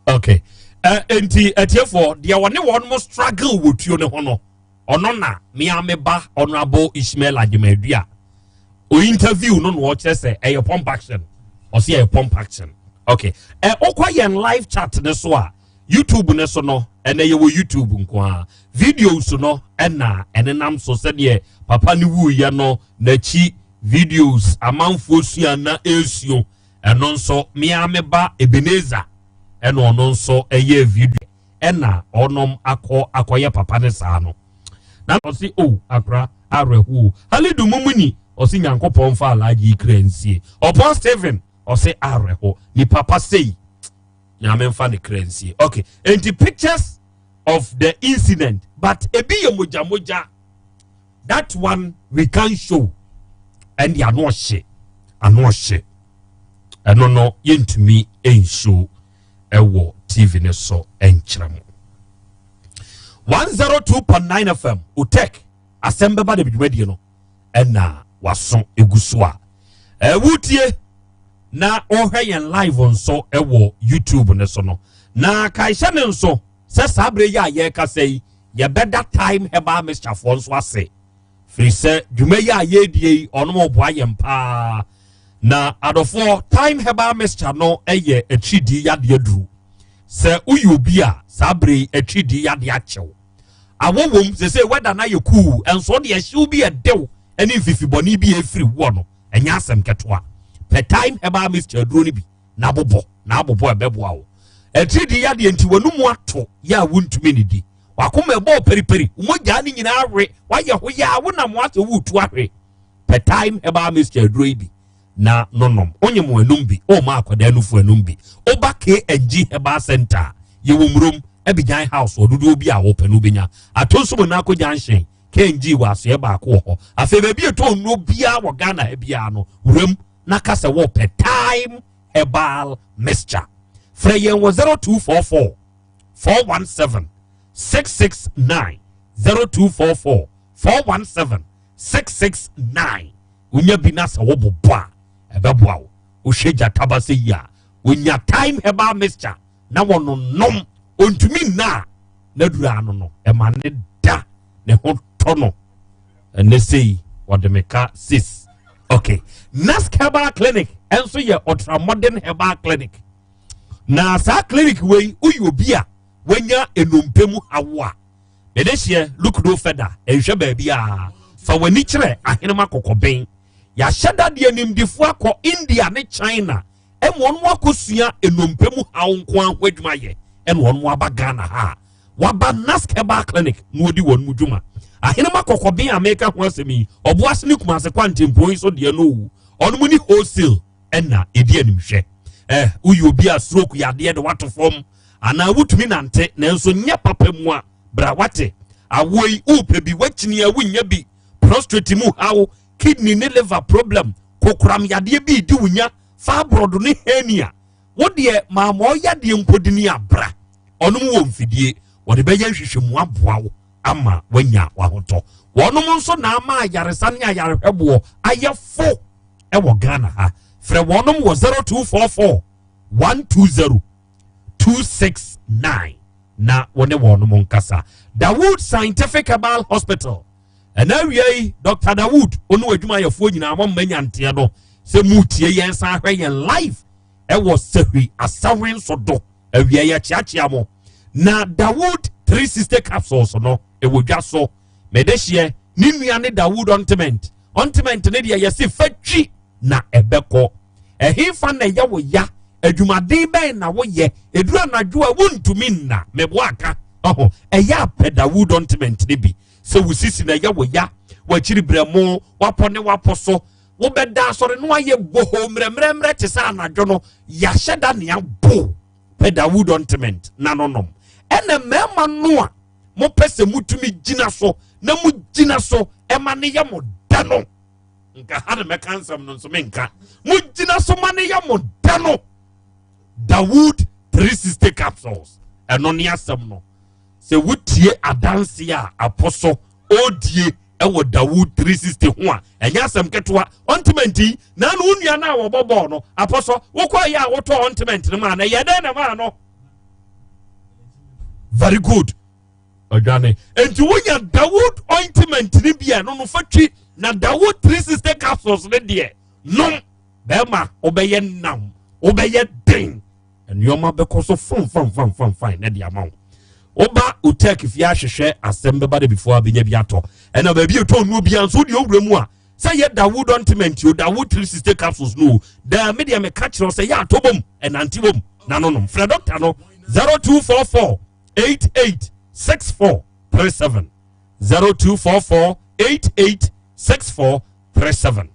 Okay, nti atiefoɔ deɛ wɔne wɔn mo struggle wɔ tuo ne ho no ɔno na mea me ba Honorable Ishmael Agyemang-Duah o interview no na ɔkyerɛ sɛ ɛyɛ pump action. Ɔsi ɛyɛ pump action. Okay, ɔkɔ yɛn live chat ne so a YouTube ne so no ɛnɛ yɛwɔ YouTube nko a videos no ɛna ɛnenam so sɛdeɛ papa ne wuyɛ no n'akyi videos amanfoɔ sua na esuo. Ɛno nso mea me ba Ebenezer ɛna ɔno nso ɛyɛ video ɛna ɔnom akɔ akɔyɛ papa ne saa no na ɔsi o akora awerɛhoɔ Halidu Mumuni ɔsi Nyankopɔn fa Alagye kra nsie. Ɔpɔn Stephen ɔsi awerɛho nipa pa sei Nyame nfa ne kra nsie. Okay, nti pictures of the incident, but ebi yɛ mogya mogya, that one we can show. Ɛnde ano ɔhye, ano ɔhye. Ɛno no yɛntumi nsuo ɛwɔ TV ne so ɛnkyerɛ mo. 102.9 FM otek asɛm bɛba de dwumadie no ɛna waso egu so a ɛwutie na ɔhwɛ yɛn live nso ɛwɔ YouTube ne so no. Na kaehyɛ ne nso sɛ saa abere yi a yɛrekasa yi yɛbɛda Time Herbal Mixturefoɔ nso ase firi sɛ dwuma yi a yɛredie yi ɔnom ɔboa yɛn paa. Na adɔfoɔ, Time Herbal Mixture no yɛ atiridii yadeɛ duru. Sɛ woyɛ obi a saa bere yi atiridii yadeɛ akyɛw awɔ wɔm sɛ wɛda no ayɛ cool ɛnso deɛ ɛhyew bi ɛdew ɛne mfifibɔne bi ɛfiri woɔ no ɛnyɛ asɛm ketewa. Pɛ Time Herbal Mixture duro no bi na abobɔ na abobɔ ɛbɛboa wo. Atiridii yadeɛ nti w'anum ato yɛ a wontumi ne di wakoma ɛbɔɔ periperi mogyaa no nyinaa we wayɛ ho yɛ a wonam asɛ woretu ahwe. Pɛ Time Herbal Mixture duro yi bi na nonom onye mo anum bi ɔma akwadaa nufu anum bi. Ɔba KNG Herbal Center, yɛwɔ Murom Abigyan House. Ɔdodoɔ bi a wɔpɛ no wobɛnya ato nso mo nako junction. KNG wɔ asoɛ baako wɔ hɔ. Afei baabi ɛtɔ nnuro biara wɔ Ghana ha biara no wuram na kasa wɔpɛ Time Herbal Mixture. Frɛ yɛn wɔ 0244 417 669, 0244 417 669. Wonya bi na sɛ wobobɔ a, ɛbɛboa wo. Wohwɛ gyataba sɛ yi a, wonya Time Herbal Mixture na wɔnonom, ɔntumi nna a, n'aduru ano no ɛma ne da ne ho tɔ no. Ɛnɛ sei wɔde me ka sis. Okay, Nask Herbal Clinic ɛnso yɛ ultra modern herbal clinic. Na saa clinic wei, woyɛ obi a wanya nnompe mu hawo a, mede hyeɛ look no further, nhwɛ baabi a, fa w'ani kyerɛ Ahenema Kɔkɔbɛn. Yɛahyɛ dadeɛ nimdifoɔ akɔ India ne China ɛma wɔn akɔsua nnompe mu haw nko ara ho adwuma yɛ, ɛna wɔn aba Ghana ha a waba Nask Herbal Clinic na wɔdi wɔn mu dwuma. Ahenema Kɔkɔbɛn a meka ho asɛm yi, Ɔboase ne Kumase kwantempɔn yi so deɛ no owu, ɔno mu ne wholesale ɛna ɛdi animhwɛ. Woyɛ obi a stroke yadeɛ de wato fam anaa wotumi nante nanso nyɛ papa mu a, bra wate. Awoɔ yi wopɛ bi, wakyini a wonya bi, prostate mu haw, kidney ne liver problem, kokoram yadeɛ bi di wo nya, fibroid ne hernia, wo deɛ maama ɔyadeɛ mpodini abra. Ɔnom wɔ mfidie wɔde bɛyɛ nhwehwɛmu aboa wo ama wanya wahotɔ. Wɔnom nso na ama ayaresa ne ayarehwɛboɔ ayɛ fo ɛwɔ Ghana ha. Frɛ wɔnom wɔ 0244 120 269 na wɔne wɔnom nkasa. Dawood Scientific Herbal Hospital, ɛna awia yi Dr Dawood ɔne adwumayɛfoɔ nyinaa mɔmma nyanteɛ no sɛ mutie yɛn san hwɛ yɛn live ɛwɔ Sahwi Asawe nso do. Awia yɛ kyeakyea mo. Na Dawood 360 capsules no ɛwɔ dwa so. Mede hyeɛ ne nua ne Dawood ointment. Ointment ne deɛ yɛse fa twi na ɛbɛkɔ. Ɛhefa na ɛyɛ wo ya? Adwumaden bɛn na woyɛ? Ɛduru anadwo a wontumi nna, meboa aka ɔho. Ɛyɛ apɛ Dawood ointment ne bi sɛ wo sisi na ɛyɛ wo ya, wakyiri brɛmo, wapɔ ne wapɔ so, wobɛda asɔre no ayɛ boho mmerɛmmerɛmmerɛ te sɛ anadwo no yɛahyɛ da nea bo. Pɛ Dawood ointment na no nom. Ɛna mmarima no a mopɛ sɛ motumi gyina so na mogyina so ɛma ne yɛ mo da no, nka ha ne mɛka nsɛm no nso menka, mogyina so ma ne yɛ mo da no, Dawood 360 capsules ɛno ne asɛm no. Sɛ wotie adanse a apɔ so ɔredie ɛwɔ Dawood 360 ho a, ɛnyɛ asɛm ketewa. Ointment yi na no wo nua no a wɔbɔ bɔɔl no apɔ so, wokɔ yɛ a wotɔ ointment no ma na ɛyɛ dɛn na maa no very good ɔdwane. Nti wonya Dawood ointment no bi a, ɛno no fa twi, na Dawood 360 capsules no deɛ nom. Bɛrima wobɛyɛ nam, wobɛyɛ den, nneɛma bɛkɔ so fan fan fan fan fan na de ama wo. Woba otek fie ahwehwɛ asɛm bɛba de before abɛnya bi atɔ. Ɛna baabi ɛtɔ nnuo bia nso wodeɛ owura mu a, sɛ yɛ Dawood ointment o, Dawood 360 capsules no o, daa me deɛ meka kyerɛ sɛ yɛ atɔ bom, ɛnante bom na no nom. Frɛ dɔkta no 0244 88 64 37, 0244 88 64 37.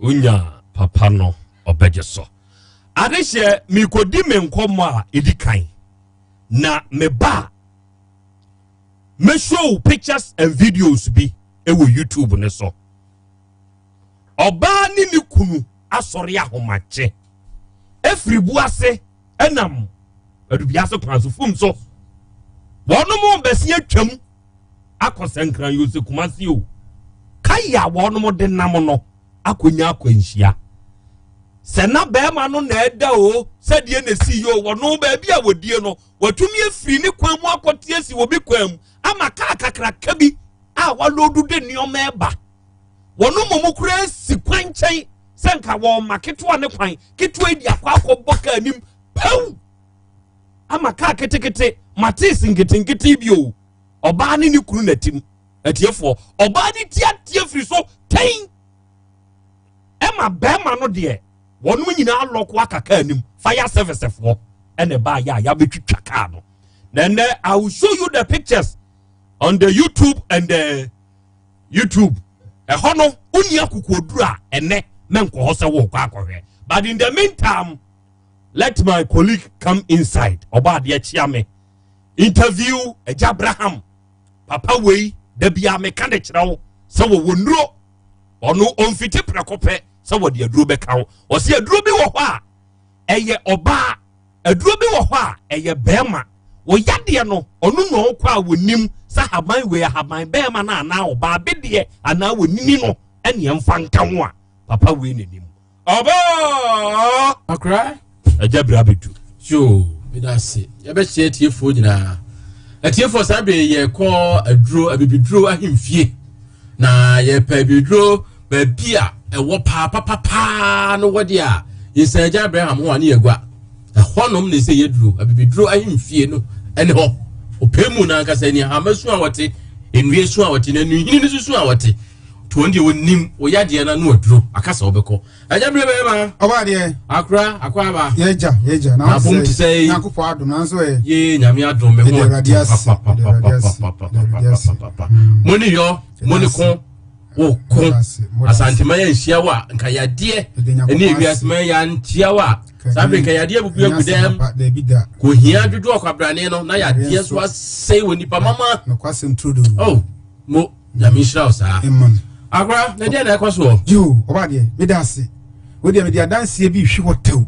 Wonya papa no ɔbɛgye so. Adehyɛ mekɔdi me nkɔmmɔ a ɛdi kan na meba a, mɛshow pictures and videos bi ɛwɔ YouTube ne so. Ɔbaa ne ne kunu asɔre ahomakye efiri bu ase ɛnam Adubiase kwan so fum so, wɔnom bɛsi atwam akɔ Sɛnkran yose Kumase o, kaya wɔnom de nam no akɔnya akwanhyia. Sɛ na bɛrima no na ɛda o, sɛdeɛ na esi yi o, wɔno baabi a wɔdie no wɔatumi afiri ne kwan mu akɔte asi wɔ bi kwan mu ama kaa kakraka bi a waloodu de nneɛma ɛba. Wɔn mmom kura si kwan nkyɛn sɛ nka wɔn ma ketewa ne kwan ketewa yi de akɔ akɔbɔ kaa anim pɛw ama kaa ketekete matese nketenkete bi o. Ɔbaa ne ne kunu n'atim atiefoɔ, ɔbaa ne tiatia firi so tɛn ɛma bɛrima no deɛ, wɔn nyinaa lɔko aka kaa anim. Fire service foɔ ɛna ɛbaa yɛ a yɛabɛtwitwa kaa no. Na ɛnɛ I will show you the pictures on the YouTube and the YouTube ɛhɔ no. Wonni akokoduru a, ɛnɛ mɛnkɔ hɔ sɛ wɔrekɔ akɔhwɛ. But in the meantime, let my colleague come inside. Ɔbɔ adeɛ kyia me interview Agya Abraham papa wei. Da bia meka de kyerɛ wo sɛ wɔwɔ nnuro. Ɔno ɔmfiti prɛko pɛ sɛ wɔde aduro bɛka wo. Ɔsɛ aduro bi wɔ hɔ a ɛyɛ ɔbaa. Aduro bi wɔ hɔ a ɛyɛ bɛrima. Wo yadeɛ no, ɔno na ɔkɔ a wɔnim sɛ ahaban wei ahaban bɛrima no anaa ɔbaa bedeɛ anaa wɔnini no ɛne ɛmfa nka ho a papa wei n'anim. Ɔbaa! Akora. Agya bere abɛdu. Yoo, meda ase. Yɛbɛkyerɛ atiefoɔ nyinaa. Atiefoɔ saa bere yɛkɔ aduro abibiduro ahemfie. Na yɛpɛ abibiduro baabi a ɛwɔ paa papapaa no wɔ deɛ a yɛsan agya Abraham ho a ne yɛgua. Ɛhɔnom na ɛsɛ yɛduro abibiduro ahemfie no ɛne hɔ. Ɔpɛ mu no ankasa ni ahama su a wɔte, nnua su a wɔte, na nnuhini no su a wɔte. To wɔn deɛ wɔnim wɔyɛ adeɛ no ano aduro aka sɛ wɔbɛkɔ. Agya bere bɛrima. Ɔba adeɛ. Akora akɔ aba. Yɛgya yɛgya. Na abom te sɛ yi. Nyankopɔn adom nanso ɛ. Yee nyame adom me ho ɔte papapapapapapapapa. Mo ne yɔ mo ne ko wo ko Asanteman yɛ nhyia wo a nka yadeɛ ɛne ewiaseman yɛ ankyia wo a saa bere nka yadeɛ bubu agu dɛm kò hia dodo ɔkwabrane no na yadeɛ so asɛe wɔ nipa mama. Oh mo. Nyame nhyira wo saa. Akora, na deɛ na ɛkɔ soɔ? Yoo, ɔba deɛ, meda ase. Wo deɛ mede adanseɛ bi hwi hɔ tɛw.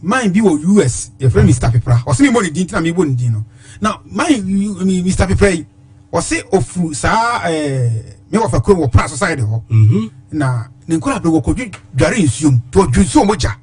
Man bi wɔ US, yɛfrɛ Mr. Pepra. Ɔse mebɔ ne din nti na mebɔ ne din no. Na man Mr. Pepra yi, ɔse ofuru saa ɛɛ me wɔfa kurom wɔ pra society hɔ. Mhm. Na ne nkora bere wɔkɔdwi dware nsuom. Nti ɔdwi nsuo mogya.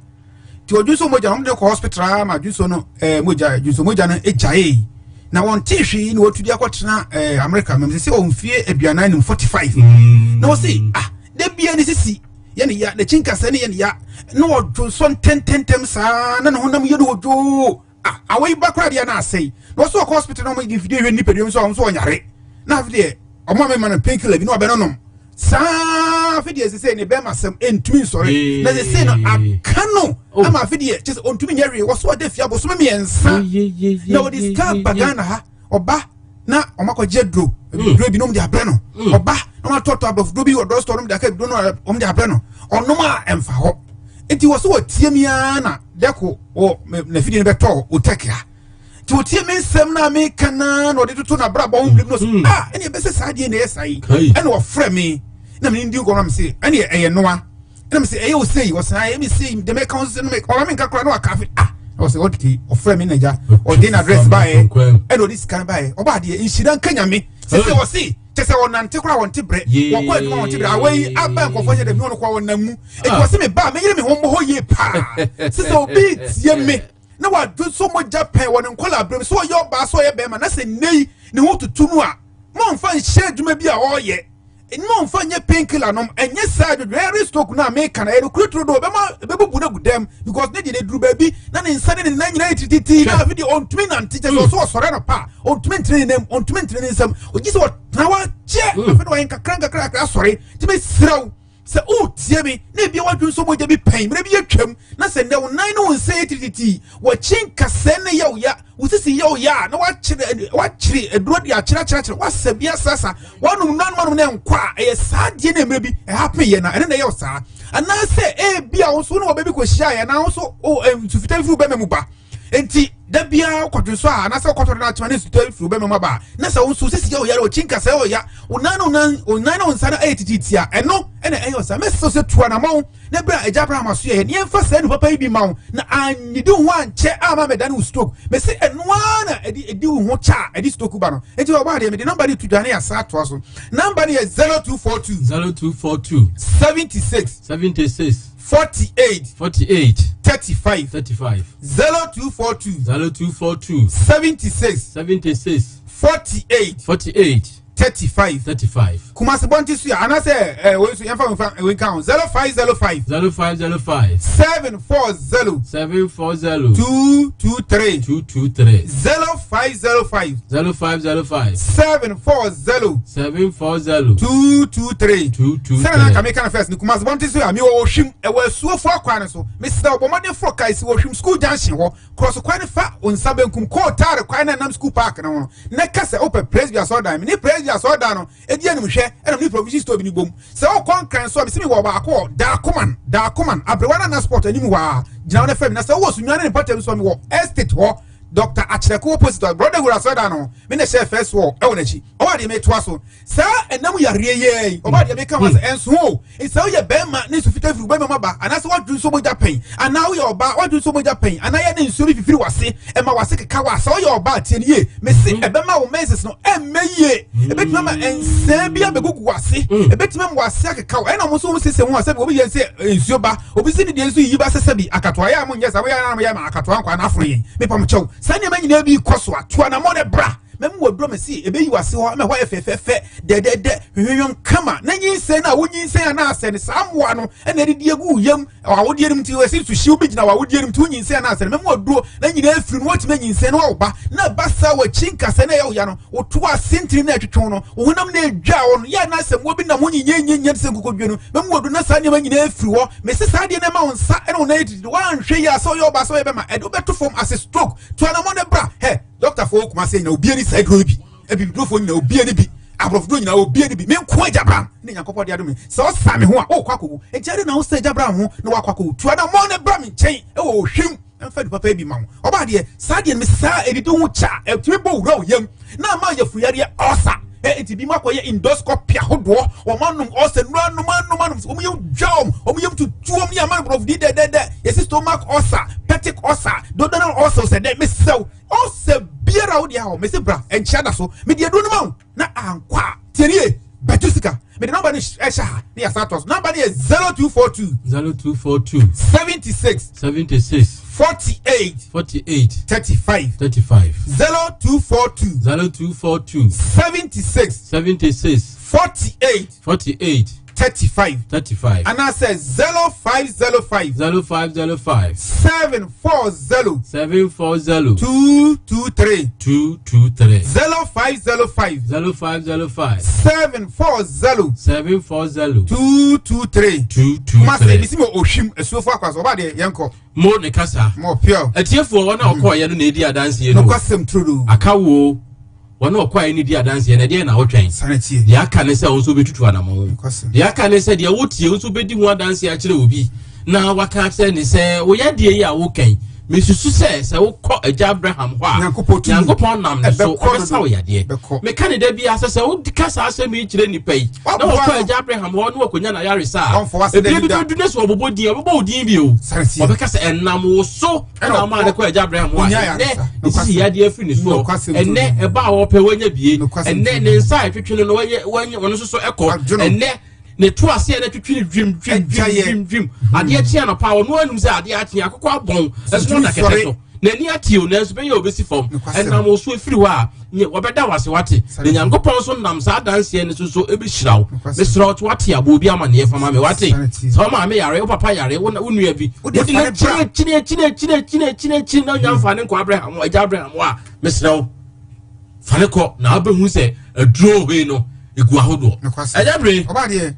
nti ɔdwonso mogya no wɔn de kɔ hospital ara ma dwonso no ɛɛ eh, mogya dwonso mogya no gyaee na wɔn te hwee na wɔtu de akɔtena ɛɛ eh, amerika mɛm sɛ wɔn fie aduanan num 45 na wɔsi ah de bia ne sisi yɛ ne ya n'akyi nkasa ne yɛ ne ya na ɔdwonso ntɛntɛntɛm saa na ne honam yɛ no odwoo ah awɔ yi ba koraa deɛ na asɛe na wɔsɛ ɔkɔ hospital na wɔn de mfidie hwɛ nipadua mu sɛ wɔn nso ɔnyare na afei deɛ wɔn a mɛma no painkiller bi na ɔbɛnonom saa afei deɛ sese ne bɛrima sɛm ntumi nsɔre na sese no aka no oh. ama afei deɛ kyɛ sɛ ɔntumi nyɛ hwee wɔso ɔda fie abosome mmiɛnsa na wɔde sika ba Ghana ha ɔba na wɔn akɔgye aduro hmm. duro bi na wɔn de abrɛ no hmm. ɔba na wɔn atɔtɔ aborɔfo duro bi wɔ drugstore na wɔn de aka duro no wɔn de abrɛ no ɔnom a ɛnfa hɔ nti wɔ so wɔtie mi ara na dɛko wɔ n'afidie no bɛtɔ otɛk ha nti wɔtie me nsɛm no a meka naa na ɔde toto n'abrabɔ ho birim no so mm. ah ɛne ɛbɛsɛ saa deɛ na ɛyɛ saa yi ɛna wɔfrɛ me na mene ndi nkɔmmɔ me se ɛne ɛyɛ noa ɛna me se ɛyɛ osei ɔsɛ ɛyɛ me sei deɛ mɛka ho sɛ no ɔma menka koraa na waka afe ah ɔsɛ ɔde ɔfrɛ me nagya ɔde na address baeɛ ɛna ɔde sika no baeɛ ɔbaa deɛ nhyira nka nyame sɛ sɛ ɔse kyɛ sɛ ɔnante koraa wɔnte brɛ wɔkɔ adwuma wɔnte brɛ awɔ yi aba nkɔfoɔ nyɛ dɛ mi ɔno koraa ɔnam mu eti wɔse me ba meyere me ho mmɔ hɔ yie paa sɛ sɛ obi tie me na wadwo nso mogya pɛn wɔ ne nkwadaa berɛ mu sɛ ɔyɛ ɔbaa sɛ ɔyɛ bɛrima na sɛ nnɛ yi ne ho tutu no a momfa nhyɛ adwuma bi a ɔreyɛ momfa nyɛ painkiller nom ɛnyɛ saa adwodwo stroke no a meka no ɛyɛ nokorɛ turo do ɔbɛma ɛbɛbubu no agu dɛm because ne deɛ ne duru baabi na ne nsa ne ne nan nyinaa yɛ tititi na afei deɛ ɔntumi nante kyɛ sɛ ɔso ɔsɔre anɔpa a ɔntumi ntene ne nam ɔntumi ntene ne nsam ɔgye sɛ ɔtena hɔ akyɛ afei de ɔyɛ nkakra nkakra kakra asɔre nti mesrɛ wo Sɛ woretie me na ebia w'adwene sɛ mogya bi pɛn mmerɛ bi atwam na sɛ nnɛ wo nan ne wo nsa yɛ tititi, w'akyi nkasɛɛ ne yɛ wo ya, wo sisi yɛ wo ya a na wakyere wakyere aduro de akyere akyere akyere wasa bi asasa wanom nanom anom na ɛnkɔ a ɛyɛ saa deɛ na mmerɛ bi ɛhappen yɛ na ɛno na ɛyɛ wo saa anaasɛ ebia wo nso wo ne wɔbɛ bi kɔhyia yɛ anaa wo nso nsufitaa firi wo bɛma mu ba nti da biara wokɔdwe so a anaasɛ wokɔtɔ no atema ne nsutɔ firi wobɛma mu aba a na sɛ wo nso sisi yɛ ɔyare ɔkyi nkasa yɛ ɔya wo nan ne wo nan wo nan ne wo nsa no ayɛ tititi a ɛno ɛna ɛyɛ ɔsa mɛsɛ sɛ tu anamɔn na berɛ a agya Abraham aso yɛ ne yɛmfa saa nipa pa yi bi ma wo na anyidi wo ho ankyɛ ama mɛda ne wo stroke mɛsɛ ɛno ara na ɛde ɛdi wo ho kyɛ a ɛde stroke ba no nti ɔbaa deɛ mede nɔmba no to dwa ne yɛasa atoa so nɔmba no yɛ 0242 0242 76 76 48 48 35 35 0242 0242 76 76 48 48 35 35 Kumasi bɔnti so yɛ anaasɛ ɛ wei nso yɛnfa nfa wei nka ho 0505 0505 740 740 223 223 0505 0505 740 740 223 223 sɛnɛ na nka meka no first ne Kumasi bɔnti so yɛ mi wɔ Ohwim ɛwɔ asuofo akwan no so mesrɛ wo bɔ mmɔden foro kae si wɔ Ohwim school junction hɔ cross kwan no fa wo nsa benkum kɔɔ taare kwan no nam school park no ho no na ka sɛ wopɛ Presby asɔredan me ne Presby asɔredan no ɛdi anim hwɛ ɛna me ne provision store bi no bom sɛ wokɔ nkran so a mesi me wɔ baako wɔ Daakoman Daakoman aberewa no ana sport anim hɔ a gyina wo no fam na sɛ wowɔ Sunyani ne mpɔtam so a mewɔ estate hɔ Dr. Akyerɛko opposite Brotherhood asɔredan no me na hyɛ first wall ɛwɔ n'akyi. Ɔba deɛ metoa so. Saa ɛnam yareɛ yɛ yi, ɔba deɛ meka ho sɛ ɛnso o. Sɛ woyɛ bɛrima ne nsu fitaa firi bɛrima mu aba, anaasɛ woadwo nsuo mogya pɛn, anaa woyɛ ɔbaa woadwo nsuo mogya pɛn, anaa yɛ ne nsuo bi fifiri w'ase, ɛma w'ase keka wo a, sɛ woyɛ ɔbaa tie no yie. Mese ɛbɛma wo menses no ɛmmɛ yie. Ɛbɛtumi ama nsɛn bi abɛgugu w'ase. Ɛbɛtumi ama w'ase akeka wo. Ɛna wɔn nso wɔn siesie ho a sɛbi obi yɛ sɛ nsuo ba, obi si ne deɛ nso yiyi ba sɛ sɛbi akatoa yɛ a mo nyɛ saa, moyɛ a moyɛ ma akatoa nkwa na aforo yɛn. Mepa mo kyɛw. Saa nneɛma nyinaa bi kɔ so a, tu anammɔn na bra. Mɛma waduro me se ɛbɛyi w'ase hɔ ama ɛhɔ ayɛ fɛfɛɛfɛ, dɛdɛdɛ, hwehwehwɛm kama. Na nyinsɛn no a wonyinsɛn anaasɛ no, saa mmoa no na ɛdidi agu wo yam wɔ awodeɛ no mu nti, wɔsi nsuhyew bi gyina wɔ awodeɛ no mu nti wonyinsɛn anaasɛ no, mɛma waduro na nyinaa afiri no, woatumi anyinsɛn na wawo ba. Na ɛba saa w'akyi nkasɛɛ na ɛyɛ wo ya no, woto ase ntini na ɛtwetwe no, wo honam na ɛdwa wo no, yɛ anaasɛ mmoa bi nam ho nyinyanyanyan sɛ nkokɔdwe no, mɛma waduro na saa nneɛma nyinaa afiri hɔ. Mese saa adeɛ no ɛma wo nsa ne wo nan yɛ tititi, woanhwɛ yie a sɛ woyɛ ɔbaa sɛ woyɛ bɛma, ɛde wobɛto fam ase stroke. Tu anammɔn na bra. Hɛ! Dɔktafoɔ wɔ Kumase nyina obi ani saa aduro yi bi, abibidurofoɔ nyina obi ani bi, aborɔfoduro nyina obi ani bi. Me nko Agya Abraham ne Nyankopɔn de adome. Sɛ ɔsa me ho a, wokɔ akɔwu. Enti adɛn na wosa Agya Abraham ho na woakɔ akɔwu? Tu anammɔn na bra me nkyɛn wɔ ohwim na mfa adu papa yi bi ma wo. Ɔbaa deɛ, saa deɛ no mese saa ɛdidi ho kyɛ a, ɛtumi bɔ wura wo yam na ama yafuyareɛ, ulcer. Enti bi mu akɔyɛ endoscopy ahodoɔ, wɔn anom ulcer nnuro anom anom anom, wɔn yam dwa wɔn, wɔn yam tutu wɔn ne ama no borɔfo di dɛdɛdɛ. Yɛsi stomach ulcer, peptic ulcer, duodenal ulcer sɛ dɛ mesɛw ulcer biara wo deɛ ahɔ mese bra ɛnkyɛ da so mede aduro no ma wo na ankɔ a tie nie bɛtu sika mede nɔmba no ɛhyɛ ha ne yɛsan atoa so nɔmba no yɛ 0242 0242 76 76 48 48 35 35 0242 0242 76 76 48 48 35 35 anaasɛ 0505 0505 740 740 223 223 0505 0505 740 740 223 223 Kumase mesi mo ohwim asuofo akwa so ɔba deɛ yɛnkɔ mo ne kasa mo pure atiefoɔ wɔn a ɔkɔɔyɛ no na edi adanseɛ no nokwasɛm turodoo aka wo wɔn a ɔkɔɔyɛ no di adanseɛ no ɛdeɛ na wotwɛn deɛ aka ne sɛ wo nso wobɛtutu anamɔ deɛ aka ne sɛ deɛ wotie wo nso wobɛdi ho adanseɛ akyerɛ obi na waka akyerɛ ne sɛ woyɛ deɛ yi a wokɛn mesusu sɛ sɛ wokɔ agya abraham hɔ a nyankopɔn nam ne so ɔbɛsa wo yadeɛ meka ne da biara sɛ sɛ woka saa asɛm yi kyerɛ nnipa yi na wɔkɔ agya abraham hɔ na wɔkɔnya n'ayaresa a ebia bi bɛdu ne sɛ wɔbobɔ din ɔbɛbɔ wo din bio ɔbɛka sɛ ɛnam wo so ɛna ɔmaa ne kɔ agya abraham hɔ a ɛnɛ ne sisi yadeɛ afiri ne soɔ ɛnɛ ɛba a wɔpɛ wanya bie ɛnɛ ne nsa a ɛtwetwe no no wɔnyɛ wɔnyɛ wɔn nso so ɛkɔ ɛnɛ ne to aseɛ na twitwi ne dwim dwim dwim dwim dwim adeɛ kye anɔpa ɔno anum sɛ adeɛ akye akokɔ abɔn ɛso ɔda kɛtɛ so n'ani ate o nanso bɛyɛ obesi fam ɛnam wo so efiri hɔ a wɔbɛda wase wate na nyankopɔn nso nam saa adanseɛ no so so ebehyira wo mesrɛ wo to wate abɔ obi amaneɛ fama me wate sɛ wo maame yare wo papa yare wo nua bi wode no kyini kyini kyini kyini kyini kyini kyini na nya mfa ne nkɔ abraham agya abraham a mesrɛ wo fa ne kɔ na wobɛhu sɛ aduro hɔ yi no egu ahodoɔ ɛyɛ bere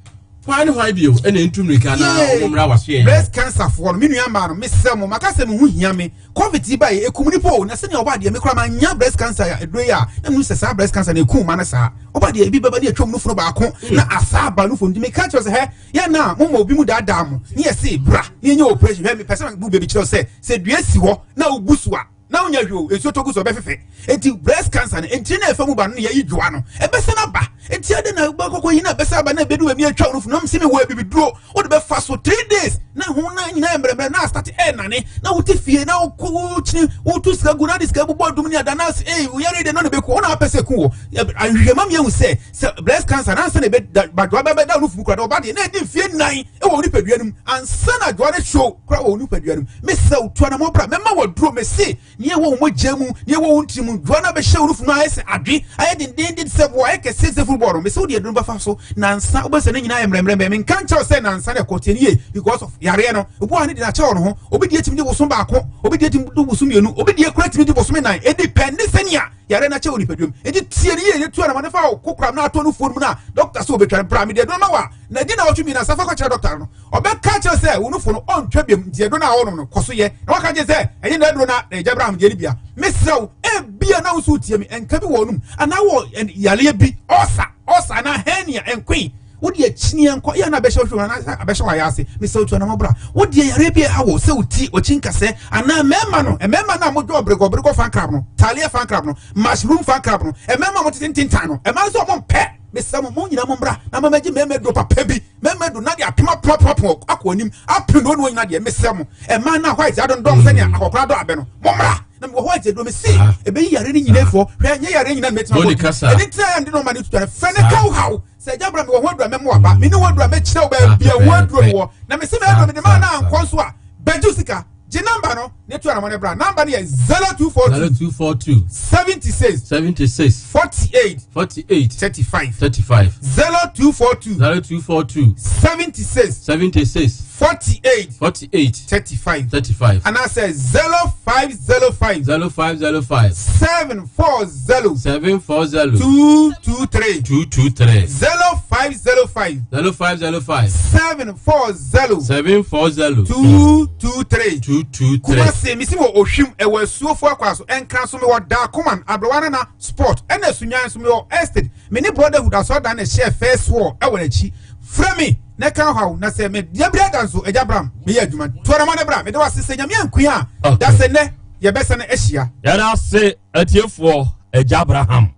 hwan ne hwan bio ɛna ntu mmirika na wɔn mmra waso yɛn. Breast cancer foɔ no me nua mmaa no mesrɛ mo maka sɛ me ho hia me covid yi ba yɛ ekum nipa o na sɛnea ɔba deɛ me kora ma nya breast cancer a eduro yi a na mu sɛ saa breast cancer na ekum ma no saa ɔba deɛ ebi bɛba ne atwam nufunu baako na asa aba nufunu nti meka kyerɛ sɛ hɛ yɛ na mo ma obi mu daadaa mo ne yɛ se bra ne yɛ nyɛ operation hwɛ mepɛ sɛ bu baabi kyerɛ sɛ sɛ dua si hɔ na obu so a na wonya hwɛ o nsuo tɔ gu so ɔbɛfefɛ nti breast cancer no ntiri na ɛfa mu ba no na yɛyi dwoa no ɛbɛsɛ no aba nti ade na bɛkɔkɔ yi na ɛbɛsɛ aba na ɛbɛdu baabi atwa wo no funu sɛ mewɔ abibiduro wode bɛfa so 3 days na ho na nyinaa mmerɛmmerɛ na astate ɛnane na wote fie na wokyini wotu sika gu na de sika bobɔ adum ne ada na ei woyɛre de no na bɛku wo na wapɛ sɛ ku wɔ ahwehwɛma mmiɛhu sɛ sɛ breast cancer na ansa na ɛbɛ badwoa bɛbɛda wo no funu kora na ɔba deɛ na ɛdi mfie nnan wɔ wo nipadua no mu ansa na adwoa no show kora wɔ wo nipadua no mu. Mesrɛ wo, tu anamɔ bra, mɛma waduro. Mese, nea ɛwɔ wo mogya mu, nea ɛwɔ wo ntini mu, dwoa no abɛhyɛ wo nufu mu ayɛ sɛ adwe, ayɛ dendenden sɛ boɔ, ayɛ kɛseɛ sɛ football no. Mese wode aduro no bɛfa so nansa, wobɛhu sɛ ne nyinaa yɛ mmerɛmmerɛ. Menka nkyerɛ wo sɛ nansa na ɛkɔ, tie no yie, because of yareɛ no. Obi wɔ ha ne deɛ akyɛ wɔ ne ho, obi deɛ tumi di bosom baako, obi deɛ tumi di bosom mmienu, obi deɛ kora tumi di bosome nan. Ɛdi pɛ ne sɛnea yareɛ no akyɛ wɔ nipadua mu. Enti tie no yie, yɛtu anamɔ ne fa wo kokoram na atɔ nufoɔ no mu no a, dɔkta sɛ obɛtwa no, bra mede aduro ma wo a, na di naawɔtwe mmienu ansa fa kɔkyerɛ dɔkta no. Ɔbɛka akyerɛ sɛ wo nufo no ɔntwa biom nti aduro no a wɔnom no kɔ so yɛ na waka kyerɛ sɛ ɛnyɛ n'aduro na ɛgya Abraham deɛ no bia. Mesrɛ wo, ebia na wo nso wotie me, nka bi wɔ ɔnom anaa wɔ yareɛ bi, ɔsa, ɔsa anaa hernia, nkoe. Wo deɛ kyini nkɔ yɛ na abɛhyɛ wo hwɛ anaa abɛhyɛ wo ayɛ ase. Mesɛ wo tu anamɔ bra. Wo deɛ yareɛ bi ɛha wo sɛ wo ti okyi nkasɛ anaa mmarima no mmarima no a modwo ɔbregɔ fan club no taaleɛ fan club no mushroom fan club no mmarima mo tete ntentan no mmaa nso ɔmo mpɛ. Mesɛ mo mo nyinaa mo mbra na mo mɛgye mmarima aduro papa bi mmarima aduro na de apem apem apem apem akɔ anim apem na onu nyinaa deɛ mesɛ mo mmaa na white adondɔm sɛnea akɔkora dɔ abɛ no mo mmra na mewɔ hɔ agye duro me se ɛbɛyi yare no nyina foɔ hwɛ nyɛ yare nyina mɛtumi abɔ ɛne ntina yɛ nde no ma ne tutu fɛ ne ka wo haw sɛ agya bra mewɔ ho aduro a mɛmo aba mene ho aduro a mɛkyerɛ wo baabi a ho aduro no wɔ na mese mɛ aduro mede maa na ankɔ nso a bɛgye sika gye namba no ne to anamɔ ne bra namba no yɛ 0242 0242 76 76 48 48 35 35 0242 0242 76 76 48 48 35 35 anaasɛ 0505 0505 740 740 223 223 0505 0505 740 740 223 223 Kumasi misi wɔ Ohwim ɛwɔ Asuofo akwa so Nkran so mewɔ Dakoman Aberewa Nana Sport ɛna Sunyani nso mewɔ Estate me ne Brotherhood asɔredan na ɛhyɛ first wall ɛwɔ n'akyi frɛ me na ɛka haw na sɛ me yɛbrɛ da nso agya bram meyɛ adwuma tuarama ne bra mede wase sɛ nyame ankua a da sɛ nnɛ yɛbɛsane ahyia. Yɛda ase atiefoɔ agya Abraham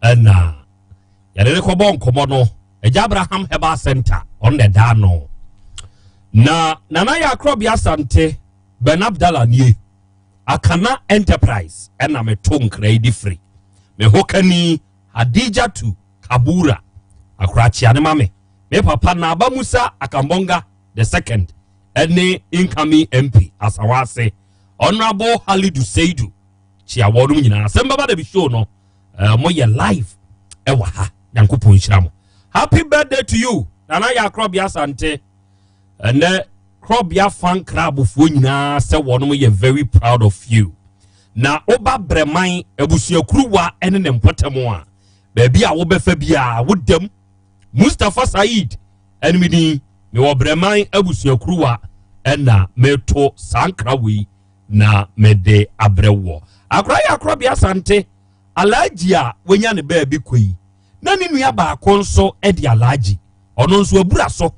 ɛna yɛde ne kɔbɔ nkɔmmɔ no agya Abraham Herbal Center ɔno na ɛda ano na Nana yɛ akorɔbea Asante Ben Abdallah nie Akana Enterprise ɛna meto nkra yi de firi me ho kani Hadija tu Kabura akorakyea ne ma me me papa Naba Musa Akambonga the second ɛne incoming MP Asawase Honorable Halidu Seidu kyia wɔnom nyinaa asɛm bɛba da bi show no uh, mo yɛ live ɛwɔ ha nyankopɔn nhyira mo happy birthday to you nana yɛ akorɔbea asante ɛnɛ korɔbea fan clubfoɔ nyinaa sɛ wɔnom yɛ very proud of you na woba brɛman abusuakuruwa ne ne mpɔtam a baabi a wobɛfa biara wodam mustapha said ɛne me din mewɔ brɛman abusuakuruwa ɛna meto saa nkra wei na mede abrɛ wɔ akora yɛ akorɔbea asante alaaji a wanya ne baabi kɔ yi na ne nua baako nso de alaaji ɔno nso abura so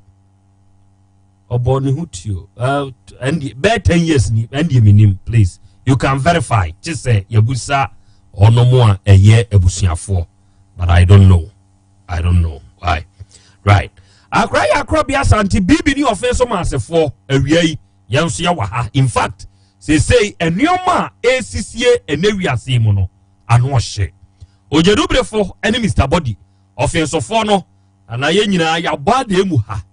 ɔbɔ ne ho tuo ɛndeɛ bɛɛ ten years ni ɛndeɛ menim please you can verify kye sɛ yɛbusa ɔno mo a ɛyɛ abusuafoɔ but i don't know i don't know why right akora yɛ akorɔbea asante biribi ne ɔfe nso ma asefoɔ awia yi yɛn nso yɛwɔ ha in fact seesei nneɛma a ɛresisie ɛnɛ wiase yi mu no ano ɔhye ogyedubrefo ne mr body ɔfensofoɔ no anaa yɛn nyinaa yɛabɔ adeɛ mu ha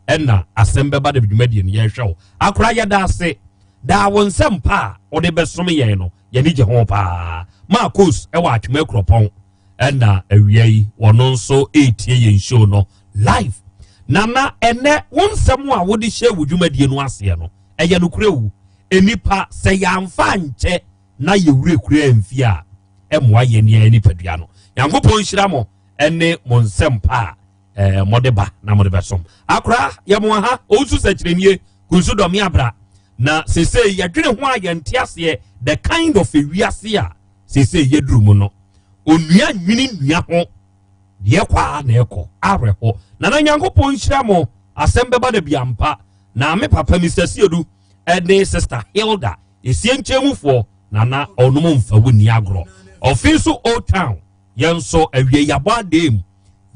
ɛna asɛm bɛba de dwumadie no yɛhwɛ wo akora yɛda ase daa wo nsɛm pa a wode bɛsom yɛn no yɛne gye ho paa maakos ɛwɔ atwema kuropɔn ɛna awia yi wɔno nso ɛretie yɛn show no live nana ɛnɛ wo nsɛm a wode hyɛ wo dwumadie no aseɛ no ɛyɛ nokorɛ wu nnipa sɛ yɛamfa nkyɛ na yɛwura kura mfie a ɛmmoa yɛn ne nipadua no nyankopɔn nhyira mo ɛne mo nsɛm pa a ɛɛ mode ba na mode bɛsom akora yɛmo ha owusu sɛkyerɛnie kunsu dɔme abra na sesei yɛdwene ho a yɛnte aseɛ the kind of ewiase a sesei yɛduru mu no onua nwini nua ho deɛ ɛkɔ a na ɛkɔ awerɛhɔ nana nyankopɔn nhyira mo asɛm bɛba da bi ampa na me papa mr siedu ɛne sister hilda esie nkyɛnmufoɔ nana ɔnom mfa wo ni agorɔ ɔfe nso old town yɛn nso awie yɛabɔ adeɛ mu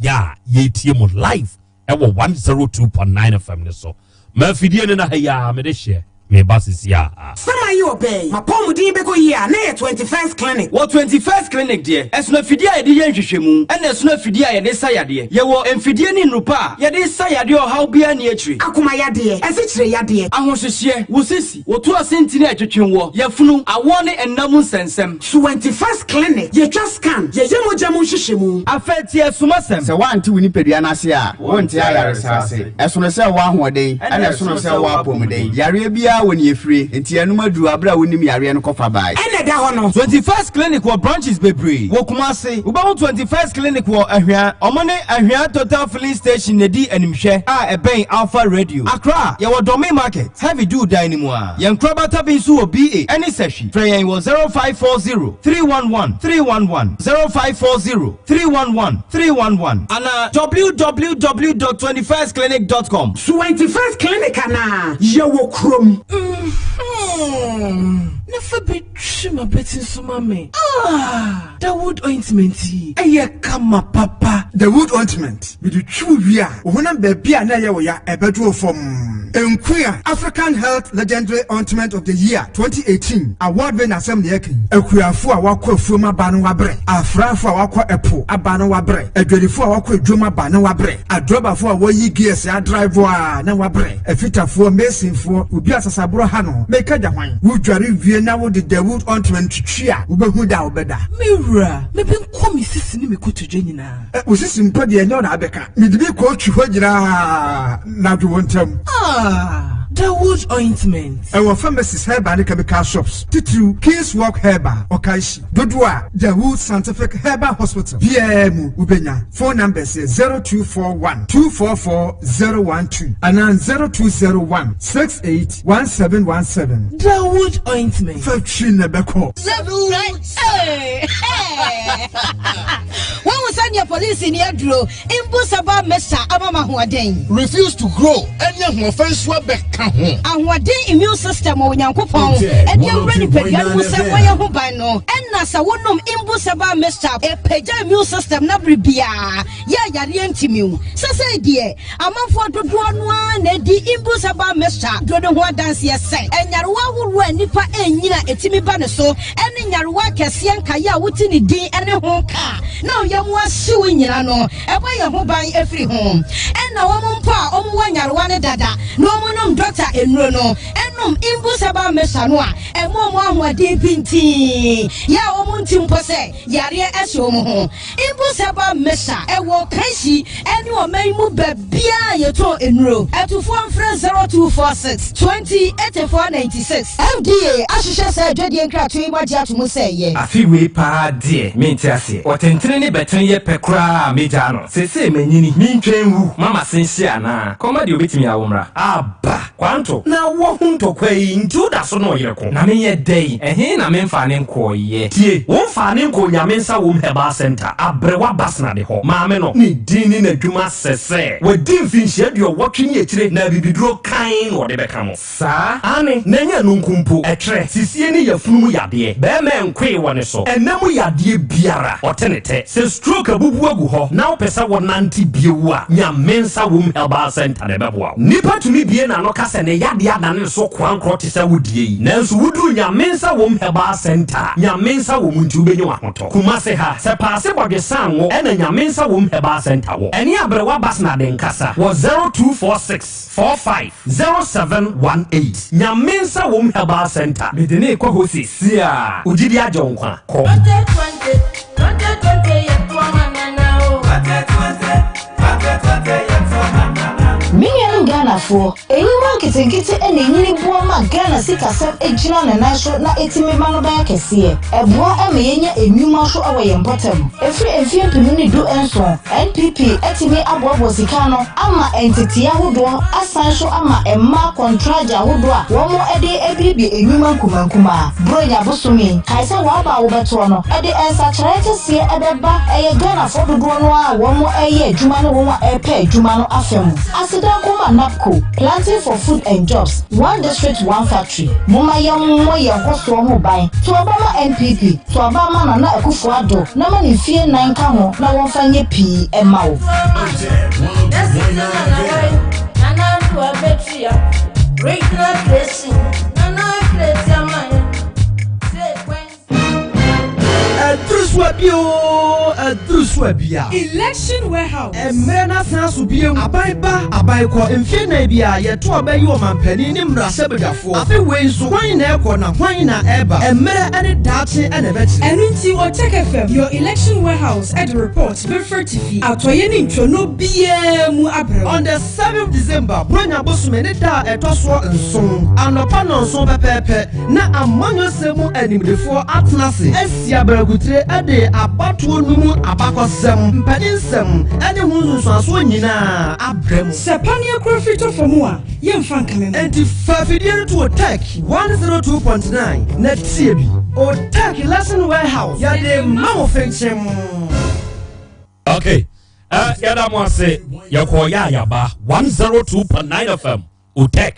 yɛ a yɛtie mu live ɛwɔ 102.9 fm ne so mafidie no na ha yi a mede hyɛ meba sisi a. Sama yi ɔbɛn, m'apɔmuden bɛkɔ yie a na yɛ 21st Clinic. Wɔ 21st Clinic deɛ, ɛsono afidie a yɛde yɛ nhwehwɛmu ɛna ɛsono afidie a yɛde sa yadeɛ. Yɛwɔ mfidie ne nnuru pa a yɛde sa yadeɛ ɔhaw biara nni akyire. Akoma yadeɛ, asikyire yadeɛ. Ahohyehyeɛ, wo sisi, wo to ase ntini a ɛtwetwe woɔ, yafunu, awoɔ ne nna mu nsɛnsɛm. 21st Clinic, yɛtwa scan, yɛyɛ mogya mu nhwehwɛmu. Afei tie asumasɛm. Sɛ woante wo nipadua no ase a, wonte ayaresa ase. Ɛsono sɛ wowɔ ahoɔden, ɛna ɛsono sɛ wowɔ apɔmuden. Yareɛ biara. Biribiara wɔ nea efire, enti ɛnom aduru bere a wonnim yareɛ no kɔfa bae. Ɛna ɛda hɔ no. 21st Clinic wɔ branches bebree wɔ Kumasi. Wobɛhu 21st Clinic wɔ Ahwea. Ɔmo ne Ahwea Total Filling Station na edi animhwɛ a ɛbɛn Alpha Radio. Accra, yɛwɔ Dɔme Market, Heavy Dew dan no mu a. Yɛn nkorabata bi nso wɔ BA ɛne Sahwi. Frɛ yɛn wɔ 0540 311 311, 0540 311 311 anaa www.twentyfirstclinic dot com. 21st Clinic anaa? Yɛwɔ kurom. Mm-hmm. Na fa bi twi m'abati nso ma me. Ah! Dawood ointment yi, ɛyɛ kama papa. Dawood ointment, mede twi wo wie a, wo honam baabi a na ɛyɛ wo ya, ɛbɛdwo wo fam. Nkuya, African Health Legendary Ointment of the Year 2018 award winner asɛm na yɛka yi. Akuafo a wɔakɔ afuom aba no wɔabrɛ, afrafo a wɔakɔ ɛpo aba no wɔabrɛ, adwadifo a wɔakɔ adwam aba no wɔabrɛ, adrɔbafo a wɔyi gears adrive a na wɔabrɛ, afitafoɔ, masonfoɔ, obi a sasaborɔ ha no, meka gya hwan? Wodware wie na wode Dawood ointment twitwi a, wobɛhu da a wobɛda. Me wura, mebe nkɔ me sisi ne me kotodwe nyinaa. Ɛ, wo sisi mpo deɛ ɛnyɛ wo na abɛka. Mede bi kɔɔtwi hɔ nyinaa na dwo wo ntam. Ah, Dawood ointment. Ɛwɔ pharmacies, herbal ne chemical shops, titiriw King's Walk Herbal, Okaishie. Dodoɔ a Dawood Scientific Herbal Hospital biara mu wobɛnya. Phone numbers yɛ 0241 244 012 anaa 0201 68 1717. Dawood ointment. Fa twi na ɛbɛkɔ. Woahu sɛdeɛ polisi ni aduro mbu saba mesa ama ma ahoɔden. Refuse to grow ɛne ahoɔfɛ nso abɛka ho. Ahoɔden immune system wɔ Onyankopɔn ɛde awura nipadua no mu sɛ wɔyɛ ho ban no ɛna sɛ wonom mbu saba mesa ɛpagya immune system na bere biara yɛ a yareɛ ntumi wo. Sɛsɛi deɛ amanfoɔ dodoɔ no ara na ɛdi mbu saba mesa duro no ho adanseɛ sɛ nyarewa ahoroɔ a nnipa ɛnyina ɛtumi ba ne so ɛne nyarewa akɛseɛ nkaeɛ a wote ne din ne ho ka na ɔyɛ mu ahye wo nyina no, ɛbɔ yɛn ho ban firi ho. Ɛna wɔn mpo a wɔn wɔ nyarewa no dada na wɔn nom dɔkta nnuro no, nom Imbu Herbal Mixture no a, ɛma wɔn ahoɔden pintinn, yɛ a wɔn nte mpo sɛ yareɛ hyɛ wɔn ho. Imbu Herbal Mixture, ɛwɔ Kanshi ne ɔman yi mu baabiara a yɛtɔn nnuro. Atufoɔ mfrɛ 0246 20 84 96. FDA ahwehwɛ saa adwadie nkratoɔ yi mu agye ato mu sɛ ɛyɛ. Afe wei paa deɛ mente aseɛ. Ɔtentene ne bɛtene yɛ pɛ koraa a mɛgyaa no. Seesei manyini, mentwɛn nwu ma m'ase nhye anaa? Kɔma deɛ ɔbɛtumi awo mmra. Aba! Kwanto, na woahu ntɔkwa yi nti woda so ne ɔyere ko? Na menyɛ dɛn? Ɛhe na memfaa ne nkɔeɛ? Tie! Womfaa ne nkɔɔ Nyame Nsa Wom Herbal Centre, Aberewa Basnade hɔ. Maame no, ne din ne n'adwuma sɛ sɛ wadi mfinhyia aduɔwɔtwe ne akyire na abibiduro kann na ɔde bɛka mo. Saa? Aane, na ɛnyɛ ɛno nko mpo, ɛtwerɛ, sisie ne yafunu mu yadeɛ, bɛɛma nkoe wɔ ne so, ɛna mu yadeɛ biara, ɔte ne tɛ. Sɛ stroke abubu agu hɔ na wopɛ sɛ wonante bio a, nya Mensa Womb Herbal Centre na ɛbɛboa wo. Nipa tumi bue n'ano ka sɛ ne yadeɛ adane ne so koankorɔ te sɛ wo deɛ yi, nanso woduru nya Mensa Womb Herbal Centre a, nya Mensa wɔ mu nti wobɛnya w'ahotɔ. Kumase ha, sɛ Paase Bɔdwe Sango ɛna nya Mensa Womb Herbal Centre wɔ. Ɛne Aberewa Basnade nkasa wɔ 0246. 45 0718 Nyame nsa wom herbal center. Mede no rekɔ hɔ seesei a. Wo gyidi agye wo nkwa. Kɔ. Me nuanom Ghanafoɔ, nnwuma nketenkete na ɛnyini boa ma Ghana sikasɛm gyina ne nan so na ɛtumi ma no bɛyɛ kɛseɛ. Ɛboa ma yɛnya nnwuma nso wɔ yɛn mpɔtam. Ɛfiri mfeɛ mpenu ne du nson, NPP atumi aboaboa sika ano ama ntetee ahodoɔ asan nso ama mmaa kɔntragye ahodoɔ a wɔde abuebue nnwuma nkumaa nkumaa. Buronya bosome yi, kae sɛ w'aba a wobɛtoɔ no de nsakyeraeɛ kɛseɛ bɛba ɛyɛ Ghanafoɔ dodoɔ no ara a wɔreyɛ adwuma ne wɔn a ɛrepɛ adwuma no afa mu. Aseda nkɔma NABCO, Planting for Food and Jobs, One District One Factory. Momma yɛmmɔ yɛn nkɔsoɔ ho ban. To aba ma NPP, to aba ma Nana Akufo Addo na ma ne mfie nnan nka ho na wɔmfa nyɛ pii mma wo. Ɛduru so a bio. Oo aduru so abia. Election Warehouse. Mmerɛ no asan aso biom. Aban ba, aban kɔ, mfeɛ nnan biara yɛto aba yi ɔmanpanin ne mmarahyɛbadwafoɔ. Afe wei nso hwan na ɛrekɔ na hwan na ɛreba? Mmerɛ ne daakye na ɛbɛkyerɛ. Ɛno nti Otec FM, your election warehouse de report bɛfiri atifi, atɔeɛ ne ntwonoo biara mu abrɛ wo. On the seventh December, Buronya bosome ne da a ɛtɔ soɔ nson, anɔpa nnɔnson pɛpɛɛpɛ, na amanyɔsɛm mu animdefoɔ atena ase asi abarakutire de abatoɔ no mu abakɔsɛm, mpaninsɛm ne ho nsunsuansoɔ nyinaa abrɛ mo. Sɛ paneɛ koro firi tɔ fam a, yɛmfa nkame mo. Enti fa afidie no to Otec 102.9 na tie bi. Otec Lesson Warehouse, yɛde ma mo fenkyem. Okay. Uh, yɛda mo ase yɛkɔɔ yɛ ayaba 102.9 fm otec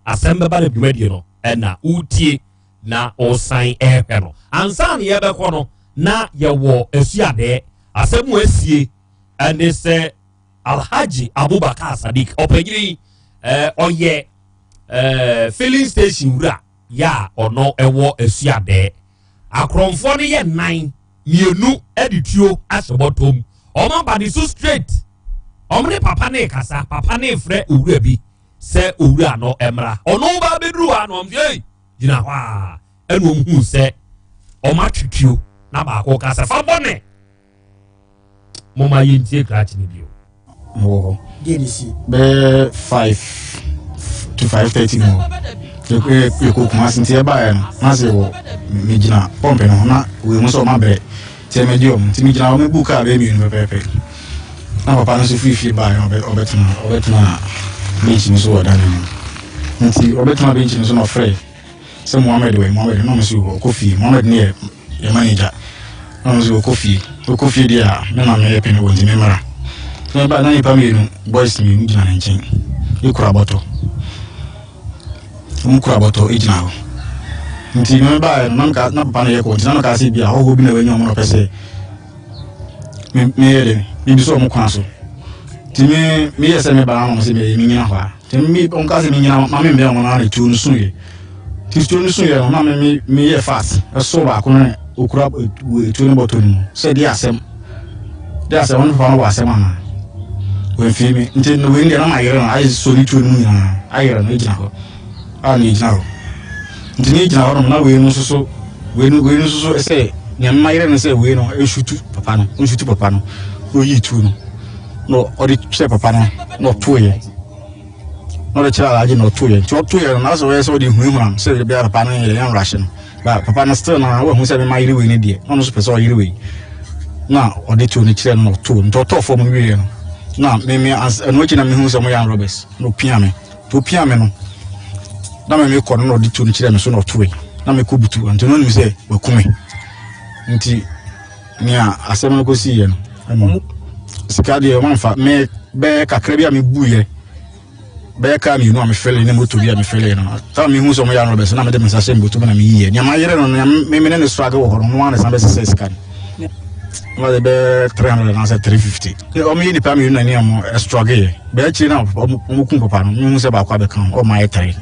asɛm bɛba no dwumadie no ɛna wotie na ɔsan ɛhwɛ no ansa na yɛbɛkɔ no na yɛwɔ asuadeɛ asɛm mu asie ɛne sɛ alhaji abubakar sadiq ɔpanyini ɔyɛ filling station wura yɛ a ɔno ɛwɔ asuadeɛ akorɔmfoɔ no yɛ nnan mmienu de tuo ahyɛ bɔtɔ mu wɔn aba ne so straight wɔn ne papa ne kasa papa ne frɛ owura bi sɛ owura no mmra ɔno ba abɛduru hɔ ano wɔn sɛ ei gyina hɔ a ɛna wɔn hu sɛ wɔn atwe tuo na baako kasa fa bɔ ne mo ma yɛntie krakye no bio. Mewɔ hɔ bɛyɛ 5 to 5:30 mu yɛkɔ Kumase, nti yɛbaeɛ no na sɛ wɔ megyina pɔmpe no ho na wei mu sɛ ɔma brɛ nti ɛmɛgye ɔmo, nti megyina hɔ mebu kaa bɛyɛ 2 pɛpɛɛpɛ na papa no nso firi fie baeɛ na ɔbɛtena bench no so wɔ dan no mu. Nti ɔbɛtena bench no so na ɔfrɛ sɛ Mohammed wɔ Mohammed na ɔmo sɛ ɔkɔ fie. Mohammed ne yɛ manager na ɔmo sɛ ɔkɔ fie. Ɔkɔ fie deɛ a me na meyɛ pene wɔ, nti memmra. Meba na nipa mmienu, boys mmienu gyina ne nkyɛn ekura bɔtɔ, wɔn kura bɔtɔ gyina hɔ. Nti me baeɛ no na meka na papa no yɛ kɔ, nti na meka sɛ bi a ahɔhoɔ bi na wɔanya wɔn na ɔpɛ sɛ me meyɛ de mebisa wɔn kwan so. Nti me meyɛ sɛ meba na wɔn sɛ meyɛ menyina hɔ a, nti me wɔn ka sɛ menyina ma membɛn wɔn na tuo no so yɛ, nti tuo no so yɛ no na me me meyɛ fast ɛso baako no okura etuo no bɔtɔ no mu sɛ de asɛm wɔn papa no wɔ asɛm ana wɔmfie mi. Nti no wei deɛ na ma yere no ayɛ so ne tuo no mu nyinaa ayere no gyina hɔ a na egyina hɔ, nti ne gyina hɔ nom na wei no nso so wei no nso so sɛ nea mma yere no sɛ wei no esutu papa no nsutu papa no na oyi tuo no na ɔde kyerɛ papa no na ɔtoeɛ na ɔde kyerɛ alagye na ɔtoeɛ. Nti ɔtoeɛ no na sɛ ɔyɛ sɛ ɔde hunahuna no sɛ ebi papa no yɛ yɛn nrahyɛ no ba papa no still na wahu sɛ mema yere wei no deɛ na ɔno nso pɛ sɛ ɔyere wei na ɔde tuo no kyerɛ no na ɔtoo. Nti ɔtɔɔ fam no wieɛ no na meme ɛno akyi na mehu sɛ ɔmo yɛ armed robbers na ɔpia me. Nti ɔpia me no na me mekɔ no na ɔde tuo no kyerɛ me so na ɔtoe na mekɔ butu. Nti no ɔnim sɛ waku me. Nti nea asɛm no kɔsiiɛ no, ɛno sika deɛ ɔmamfa me bɛyɛ kakra bi a mebuiɛ bɛyɛ kaa mmienu a mefele ne moto bi a mefele no taa mehu sɛ ɔmo yɛ armed robbers na mede me nsa hyɛ mboto mu na meyiɛ nea mayere no, nea meme ne ne struggle wɔ hɔ no, ɔno ara na san bɛsesɛ sika no na de bɛyɛ 300 anaasɛ 350. Ɔmo yɛ nipa mmienu na ne ɔmo struggle yɛ bɛyɛ akyire na ɔmo kum papa no. Mehu sɛ baako abɛka ho, ɔmo ayɛ three.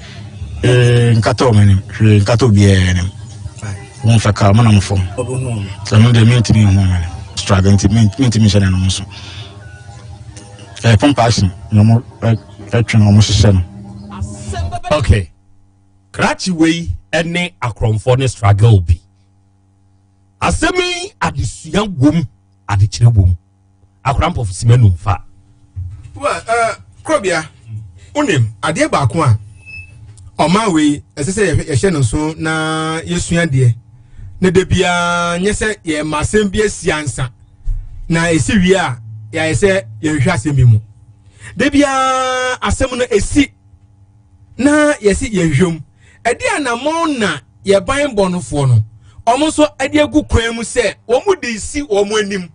Nkata ɔmo anim hwee, nkata obiara anim, wɔn fɛ kaa ɔmo nam fam. Ɛno deɛ mentumi nhu ɔmo anim struggle, nti mentumi nhyɛ n'anom so. Ɛyɛ pump action na ɔmo ɛtwe na ɔmo hyehyɛ no. Okay, krakye wei ne akorɔmfoɔ ne struggle bi. Asɛm yi adesua wom, adekyerɛ wom. Akorampɔfo sima num fa. Well, kurɔbea wonim adeɛ baako a ɔman wei ɛsɛ sɛ yɛhyɛ no nso na yɛsua deɛ na da biara nyɛ sɛ yɛma asɛm bi asi ansa na ɛsi wie a yɛayɛ sɛ yɛhwehwɛ asɛm bi mu. Da biara asɛm no ɛsi na yɛsi yɛhwehwɛ mu. Ɛde anammɔn na yɛban bɔ nofoɔ no ɔmo nso ɛde agu kwan mu sɛ wɔn de si wɔn anim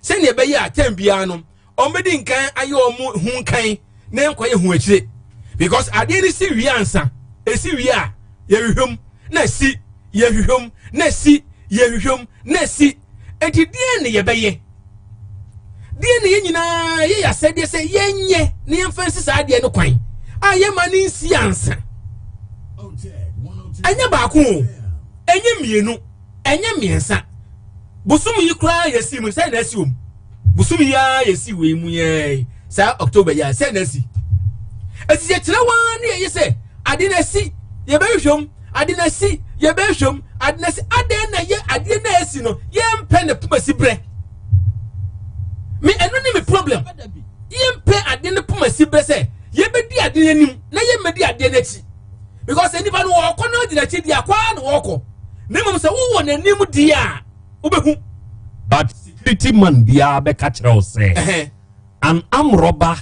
sɛnea ɛbɛyɛ a tɛm biara no wɔn bɛdi nkan ayɛ wɔn ho nkan na nkɔyɛ ho akyire, because adeɛ no si wie ansa esi wie a yɛhwehwɛ mu na si yɛhwehwɛ mu na si yɛhwehwɛ mu na si. Eti deɛ ne yɛbɛyɛ deɛ ne yɛn nyinaa yɛyɛ asɛdeɛ sɛ yɛnyɛ ne yɛmfa nsi saa adeɛ no kwan a yɛma ne nsi ansa. Ɛnyɛ baako o, ɛnyɛ mmienu, ɛnyɛ mmiɛnsa. Bosom yi koraa yɛsi mu sɛ na asi wɔm. Bosom yi ara yɛsi wei mu yɛn saa October yi a sɛ na asi. Eti yɛkyerɛ wɔn ne yɛyɛ sɛ ade na asi yɛbɛhwehwɛ mu ade na asi yɛbɛhwehwɛ mu ade na asi adɛn na yɛ adeɛ na asi no yɛmpɛ ne poma si berɛ. Me ɛno ne me problem. Yɛmpɛ ade ne poma si berɛ sɛ yɛbɛdi ade no anim na yɛmmɛdi adeɛ no akyi. Because nipa no wɔkɔ na ɔdi n'akyi di akɔ na wɔkɔ. Na mmom sɛ wowɔ n'anim di a wobɛhu. But security man biara bɛka kyerɛ wo sɛ an armed robber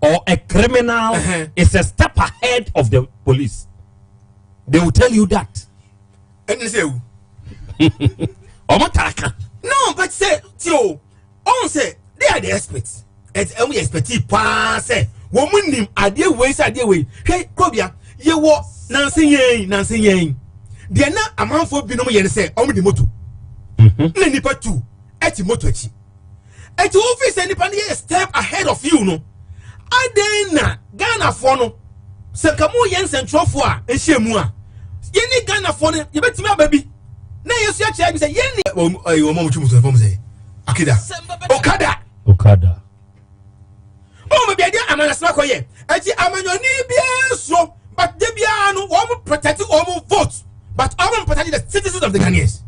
or a criminal is a step ahead of the police. They will tell you that. Ɛne sɛ ewu. Ɔmo taa ka. No, but sɛ ti o, ɔn sɛ they are the experts. Ɛti ɛmo yɛ expertise paa sɛ wɔn mu nim adeɛ wei sɛ adeɛ wei. Hwɛ kurobia yɛ wɔ nansi yɛn nansi yɛn. Deɛ na amanfoɔ binom yɛ ne sɛ ɔmo de moto. Na nipa tu ɛte moto akyi. Eti wofi sɛ nipa no yɛ step ahead of you no. Adɛn na Ghanafoɔ no sɛ nka mo yɛ nsɛntwerɛfoɔ a nhyɛ mu a yɛne Ghanafoɔ no yɛbɛtumi aba bi na yɛsu akyerɛ bi sɛ yɛne wɔn a wɔtwi moto fam sɛ akida okada okada wɔn baabi adeɛ amanasɛm akɔyɛ eti amanyɔni biara suro but de biara no wɔn protect wɔn vote but wɔn protect the citizens of the Ghanaians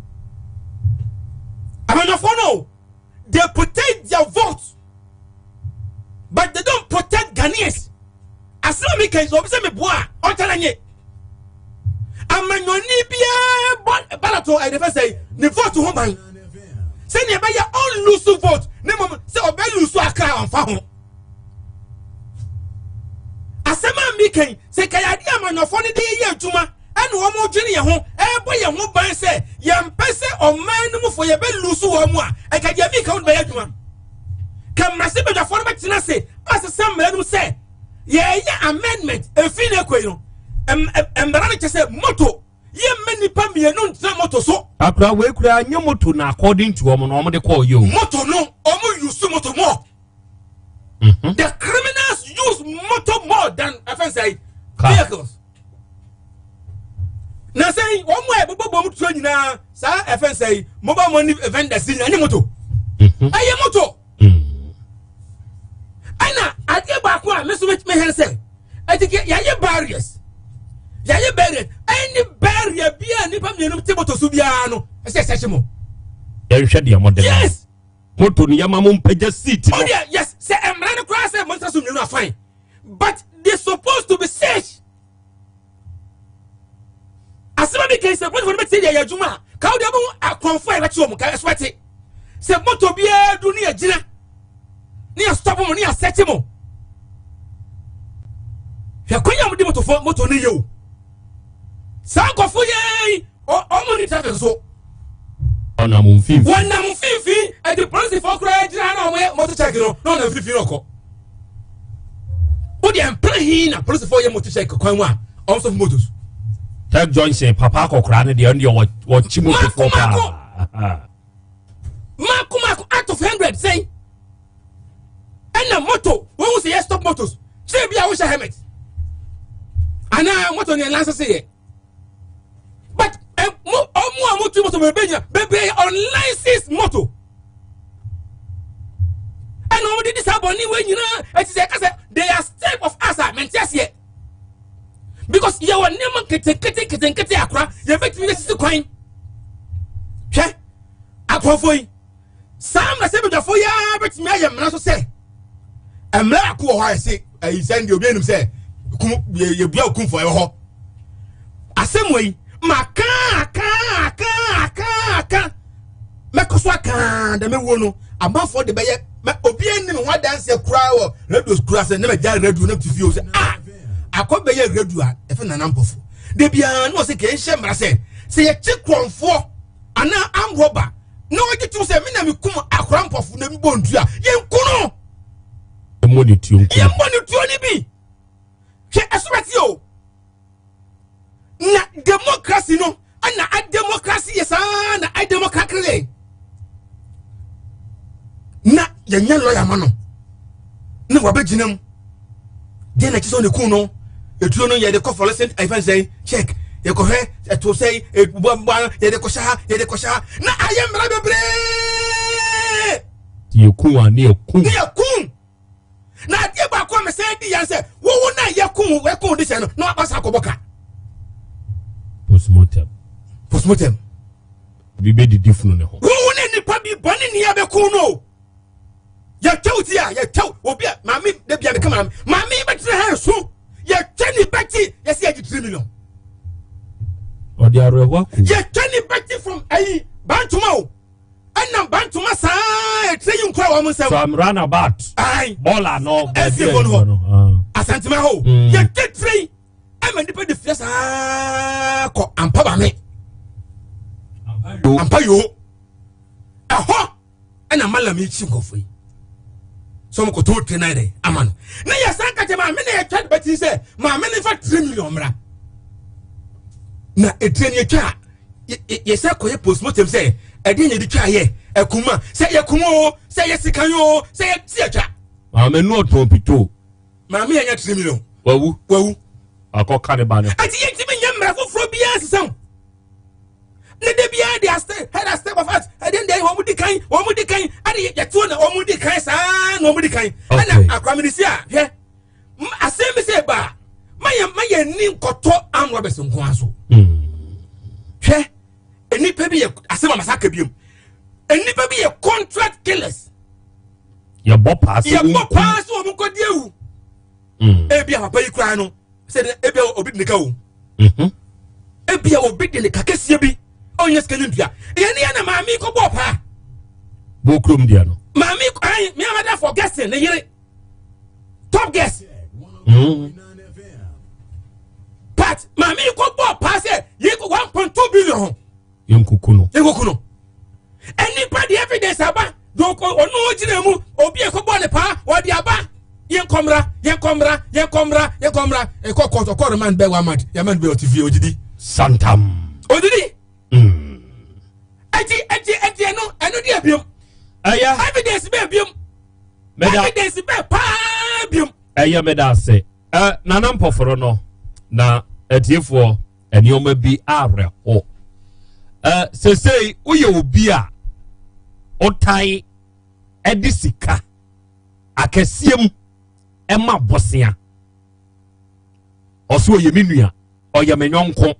amanyɔfoɔ no they protect their vote but they don't protect Ghanaians asɛm a mi kan sɛ obi sɛ mi boa a ɔntara nye amanyɔni biara bɔ ballot ɛde fɛ sɛ ne vote ho ban sɛnea ɛbɛyɛ ɔnlusu vote ne mmom sɛ ɔbɛlusu akra ɔnfa ho asɛm a mi kan sɛ kayade amanyɔfoɔ no de yɛ adwuma ɛna wɔn dwene yɛn ho ɛbɔ yɛn ho ban sɛ yɛn mpɛ sɛ ɔman no mufoɔ yɛbɛlusu wɔn mu a ɛka deɛ mi kan wɔn bɛyɛ adwuma ka mmarahyɛbadwafoɔ no bɛtena ase asesa mmara no mu sɛ yɛyɛ amendment efi na ekɔ yi no mmara no kyɛ sɛ moto yɛmmɛ nipa mmienu ntena moto so. Akura wei kura nye moto na according to wɔn na wɔn de kɔɔ yɛ o. Moto no wɔn use moto more. The criminals use motor more than ɛfɛn sɛ vehicles. Na sɛ wɔn a ɛbobɔ bɔ mu tuo nyinaa saa ɛfɛn sɛ mobile money vendors nyinaa nye moto. Ɛyɛ moto. Ɛna adeɛ baako a me nso mehɛn sɛ ɛti kɛ yɛayɛ barriers yɛayɛ barriers ɛne barrier bi a nipa mmienu te moto so biara no ɛsɛ ɛsɛ kye mo. Yɛnhwɛ deɛ mo de ma. Yes. Moto no yɛma mo mpagya seat no. Oh deɛ yes sɛ mmara no koraa sɛ mo nsa so mmienu afan but they supposed to be safe. Asɛm a mi kɛn sɛ polisifoɔ no bɛ tie deɛ yɛ adwuma a kaw deɛ ɔmo akɔnfo a yɛbɛkye wɔn ka ɛso ɛte sɛ moto biara du ne yɛ gyina ne yɛ stop mo ne yɛ asɛkye mo hwɛ kwan yɛ mo de motofo moto ne yɛ o saa nkɔfo yɛn ɔmo ne traffic so ɔnam mfimfini wɔnam mfimfini ɛdi polisifoɔ koraa gyina na ɔmo yɛ moto check no na ɔnam mfimfini ɔkɔ o deɛ mpere hin na polisifoɔ yɛ moto check kwan mu a ɔmo sɔ fún motos. Tech junction papa akɔkora no deɛ ɔno deɛ wɔkye motofoɔ paa. Mako mako out of 100 sɛn ɛna moto wɔn ho sɛ yɛ stop motos kyerɛ bi a wohyɛ helmet anaa moto ne license yɛ but mo ɔmo a motu moto bebree nyina bebree yɛ unlicensed moto ɛna wɔn de di saa bɔnne wɔ nyinaa eti sɛ ɛka sɛ they are step of us a mɛnti aseɛ because yɛ wɔ nneɛma nketenkete nketenkete akora yɛbɛtumi de sisi kwan hwɛ akɔnfo yi saa mmarahyɛbadwafoɔ yi ara bɛtumi ayɛ mmara so sɛ mmara ako wɔ hɔ a yɛse ayi sɛ deɛ obi anim sɛ kum yɛbua okumfoɔ ɛwɔ hɔ asɛm wɔ yi maka aka aka aka aka mɛkɔ so aka dɛ mɛwuo no amanfoɔ de bɛyɛ mɛ obi anim ho adanseɛ koraa wɔ radio koraa sɛ ne mɛgya radio na mte fie o sɛ ah akɔ bɛyɛ radio a ɛfɛ nana mpɔfo de biara ne wɔ sɛ kɛn hyɛ mmara sɛ sɛ yɛkye korɔmfoɔ anaa amrɔba na ɔgye tom sɛ me na mekum akora mpɔfo na mebɔ ntua yɛnku no yɛmmɔ ne tuo nku yɛmmɔ ne tuo no bi hwɛ ɛso bɛte o na democracy no ɛna a democracy yɛ saa na a democracy na yɛnyɛ lɔya ma no na wabɛgyina mu deɛ na ɛkyɛ sɛ ɔne kun no etuo no yɛde kɔ fluorescent ɛfɛn sɛn check Yɛkɔhwɛ ɛto sɛ ebua yɛde kɔhyɛ ha yɛde kɔhyɛ ha na ayɛ mmara bebree. Yɛku a ne yɛku. Ne yɛku na adeɛ baako a mesɛn di yan sɛ wowo na yɛku yɛku de hyɛ no na wasa akɔbɔ ka. Postmortem. Postmortem. Bi bɛ didi funu ne ho. Wowo ne nipa bi bɔne ni abɛku no. Yɛtwa wo ti a yɛtwa obi a maame de bia meka maame maame bɛtena ha nso yɛtwa ne bɛti yɛsi yɛgye 3 million. Ɔde awerɛhoɔ ako. Yɛtwa ne bɛti from ayi bantoma o ɛnam bantoma saa ɛtire yi nkura wɔn nsɛm. From runabout. Ayi. Bɔɔla no baabi a ɛwɔ no. Asantuma hɔ yɛtwa tire yi ɛma nipa de fia saa kɔ ampa maame. Ampa yoo ɛhɔ. Ɛna malam yi kyi nkurɔfoɔ yi sɛ ɔmo kɔtɔ tire nan dɛ ama no na yɛsan ka kyɛ maame na yɛtwa de bɛti sɛ maame ne fa 3 million mmra na etire ne yɛtwa a yɛsɛ kɔyɛ postmortem sɛ ɛdeɛ na yɛde twa yɛ ɛkuma sɛ yɛkum o sɛ yɛ sikan o sɛ yɛ si yɛtwa. Maame nu ɔtɔn pito. Maame yɛ nyɛ 3 million. Wawu. Wawu. Akɔ ka ne ba ne. Ɛti yɛn ti mi nyɛ mmerɛ foforɔ biara sisan o. Ne de biara de ase head a step of us ɛde deɛ wɔn di kan wɔn di kan ɛde yɛtuo na wɔn di kan saa na wɔn di kan ɛna akwaminisi a hwɛ asɛm bi sɛ ba ma yɛ ma yɛ ni nkɔtɔ amrɔbɛs nko aso hwɛ nnipa bi yɛ asɛm a masa aka biom nnipa bi yɛ contract killers. Yɛbɔ paa sɛ wɔn yɛbɔ paa sɛ wɔn nkɔ di ewu ebi a papa yi koraa no sɛ ebi a obi di ne ka o. Ebia obi de ne ka kɛseɛ bi ɔnyɛ sika no ntua yɛne yɛ na maame kɔ bɔɔ paa bɔ kurom deɛ no maame ayi me amada for guest ne yere top guest but maame kɔ bɔɔ paa sɛ yɛ kɔ 1.2 billion ho yɛnkuku no yɛnkuku no ɛnipa de evidence aba doko ɔno gyina mu obi ɛkɔ bɔɔ ne paa ɔde aba yɛnkɔmra yɛnkɔmra yɛnkɔmra yɛnkɔmra ɛkɔ kɔtɔ kɔ remand bɛ wa mad yamad bɛ ɔte fie odidi. Santam. Odidi. Ɛti ɛti ɛti ɛno ɛno di ebiom. Ɛyɛ. Evidence bɛ ebiom. Meda. Evidence bɛ paa biom. Ɛyɛ meda ase. Ɛ nana mpɔforo no na ɛtiefoɔ nneɛma bi awerɛho. Ɛ sesei woyɛ obi a ɔtae ɛde sika akɛseɛ mu ɛma bɔsea ɔso ɔyɛ me nua ɔyɛ me nyɔnko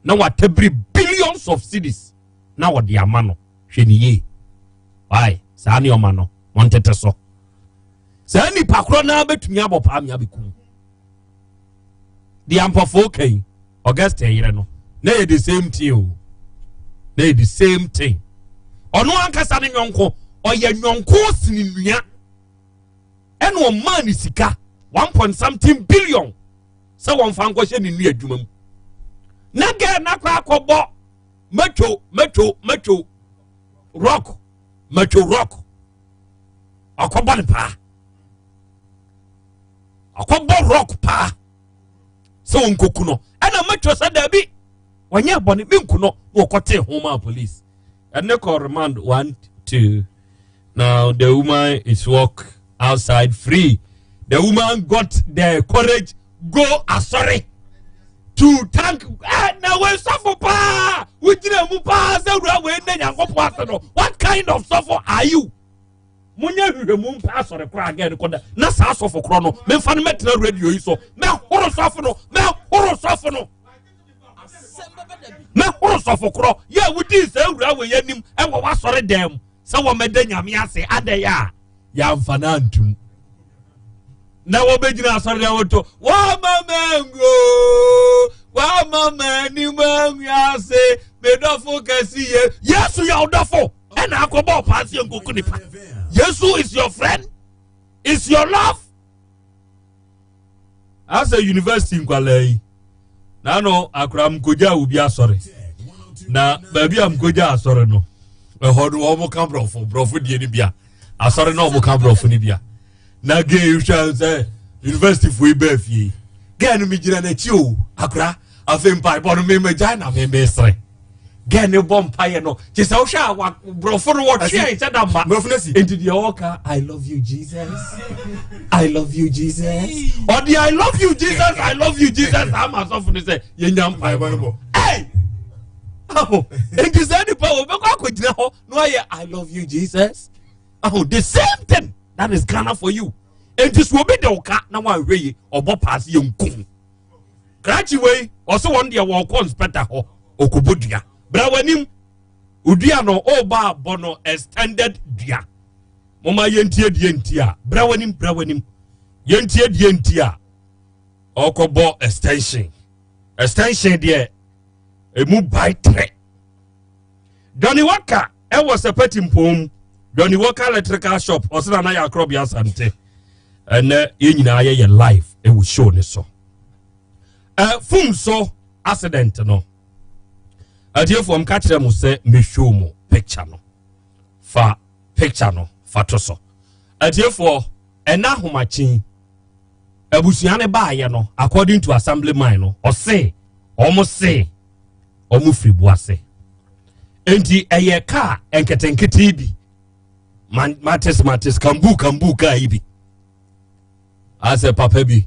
na watabiri billions of cedis na wɔde ama no hwɛ ne yie why saa nneɛma no wɔntete so saa nipa korɔ naa bɛtumi abɔ paa mea bɛkum deɛ ampɔfoɔ kan Augusta yere no na yɛ the same thing o na yɛ the same thing ɔno ankasa ne nyɔnko ɔyɛ nyɔnko sini nua ɛna ɔmaa ne sika 1 point something billion sɛ wɔmfa nkɔhyɛ ne nua adwuma mu na gɛɛ na akɔ akɔbɔ matwo matwo matwo rock matwo rock akɔbɔ ne paa akɔbɔ rock paa sɛ wɔnkoku no ɛna matwo sɛ daabi wɔnyɛ bɔne menku no na wɔkɔtee ho maa police ɛne kɔ remand 1 2 now the woman is walk outside free. The woman got the courage go asɔre to thank na wei sɔfo paa wogyina mu paa sɛ wura wei ne Nyankopɔn ase no. What kind of sɔfo are you? Monyɛ hwehwɛmu mpa asɔre koraa gɛn kɔda na saa sɔfo korɔ no memfa no mɛtena radio yi so mɛhoro sɔfo no mɛhoro sɔfo no mɛhoro sɔfo korɔ yɛ a wodii saa wura wei anim ɛwɔ w'asɔre dan mu sɛ wɔmɛda Nyame ase adɛn a yɛamfa no antom na wɔbɛgyina asɔre dɛ woto wɔama mango wɔama m'anim angu ase medɔfo kɛse ye Yesu yɛ ɔdɔfo ɛna akɔbɔ ɔpaa se nkoku nipa. Yesu is your friend, is your love. Asɛ university nkwalaa yi na no akora mkogya obi asɔre na baabi a mkogya asɔre no ɛhɔ no wɔn ka borɔfo borɔfo die no bia asɔre na wɔn ka borɔfo no bia na gay hwɛ sɛ university fo yi bɛɛ fie gay no mi gyina n'akyi o akora afei mpaebɔ no mɛmɛ gya na mɛmɛ sere gay no bɔ mpaeɛ no kyɛ sɛ wohwɛ a wa borɔfo no wɔtwe a nhyɛ da mma borɔfo no si nti deɛ ɔka I love you Jesus I love you Jesus ɔde I love you Jesus I love you Jesus ama asɔfo no sɛ yɛnya mpaebɔ no bɔ. Aho, enti saa nipa wɔ bɛkɔ akɔgyina hɔ na wayɛ I love you Jesus. Aho, the same thing that is Ghana for you. Enti so obi de wo ka na wanhwɛ yi ɔbɔ paase yɛ nkum. Krakye wei ɔsɛ wɔn deɛ wɔkɔ inspector hɔ ɔkɔbɔ dua. Bra w'anim odua no ɔba abɔ no extended dua. Moma yɛntie deɛ nti a bra w'anim bra w'anim yɛntie deɛ nti a ɔkɔbɔ extension. Extension deɛ emu bae trɛ. Johnny Walker ɛwɔ sɛpɛti mpom Johnny Walker electrical shop ɔsena na yɛ akorɔbea asante ɛnɛ yɛn nyinaa yɛyɛ live ɛwɔ show ne so. Ɛ fum so accident no atiefoɔ mka kyerɛ mo sɛ me show mo picture no fa picture no fa to so atiefoɔ ɛna ahomakyen abusua no baayɛ no according to assembly man no ɔse ɔmo se ɔmo firi bo ase nti ɛyɛ kaa nketenkete bi mates mates kambu kambu kaa yi bi asɛ papa bi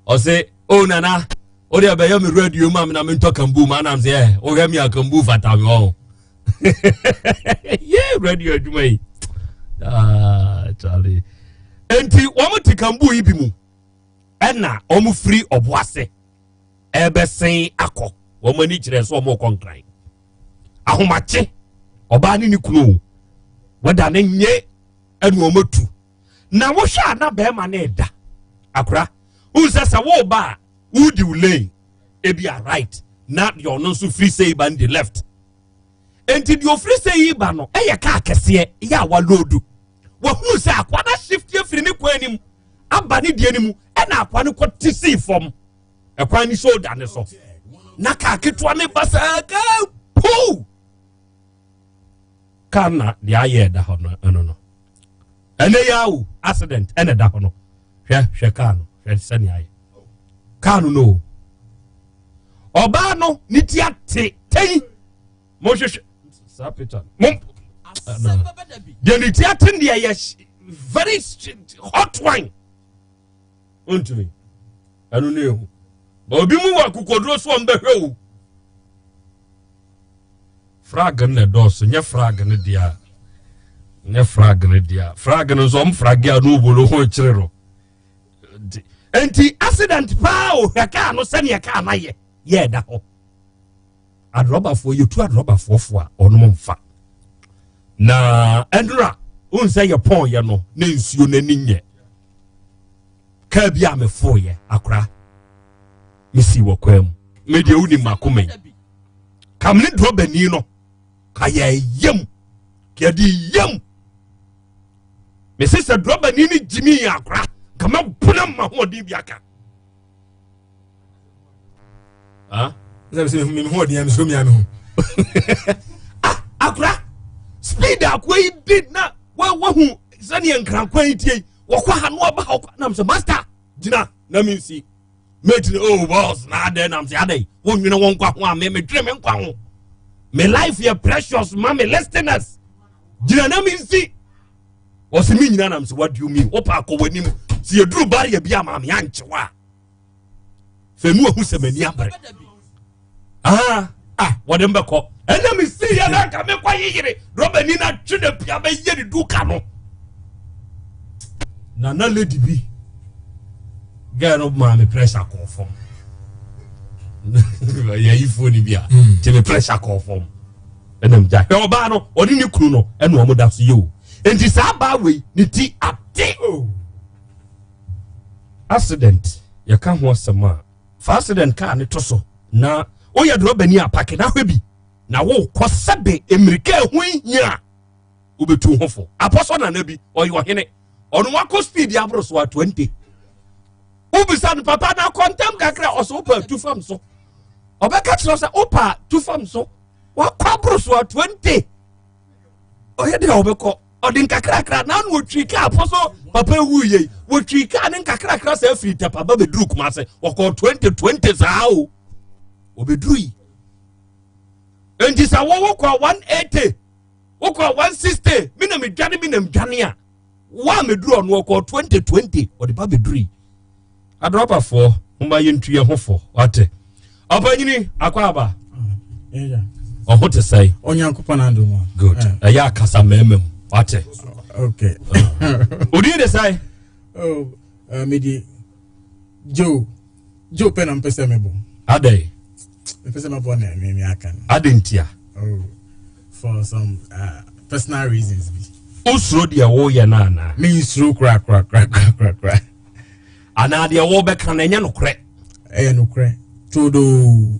ɔse o oh, nana o de ɛbɛyɛ mi radio ma mi na mi ntɔ kambu ma anam sɛ ɛ wohwɛ mi a kambu fata mi ɔho yee radio adwuma yi ah Charlie nti wɔn te kambu yi bi mu ɛna wɔn firi ɔbo ase ɛbɛsen akɔ wɔn ani kyerɛ sɛ wɔn kɔ nkran ahomakye ɔbaa ne ne kunu o wɔda ne nye ɛna wɔn atu na wohwɛ a na bɛrima no ɛda akora wohu sɛ sɛ woba a wodi wo lane ebi a right na deɛ ɔno nso firi sɛ yi ba no di left nti deɛ ofiri sɛ yi ba no ɛyɛ kaa kɛseɛ yɛ a waloodu wahunu sɛ akoa no shift afiri ne kwan anim aba ne deɛ no mu ɛna akoa no kɔ te sii fam ɛkwan ne shoulder ne so na kaa ketewa ne ba saa kaa puu kaa na deɛ ayɛ ɛda hɔ no ɛno no ɛnɛ yɛ awo accident ɛna ɛda hɔ no hwɛ hwɛ kaa no hwɛ sɛnea ayɛ kaa no no ɔbaa no ne ti ate tɛyi mo hwehwɛ saa picture mo deɛ ne ti ate deɛ yɛ very hot wine ntumi ɛno ne ehu ba obi mu wɔ akokoduro so wɔn bɛhwɛ o frag no na ɛdɔɔso nyɛ frag no deɛ a nyɛ frag no deɛ a frag no nso ɔmo frag a no obolo ho kyerɛ no nti accident paa o hwɛ kaa no sɛdeɛ kaa no ayɛ yɛ ɛda hɔ adrɔbafoɔ yɛtu adrɔbafoɔ fo a ɔnom mfa na ɛnora wohu sɛ yɛ pɔn yɛ no na nsuo no ani nyɛ kaa bi a mefoeɛ akora mesi wɔ kwaa mu medeɛ wonim makoma yi kam ne drɔbani no ka yɛ yam yɛde yam mese sɛ drɔbani no gyimi yɛ akora ka mɛbona ma hoɔden bi aka Ah? Sɛ sɛ me ho ɔden mesuro mia me ho. Ah, akora speed akoa yi di na wahu sɛdeɛ nkrankwan yi tie yi wɔkɔ ha na wɔba ha nam sɛ master gyina na mensi mate no oh boss na adɛn nam sɛ adɛn wonwene wo nkwa ho a me medwene me nkwa ho me life yɛ precious ma me listeners gyina na mensi ɔsɛ me nyina nam sɛ what do you mean wopɛ akɔ w'anim sɛ yɛduru barrier bi a maame ankyewa a fɛ mu ahu sɛ m'ani abere ah ah wɔde mbɛkɔ ɛna me si yɛ na nka mekɔ yeyere rɔbani na twe na pia bɛyɛ ne duka no nana lady bi girl no maa me pressure kɔɔ fam yɛyi phone bi a nti me pressure kɔɔ fam ɛna m gya hwɛ ɔbaa no ɔne ne kunu no ɛna ɔmo da so yɛ o nti saa baa wei ne ti ate. Oh. Accident yɛka ho asɛm a, fa accident kaa ne to so na woyɛ drɔbani a pake na hwɛ bi na wokɔ sɛbe mmirika ɛho nhia a wobɛtu ho fo. Apɔsɔ nana bi ɔyɛ ɔhene ɔno wakɔ speed aboro so a 20 wobisa no papa na akɔ ntɛm kakra ɔsɛ wopɛ tu fam so ɔbɛka kyerɛ sɛ wopɛ tu fam so wakɔ aboro so a 20 ɔyɛ deɛ ɔbɛkɔ ɔde nkakrakra na ano otwi kaa pɔ so papa ewu yie wotwi kaa ne nkakrakra sɛ afiri tɛpa ba bɛduru kumase wɔkɔ 2020 saa o obɛduru yi nti sɛ wɔwɔ kɔ 180 wokɔ 160 mi na medwane mi na medwane a Wo a meduru ɔno ɔkɔɔ 2020 ɔde ba bɛduru yi. Adrɔbafoɔ momma yɛntu yɛn ho fo wate. Ɔpanyini akɔ aba. Ɔho te sɛn? Onyankopɔn adom a. Good. Ɛyɛ akasa mmarima mu. Wate. Okay. Odin de sɛn? Oh, mede Joe. Joe pɛ na mpɛ sɛ mebɔ. Adɛn? Mpɛ sɛ mebɔ na me aka no. Adɛn ntia? Oh, for some personal reasons bi. Wosuro deɛ woyɛ no anaa? Mensuro kora kora kora kora kora. Anaa deɛ wɔbɛka no ɛnyɛ nokorɛ? Ɛyɛ nokorɛ. Todoo.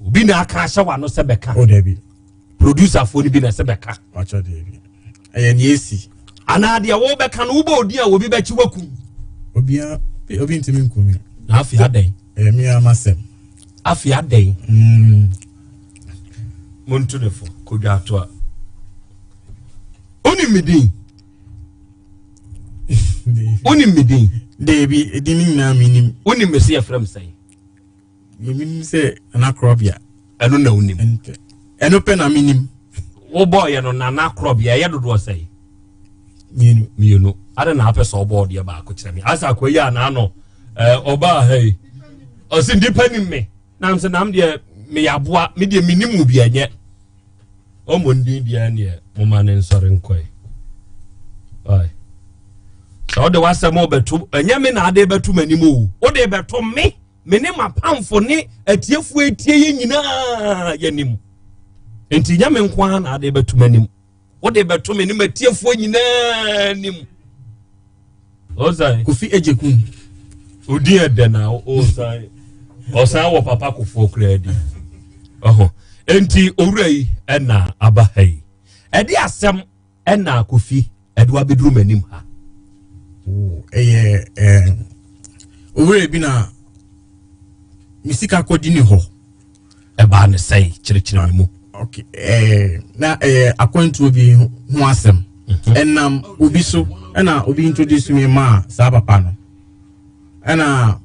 Obi na aka ahyɛ w'ano sɛ bɛka. O dabi. Producerfoɔ no bi na ɛsɛ bɛka. Wakyɛ dabi. Ɛyɛ nea esi. Anaa deɛ wɔbɛka no wobɔ odin a obi bɛkyi wakum. Obia obi ntumi nkum mi. Na afei adɛn? Ɛyɛ mi ama sɛm. Afei adɛn? Monto ne fo kodwa ato a. Wonim me din? Wonim me din? Dabi, edin ne nyinaa menim. Wonim me sɛ yɛfrɛ me sɛn? Menim sɛ Nana Korɔbea. Ɛno na wonim. Ɛno pɛ na menim. Wobɔɔyɛ no Nana Korɔbea ɛyɛ dodoɔ sɛn? Mmienu. Mmienu. Ade na apɛ sɛ ɔbɔ ɔdeɛ baako kyerɛ me. Asa akɔ yi a n'ano ɔbaa ha yi. Ɔsi nnipa nim me. Nam sɛ nam deɛ meyɛ aboa me deɛ menim mu bi ɛnyɛ. Ɔmmɔ ndin deɛ neɛ moma ne nsɔre nkɔe. Sɛ wode w'asɛm wobɛto ɛnyɛ me na ade bɛto m'anim o. Wode bɛto me. Me ne m'apamfo ne atiefoɔ etie yɛ nyinaa yɛnim. Nti nyɛ me nko ara na ade bɛto m'anim. Wode bɛto me ne m'atiefoɔ nyinaa anim. Ɔsan. Kofi Ejekum. Odi ɛdɛ na ɔsan. Ɔsan wɔ papa kofoɔ koraa di. Ɔho. Nti owura yi ɛna aba ha yi. Ɛde asɛm ɛna Kofi ɛde wabɛduru m'anim ha. Ɛyɛ ɛɛ owura bi na me sika kɔdi ne hɔ. Ɛbaa ne sɛn kyerɛkyerɛ me mu. Okay, ɛɛ na ɛyɛ akwantuo bi ho asɛm. Ɛnam obi so ɛna obi introduce me maa saa papa no. Ɛna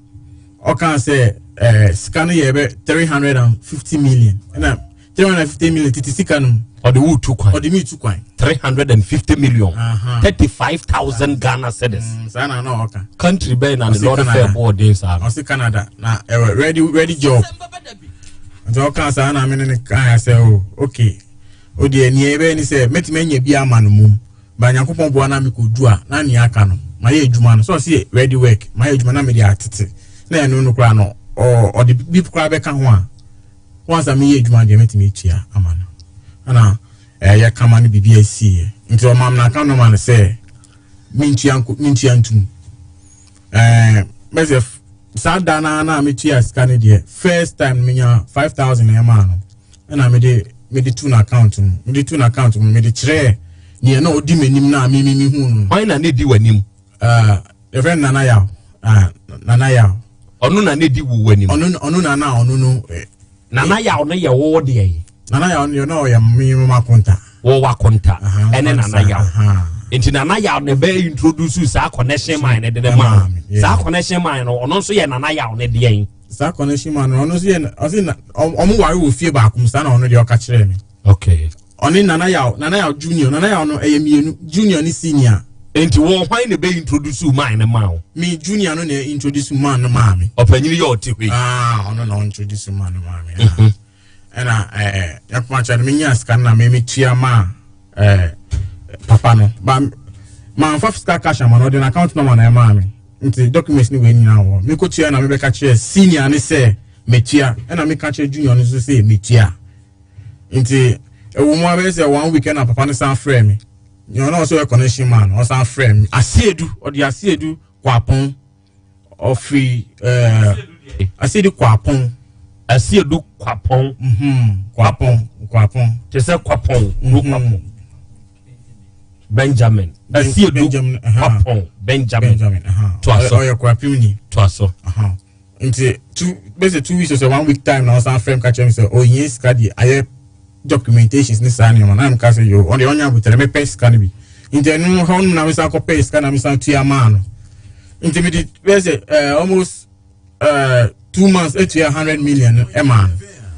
ɔka sɛ ɛɛ sika no yɛ bɛ 350 million. Ɛna 350 million tete sika no. Ɔde wo tu kwan. Ɔde mi tu kwan. 350 million. 35,000 Ghana cedis. Saa na na ɔka. Country bɛyɛ na ne lɔre fɛ bɔɔ den saa. Ɔsi Canada na ɛwɔ ready ready job. Nti ɔka saa na mene ne kan sɛ o okay. O deɛ nea ɛbɛyɛ ni sɛ mɛtumi anya bi ama no mum. Ba Nyankopɔn boa na mekɔdu a na nea aka no mayɛ adwuma no. So ɔsi ready work mayɛ adwuma na mede atete. Na ɛno no koraa no ɔde bi koraa bɛka ho a. Once a meyɛ adwuma deɛ mɛtumi atua ama no. Ɛna ɛyɛ kama no biribi asiiɛ. Nti ɔma me n'aka nɔma no sɛ mentua ntom. Mɛsɛ saa da no na metua sika no deɛ first time menya 5,000 ɛmaa no. Ɛna mede to n'account mu. Mede to n'account mu mede kyerɛɛ neɛ na ɔdi m'anim na me me hu no. Hwan na ne di w'anim? Yɛfrɛ no Nana Yaw. Nana Yaw. Ɔno na ne di wo w'anim. Ɔno na na ɔno no. Nana Yaw no yɛ wo deɛ. Nana Yaw no yɛ na ɔyɛ me makonta. Wo wakonta. Ɛne Nana Yaw. Nti Nana Yaw ne bɛ introduce saa connection man ne de ne ma. Saa connection man no ɔno nso yɛ Nana Yaw ne deɛ. Saa connection man no ɔno nso yɛ ɔsi na ɔmo ware wɔ fie baako mu saa na ɔno deɛ ɔka kyerɛ me. Okay. Ɔne Nana Yaw, Nana Yaw junior, Nana Yaw no ɛyɛ mmienu, junior ne senior. Nti wɔn hwan na bɛ introduce man ne ma o? Me junior no na introduce man no maa me. Ɔpanyin yɛ ɔte hɔ yi. Ɔno na introduce man no maa me. Ɛna ɛkuma kyerɛ no me nya sika na me me tua maa papa no. Ba maa nfa sika cash ama no ɔde na account number na ɛmaa me. Nti documents ni wei nyinaa wɔ. Me ko tua na me bɛka kyerɛ senior ne sɛ me tua. Ɛna me ka kyerɛ junior no nso sɛ me tua. Nti ɛwɔ mu abɛyɛ sɛ 1 week na papa no san frɛ me. Nyɛ ɔno ɔsɛ ɔyɛ connection man ɔsan frɛ me. Asiedu ɔde Asiedu Kwapɔn ɔfiri Asiedu Kwapɔn. Asiedu Kwapɔn. Kwapɔn Kwapɔn. Te sɛ Kwapɔn kuro Kwapɔn. Benjamin. Asiedu Kwapɔn Benjamin. Toaso. Ɔyɛ Kwapim ni. Toaso. Nti two bɛsɛ 2 weeks or 1 week time na ɔsan frɛ me ka kyerɛ me sɛ ɔhia sika deɛ ayɛ documentations ne saa nneɛma na meka sɛ yo ɔde ɔnya abotare mepɛ sika no bi. Nti ɛno hɔ nom na mesan kɔpɛ sika na mesan tua maa no. Nti mede bɛsɛ almost 2 months etua 100 million ɛmaa no.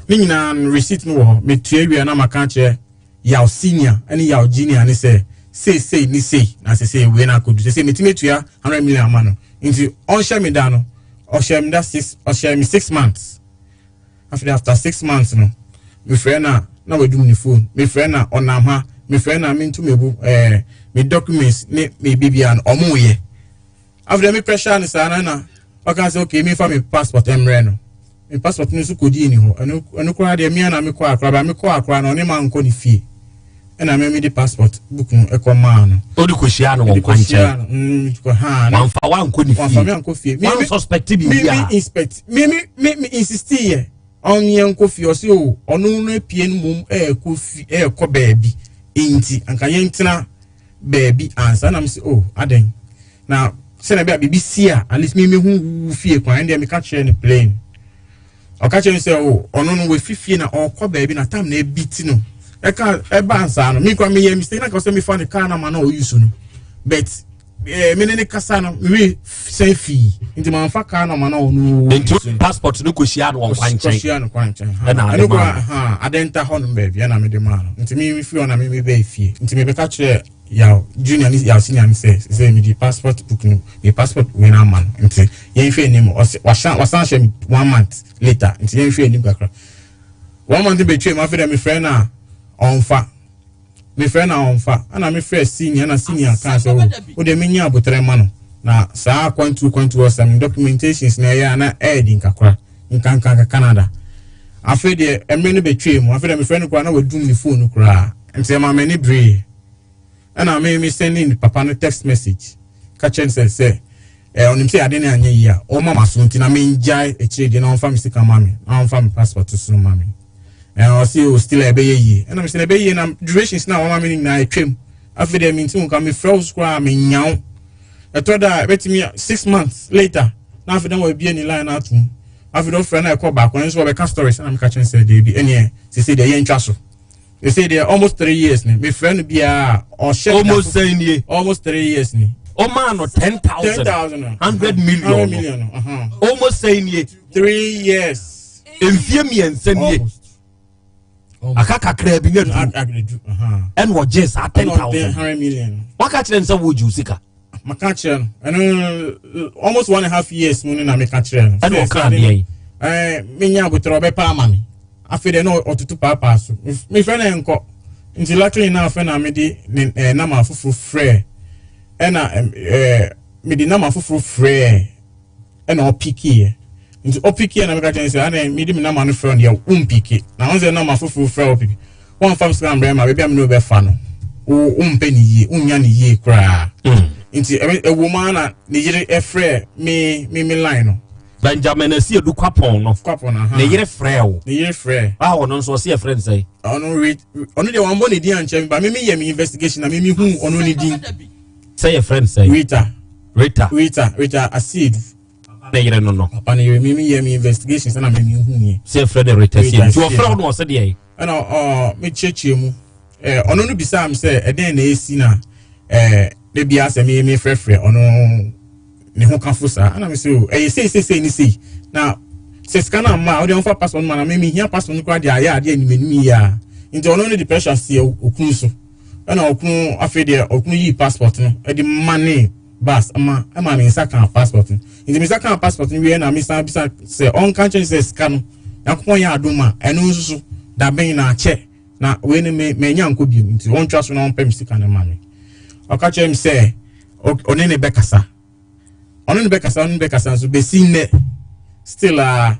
Ne nyinaa no receipt no wɔ hɔ. Metua wie na maka kyerɛ Yaw senior ɛne Yaw junior ne sɛ sei sei ne sei na sɛ sei wei na akɔdu sɛ sei metumi atua 100 million ama no. Nti ɔnhyɛ me da no ɔhyɛ me da six ɔhyɛ me 6 months. After 6 months no mefrɛ na na wadum ne phone. Mefrɛ na ɔnam ha, mefrɛ na mentu me bo me documents ne me biribiara no ɔmo yɛ. Afei deɛ me pressure no saa na na ɔka sɛ okay, memfa me passport mmerɛ no. Me passport no nso kɔdii ne hɔ. Ɛno koraa deɛ, mea na mekɔ Accra ba, mekɔ Accra no, ɔne ma nkɔ ne fie, ɛna me mede passport book no ɛkɔ maa no. Wode kɔhyia no wɔ Mede kɔhyia nkwankyɛn? no, kɔ ha na- Wamfa wankɔ ne fie? Wamfa me ankɔ fie. Wan suspect Me biribiara? me inspect me insist yɛ ɔnyɛ nkɔ fie. Ɔsi o, ɔno no apue no mom ɛɛkɔ fi, ɛɛkɔ baabi, nti anka yɛntena baabi ansa. Na me sɛ o, adɛn na sɛnɛ bi a biribi si a, at least me me hu wu fie kwan. Ɛn deɛ meka kyerɛ no plain. Ɔka kyerɛ me sɛ o, ɔno no wafi fie na ɔkɔ baabi na tam na ebi ti no ɛka ɛba nsaa no. Mi kora meyɛ mistake na ka sɛ mefa ne car na ma na ɔyi so no, but me ne ne kasa no, mewe sɛn fii nti mamfa car na ma na ɔno. Nti passport no kɔhyia no wɔ nkwankyɛn? Kɔhyia no kwankyɛn. Ɛna ade ɛno maa kora no. Ha adɛnta hɔ nom baabi ɛna mede maa no. Nti me firi hɔ na me mebɛɛ fie, nti mebɛka kyerɛ Yaw Junior ne Yaw Senior no sɛ mede passport book no, me passport wei no ama no, nti yɛnhwɛ anim. Ɔsɛ wasan hyɛ me one month later, nti yɛnhwɛ anim kakra. One month bɛtwa mu, afei dɛ mefrɛ no a ɔmfa, mefrɛ no a ɔmfa. Ɛna mefrɛ senior na senior kaa sɛ o, wo deɛ menya abotrɛ ma no na saa kwantu ɔsɛm documentations na ɛyɛ a na ɛyɛ di nkakora nkankanka Canada. Afei deɛ mmerɛ no bɛtwa mu, afei deɛ mefrɛ no koraa na wadum ne phone no koraa, nti ɛma m'ani beree. Ɛna me sending papa no text message ka kyerɛ no sɛ ɔnim sɛ ade ne anyɛ yie a, ɔma ma so, nti na mengyae akyire deɛ na ɔmfa me sika ma me na ɔmfa me passport so ma me. Ɔse o, still a ɛbɛyɛ yie. Ɛna mesɛ na ɛbɛyɛ yie na durations na wɔma me no nyinaa atwam. Afei deɛ menti wo nka, mefrɛ wo so koraa menya wo. Ɛtɔ da a ɛbɛtumi 6 months later na afei dɛ wɔabie ne line no atom. Afei dɛ ɔfrɛ no a ɛkɔ baako, ɛno nso wɔbɛka stories. Ɛna meka kyerɛ no sɛ deebi, ɛneɛ sesei deɛ yɛntwa so. Sesei deɛ almost 3 years ni mefrɛ no biara ɔhyɛ. Almost sɛn nie? Almost 3 years ni. Ɔmaa no 10,000. 10,000. 100 million. 100 million no, Almost sɛn nie? 3 years. Mfie 3 nie, aka kakra bi na du ɛna ɔgye saa 10,000. 100 million. Waka kyerɛ no sɛ wogye wo sika? Maka kyerɛ no ɛno almost 1.5 years mu no na meka kyerɛ no. Ɛna ɔka adeɛ yi? Menya abotire ɔbɛpa ama me. Afei deɛ na ɔtoto paapaa so, mefrɛ no nkɔ. Nti luckily na afei na mede ne nama foforɔ frɛ, ɛna mede nama foforɔ frɛ, ɛna ɔpikiiɛ. Nti ɔpikiiɛ na meka kyerɛ no sɛ ana mede me nama no frɛ no deɛ, wompiki na wɔn sɛ nama foforɔ frɛ ɔpiki. Wɔmfa me sika mbrɛ ma baabi a mene wobɛfa no, wo wompɛ ne yie, wonnya ne yie koraa. Nti ɛwɔ mu ara na ne yere ɛfrɛ me line no. Benjamin Asiedu Kwapɔn no? Kwapɔn, aha. Ne yere frɛ wo? Ne yere frɛ. A ɔno nso ɔse yɛfrɛ no sɛn? Ɔno re ɔno deɛ wɔn bɔ ne din ankyɛn ba. Me yɛ me investigation na me hu ɔno ne din. Sɛ yɛfrɛ no sɛn? Rita. Rita. Rita Asiedu. Ne yere no. Papa ne yere. Me yɛ me investigation sɛ na me hu yɛ. Sɛ yɛfrɛ no Rita Asiedu, nti ɔfrɛ wo no, ɔsɛ deɛ? Ɛna me kyerɛkyerɛ mu, ɔno no bisaa me sɛ ɛdɛn na esi na de bi asɛ me frɛfrɛ ɔno ne ho kafo saa. Ɛna me sɛ o, ɛyɛ sei sei sei ne sei, na sɛ sika no amma a, ɔde ɔmfa passport no ma na me mehia passport no koraa de ayɛ adeɛ anim anim yie a. Nti ɔno no de pressure si okunu so, ɛna okunu afei deɛ okunu yii passport no ɛde ma ne bus ɛma me nsa kan passport no. Nti me nsa kan passport no wie na me san bisa sɛ ɔnka nkyɛn sɛ sika no, Nyankopɔn yɛ adom a, ɛno nso so dabɛn na akyɛ na wei no me manya nkɔ biom, nti ɔntwa so na ɔmpɛ me sika no ma me. Ɔka kyerɛ me sɛ ɔne ne bɛkasa, ɔne ne bɛkasa, ɔne ne bɛkasa nso bɛsi nnɛ still a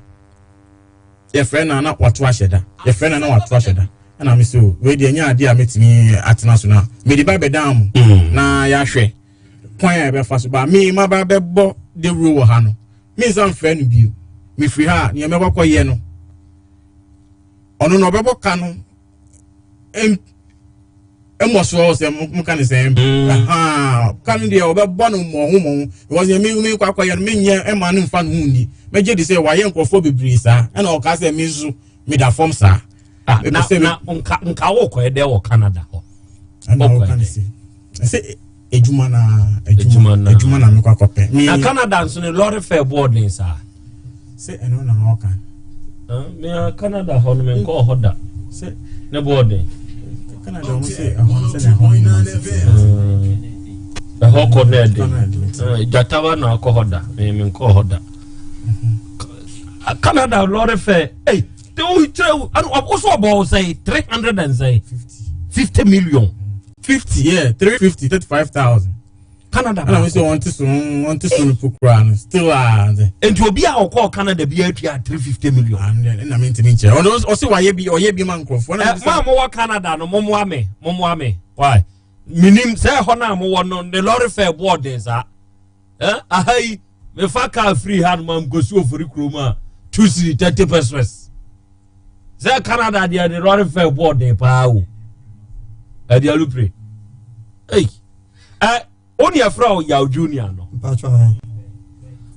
yɛfrɛ no a na wato ahyɛ da, yɛfrɛ no a na wato ahyɛ da. Ɛna me so wei deɛ ɛnyɛ adeɛ a mɛtumi atena so na mede ba bɛdan mu na yɛahwɛ kwan a yɛbɛfa so ba. Me ma ba bɛbɔ dawuro wɔ ha no, me nsa mfrɛ no bio. Mefiri ha a, nea mɛkɔ kɔyɛ no, ɔno na ɔbɛbɔ ka no mmɔ soɔ sɛ moka ne sɛ ka no deɛ ɔbɛbɔ no mmɔho mmɔho, because me kɔ akɔyɛ no, menyɛ ɛma no mfa no ho nni. Mɛgye di sɛ wayɛ nkurɔfoɔ bebree saa, ɛna ɔka sɛ me nso meda fam saa. Ah, na nka wokɔɛ dɛ wɔ Canada hɔ? Ɛna ɔka ne sɛ ɛsɛ adwuma na adwuma na mekɔ akɔpɛ. Na Canada nso ne lɔre fare boɔ den saa? Sɛ ɛno na ɔka. Ah, mea Canada hɔ no, menkɔɔ hɔ da. Sɛ ne boɔ den? Canada, wɔn sɛ ɛhɔ no sɛ na ɛhɔ no ɛhɔ kɔ no ɛden. Gyataba na akɔ hɔ da, menkɔɔ hɔ da. Canada lɔre fare ei. Wokyerɛ wo so ɔbɔ wo sɛn 300 and sɛn 50 million. 50, yeah, 350, 35,000. Canada. Ɛna mi sɛ wɔn ti so, wɔn ti so no po koraa no still a. Nti obi a ɔkɔɔ Canada bi atua 350 million. Ɛna mi ntumi nkyerɛ ɔno, ɔsi wayɛ bi, ɔyɛ bi ma nkurɔfoɔ. Ɛ mo a mowɔ Canada no, momoa me, momoa me. Why minim sɛ ɛhɔ no a mowɔ no ne lorry fare boɔ den saa. Ɛ aha yi, mefa car firi ha no ma nkosi Ofori kurom a, 2 cedi 30 pesewas. Sɛ Canada deɛ, ne lorry fare boɔ den paa o. Ɛde alupre ei ɛ o ne ɛfrɛ o Yaw Junior no.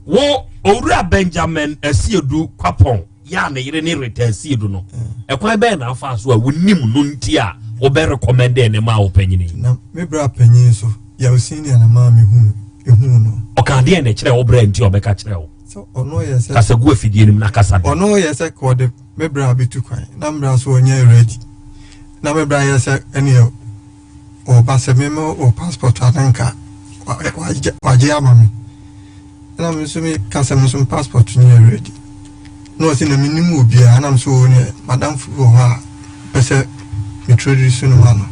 Wo Owura Benjamin Asiedu Kwapɔn yɛ a ne yere ne Rita Asiedu no, ɛkwan bɛyɛ na afa so a wonim no nti a wobɛ recommend ne ma wo panyini? Na me bra panyin so, Yaw Senior, na maa me hu ehu no. Ɔka adeɛ na ɛkyerɛ wo brɛ nti ɔbɛka kyerɛ wo? Sɛ ɔno yɛ sɛ kasa gu afidie no mu na kasa de. Ɔno yɛ sɛ ka ɔde me bra bɛtu kwan na me bra so ɔnyɛ ready, na me bra yɛ sɛ ɛneɛ ɔba sɛ me wɔ passport a, na nka wagye ama me, ɛna me nso me ka sɛ me nso me passport nyɛ ready, na ɔsɛ na menim obiara, na me nso wɔ ne madamfo bi wɔ hɔ a pɛ sɛ metroduce no ma no,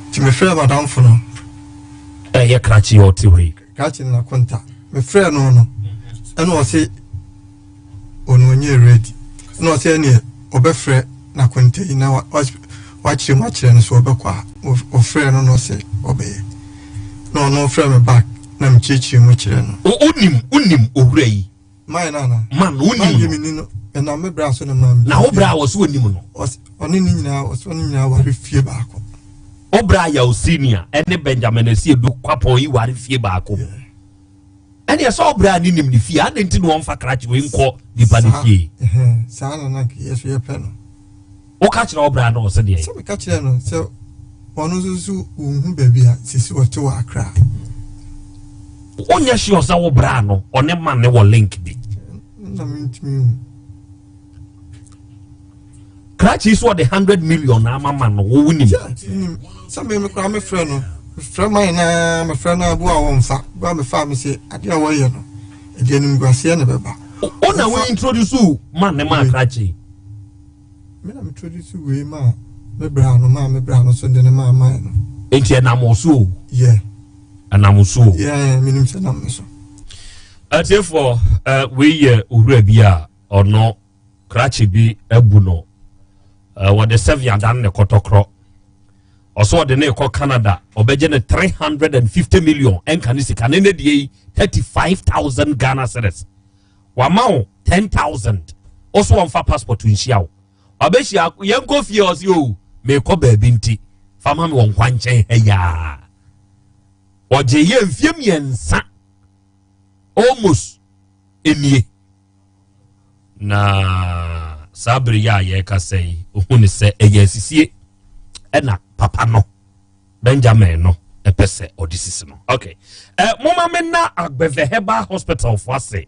nti mefrɛ madamfo no. Ɛyɛ krakye yɛ ɔte hɔ yi? Krakye no na konta mefrɛ no, ɛna ɔse ɔno ɔnyɛ ready, ɛna ɔsɛ ɛneɛ ɔbɛfrɛ na konta yi na wakyerɛ mu akyerɛ no so ɔbɛkɔ a, ɔfrɛ no na ɔsɛ ɔbɛyɛ, na ɔno ɔfrɛ me back na mekyerɛkyerɛ mu kyerɛ no. Wonim owura yi? Man nana. Man, wonim no? No. Man no, ɛnam me bra so ne maa me. Na wo bra a wɔ so onim no? Ɔne ne nyinaa, ɔsɛ ɔne nyinaa ware fie baako. Wo bra Yaw Senior ɛne Benjamin Asiedu Kwapɔn yi ware fie baako mu. Ɛne ɛsɛ ɔbra a ne nim ne fie ade nti na wɔmfa krakye wei nkɔ nipa ne fie. Saa na na yɛ so yɛpɛ no. Woka kyerɛ ɔbra no, ɔsɛ deɛ? Sɛ meka kyerɛ no sɛ ɔno nso so wɔnhu baabi a sisi ɔte wɔ Akra. Wonyɛ sure sɛ wo bra no ɔne ma ne wɔ link bi? Na mentumi hu. Krakye so ɔde 100 million na ama ma no, wo wonim? Sɛ me koraa mefrɛ no, mefrɛ man na mefrɛ no aboa a wɔmfa boa mefa me sɛ adeɛ a wɔyɛ no ɛde animguaseɛ na bɛba. Wo na wo introduce man ne ma krakye? Me na introduce wei ma me bra no, maa me bra no so de ne maa man no. Nti ɛnam wo so o? Yɛ. Ɛnam wo so o? Yɛ, menim sɛ nam me so. Atiefoɔ, wei yɛ owura bi a ɔno krakye bi abu no, wɔde sɛvi adan ne kɔtɔkorɔ, ɔso ɔde ne kɔ Canada, ɔbɛgye ne 350 million. Ɛnka ne sika ne ne deɛ yi 35,000 Ghana cedis, wama wo 10,000, ɔso wɔmfa passport nhyia wo, ɔbɛhyia yɛnkɔ fie, ɔse o meekɔ baabi nti fama me wɔ nkwankyɛn ha yaa. Ɔgye yɛ mfie 3 almost enie, na saa bere yi a yɛrekasa yi, ohun ne sɛ ɛyɛ asisie ɛna papa no Benjamin no ɛpɛ sɛ ɔde sisi no. Okay, moma me na Agbɛvɛ Herbal Hospital fo ase.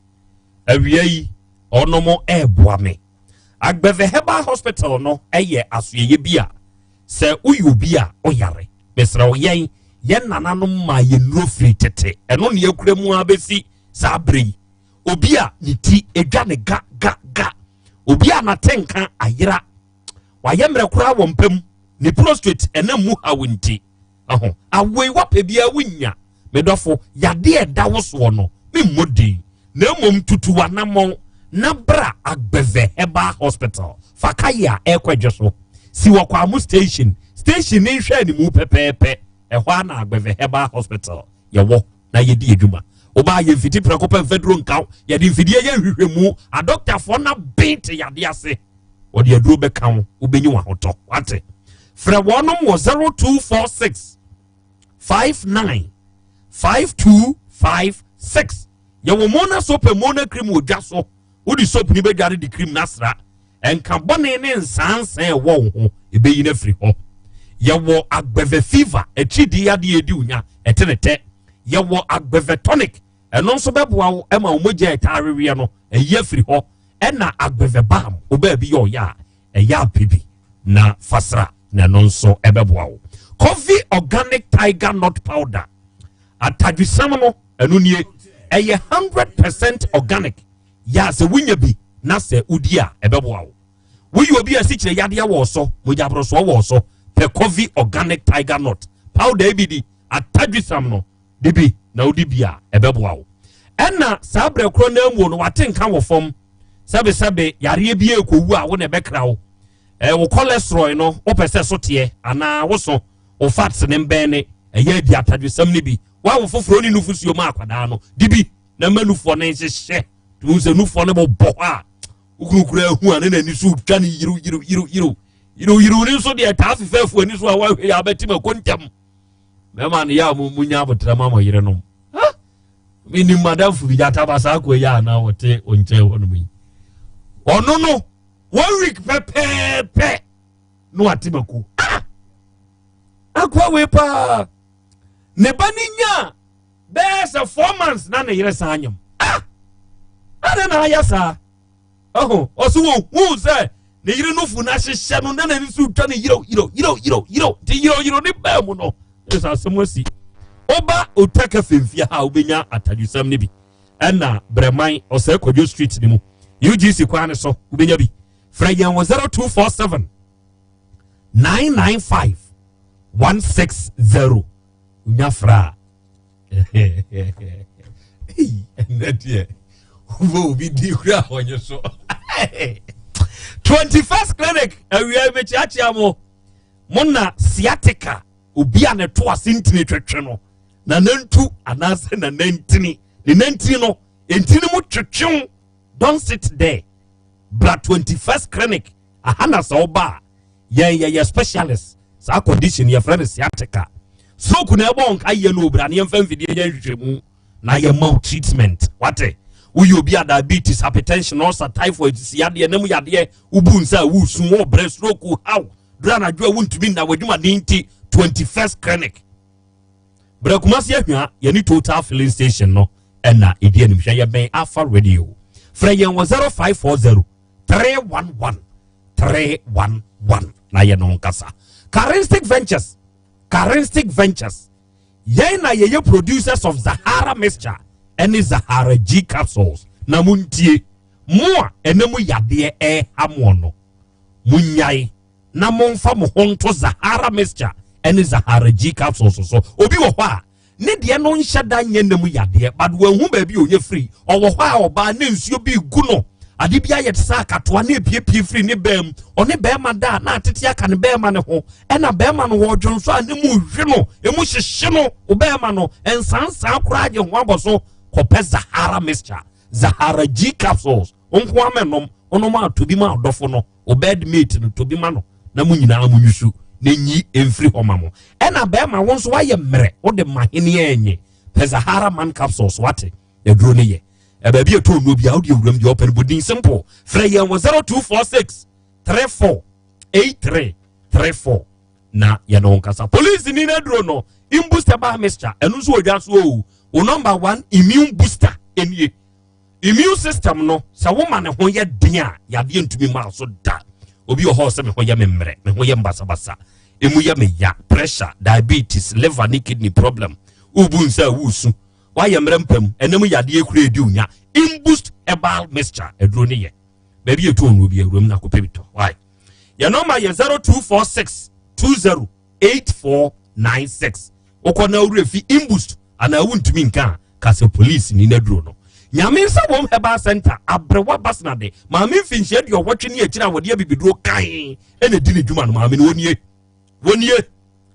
Awia yi ɔnom ɛɛboa me. Agbɛvɛ Herbal Hospital no ɛyɛ asoɛyɛ bi a sɛ woyɛ obi a ɔyare, mesrɛ wo, yɛn nananom ma yɛn nnuro firi tete, ɛno ne yɛkura mu a bɛsi saa bere yi. Obi a ne ti edwa ne ga ga ga, obi a n'ate nka ayera, wayɛ mmerɛ koraa wɔ mpam, ne prostate ɛnam mu haw nti ɛho awoi wapɛ biara wonya. Medɔfo, yadeɛ ɛda wo soɔ no, memmɔ din, na mmom tutu w'anammɔn na bra Agbɛvɛ Herbal Hospital. Fa kaye a ɛrekɔ adwo so si wɔ Kwamo station, station ne nhwɛ animu pɛpɛɛpɛ, ɛhɔ a na Agbɛvɛ Herbal Hospital yɛwɔ na yɛdi adwuma. Wobaa yɛ mfiti prɛko pɛ mfaduro nkaw, yɛde mfidie yɛ nhwehwɛmu, adɔktafoɔ na ben te yade ase, wɔde aduro bɛka wo, wobɛnyi w'ahotɔ. Wate? Frɛ wɔnom wɔ 0246 59 5256. Yɛwɔ Mona soap and Mona cream wɔ dwa so. Wode soap ni bɛdware de cream no asra, ɛnka bɔne ne nsansan ɛwɔ wo ho ɛbɛyi no afiri hɔ. Yɛwɔ Agbɛvɛ fever akyidii adeɛ ɛdi wo nya ɛte ne tɛ. Yɛwɔ Agbɛvɛ tonic, ɛno nso bɛboa wo ɛma wo mogya ɛtaa weweɛ no ɛyi afiri hɔ. Ɛna Agbɛvɛ balm, wo baabi yɛ ɔyɛ a ɛyɛ apɛ bi na fasra, na ɛno nso ɛbɛboa wo. Coffee Organic Tiger Nut Powder atadwisam no, ɛno nie, ɛyɛ 100% organic. Yɛ a sɛ wonya bi na sɛ wodi a, ɛbɛboa wo. Woyɛ obi a asikyire yadeɛ wɔ so, mogyaborosoɔ wɔ so, pɛ Covi Organic Tiger Nut powder bi di, atadwisam no de bi na wodi bi a ɛbɛboa wo. Ɛna saa berɛ korɔ no amuo no wate nka wɔ fam sɛbesɛbe yareɛ bi ɛrekɔwu a wo na ɛbɛkra wo. Wo cholesterol no wopɛ sɛ so teɛ anaa wo so wo fats ne mbɛn ne ɛyɛ adi atadwisam no bi. Woawo foforɔ ne nufosuo ma akwadaa no di bi na ma nufoɔ no nhyehyɛ. Tumi sɛ nufoɔ no bɔbɔ hɔ a wokunu kura ahu a ne n'ani so twa ne yiriw yiriw yiriw yiriw yiriw yiriw ne nso deɛ taa fefɛɛfo ani so a wahwɛ yɛ abɛte ma kontam mɛma no yɛ a mo nya abotrɛ ma mo yerenom. Menim madamfo bi gyata ba saa kɔ yi a na wɔte wo nkyɛn hɔ nom yi, ɔno no one week pɛpɛɛpɛ na wate mako. Ah! Akoa wei paa ne ba ne nyaa bɛyɛ sɛ 4 months na ne yere san anyam. Ah! Adɛn na ayɛ saa? Ɔho ɔso wɔhuu sɛ ne yere no fu no ahyehyɛ no na n'ani so twa no yerɛw yerɛw yerɛw yerɛw yerɛw, nti yerɛw yerɛw ne baa mu no ɛsɛ asɛm asi. Woba Otaka Femfia ha a wobɛnya atadwesɛm no bi, ɛna Brɛman Ɔsɛe Kwadwo Street no mu UGC kwan no so wobɛnya bi. Frɛ yɛn wɔ 0247 995 160. Wonya frɛ a ɛnɛ deɛ wobɔ obi di kura a ɔnye so. 21st Clinic awia mekyeakyea mo mo na sciatica, obi a ne to ase ntini twetwe no na nantu anaasɛ na nantini ne nantini no ntini mu twetwew, don't sit there, bra 21st Clinic aha na sɛ woba a yɛn yɛyɛ specialist. Saa condition yɛfrɛ no sciatica, stroke na ɛbɔ nka yɛ no obra ne yɛmfa mfidie yɛ nhwehwɛmu na yɛma wo treatment. Wate? Woyɛ obi a diabetes, hypertension, ulcer, typhoid, sisi yadeɛ, nam yadeɛ, wobu nsa a wosu, wɔbrɛ, stroke haw duru anadwo a wontumi nna w'adwumaden nti, 21st Clinic, brɛ Kumase Ahwia, yɛne Total Filling Station no ɛna ɛdi animhwɛ. Yɛbɛn Alpha Radio. Frɛ yɛn wɔ 0540 311 311 na yɛ no nkasa. Charistic Ventures, Charistic Ventures, yɛn na yɛyɛ producers of Zahara mixture ɛne Zahara G capsules. Na montie, mo a ɛnɛ mu yadeɛ ɛha moɔ no, monyae na momfa mo ho nto Zahara mixture ɛne Zahara G capsules so. Obi wɔ hɔ a ne deɛ no nhyɛ da nyɛ nam yadeɛ, but wɔahu baabi a ɔnyɛ firi. Ɔwɔ hɔ a ɔbaa ne nsuo bi gu no, ade bi ayɛ te sɛ akatoa ne epiepie firi ne bɛn mu. Ɔne bɛrima da a na atete aka ne bɛrima ne ho, ɛna bɛrima no wɔdwo nso a ne mu hwe no, emu hyehye no. Bɛrima no nsansan koraa gye ho abɔ so. Kɔpɛ Zahara mixture, Zahara G capsules nko amɛnom. Ɔnom a tobi ma ɔdɔfo no, o bed mate no, tobi ma no na mo nyinaa mo nyusu na nyi mfiri hɔ ma mo. Ɛna bɛrima wo nso wayɛ mmerɛ, wode ma hene ɛnyɛ pɛ Zahara Man capsules. Wate? Aduro no yɛ baabi ɛtɔ nnuo bi a wode awuram deɛ ɔpɛ no bɔdin simple. Frɛ yɛn wɔ 0246 34 83 34 na yɛne wo nkasa. Police ni no aduro no, Imboost herbal mixture, ɛno nso wɔ dwa so o. Wo number one immune booster nie. Immune system no, sɛ woma ne ho yɛ den a, yadeɛ ntumi maa so da. Obi wɔ hɔ sɛ me ho yɛ me mmerɛ, me ho yɛ mbasabasa, emu yɛ me ya, pressure, diabetes, liver ne kidney problem, wobu nsa a wosu, wayɛ mmerɛ mpam, ɛnam yadeɛ kura edi onya. Imboost herbal mixture aduro ne yɛ baabi etu ɔno bi awuram na akɔpɛ bi tɔ. Why? Yɛn nɔmba yɛ 0246 208496. Wokɔ na awura fi Imboost anaa wontumi nka a, kasa police ni n'aduro no. Nyame Nsa Wɔm Herbal Center, Aberewa Basenade, maame mfinhyia 80 ne akyire a wɔde abibiduro kan ɛna di ne dwuma no. Maame no wɔnie, wɔnie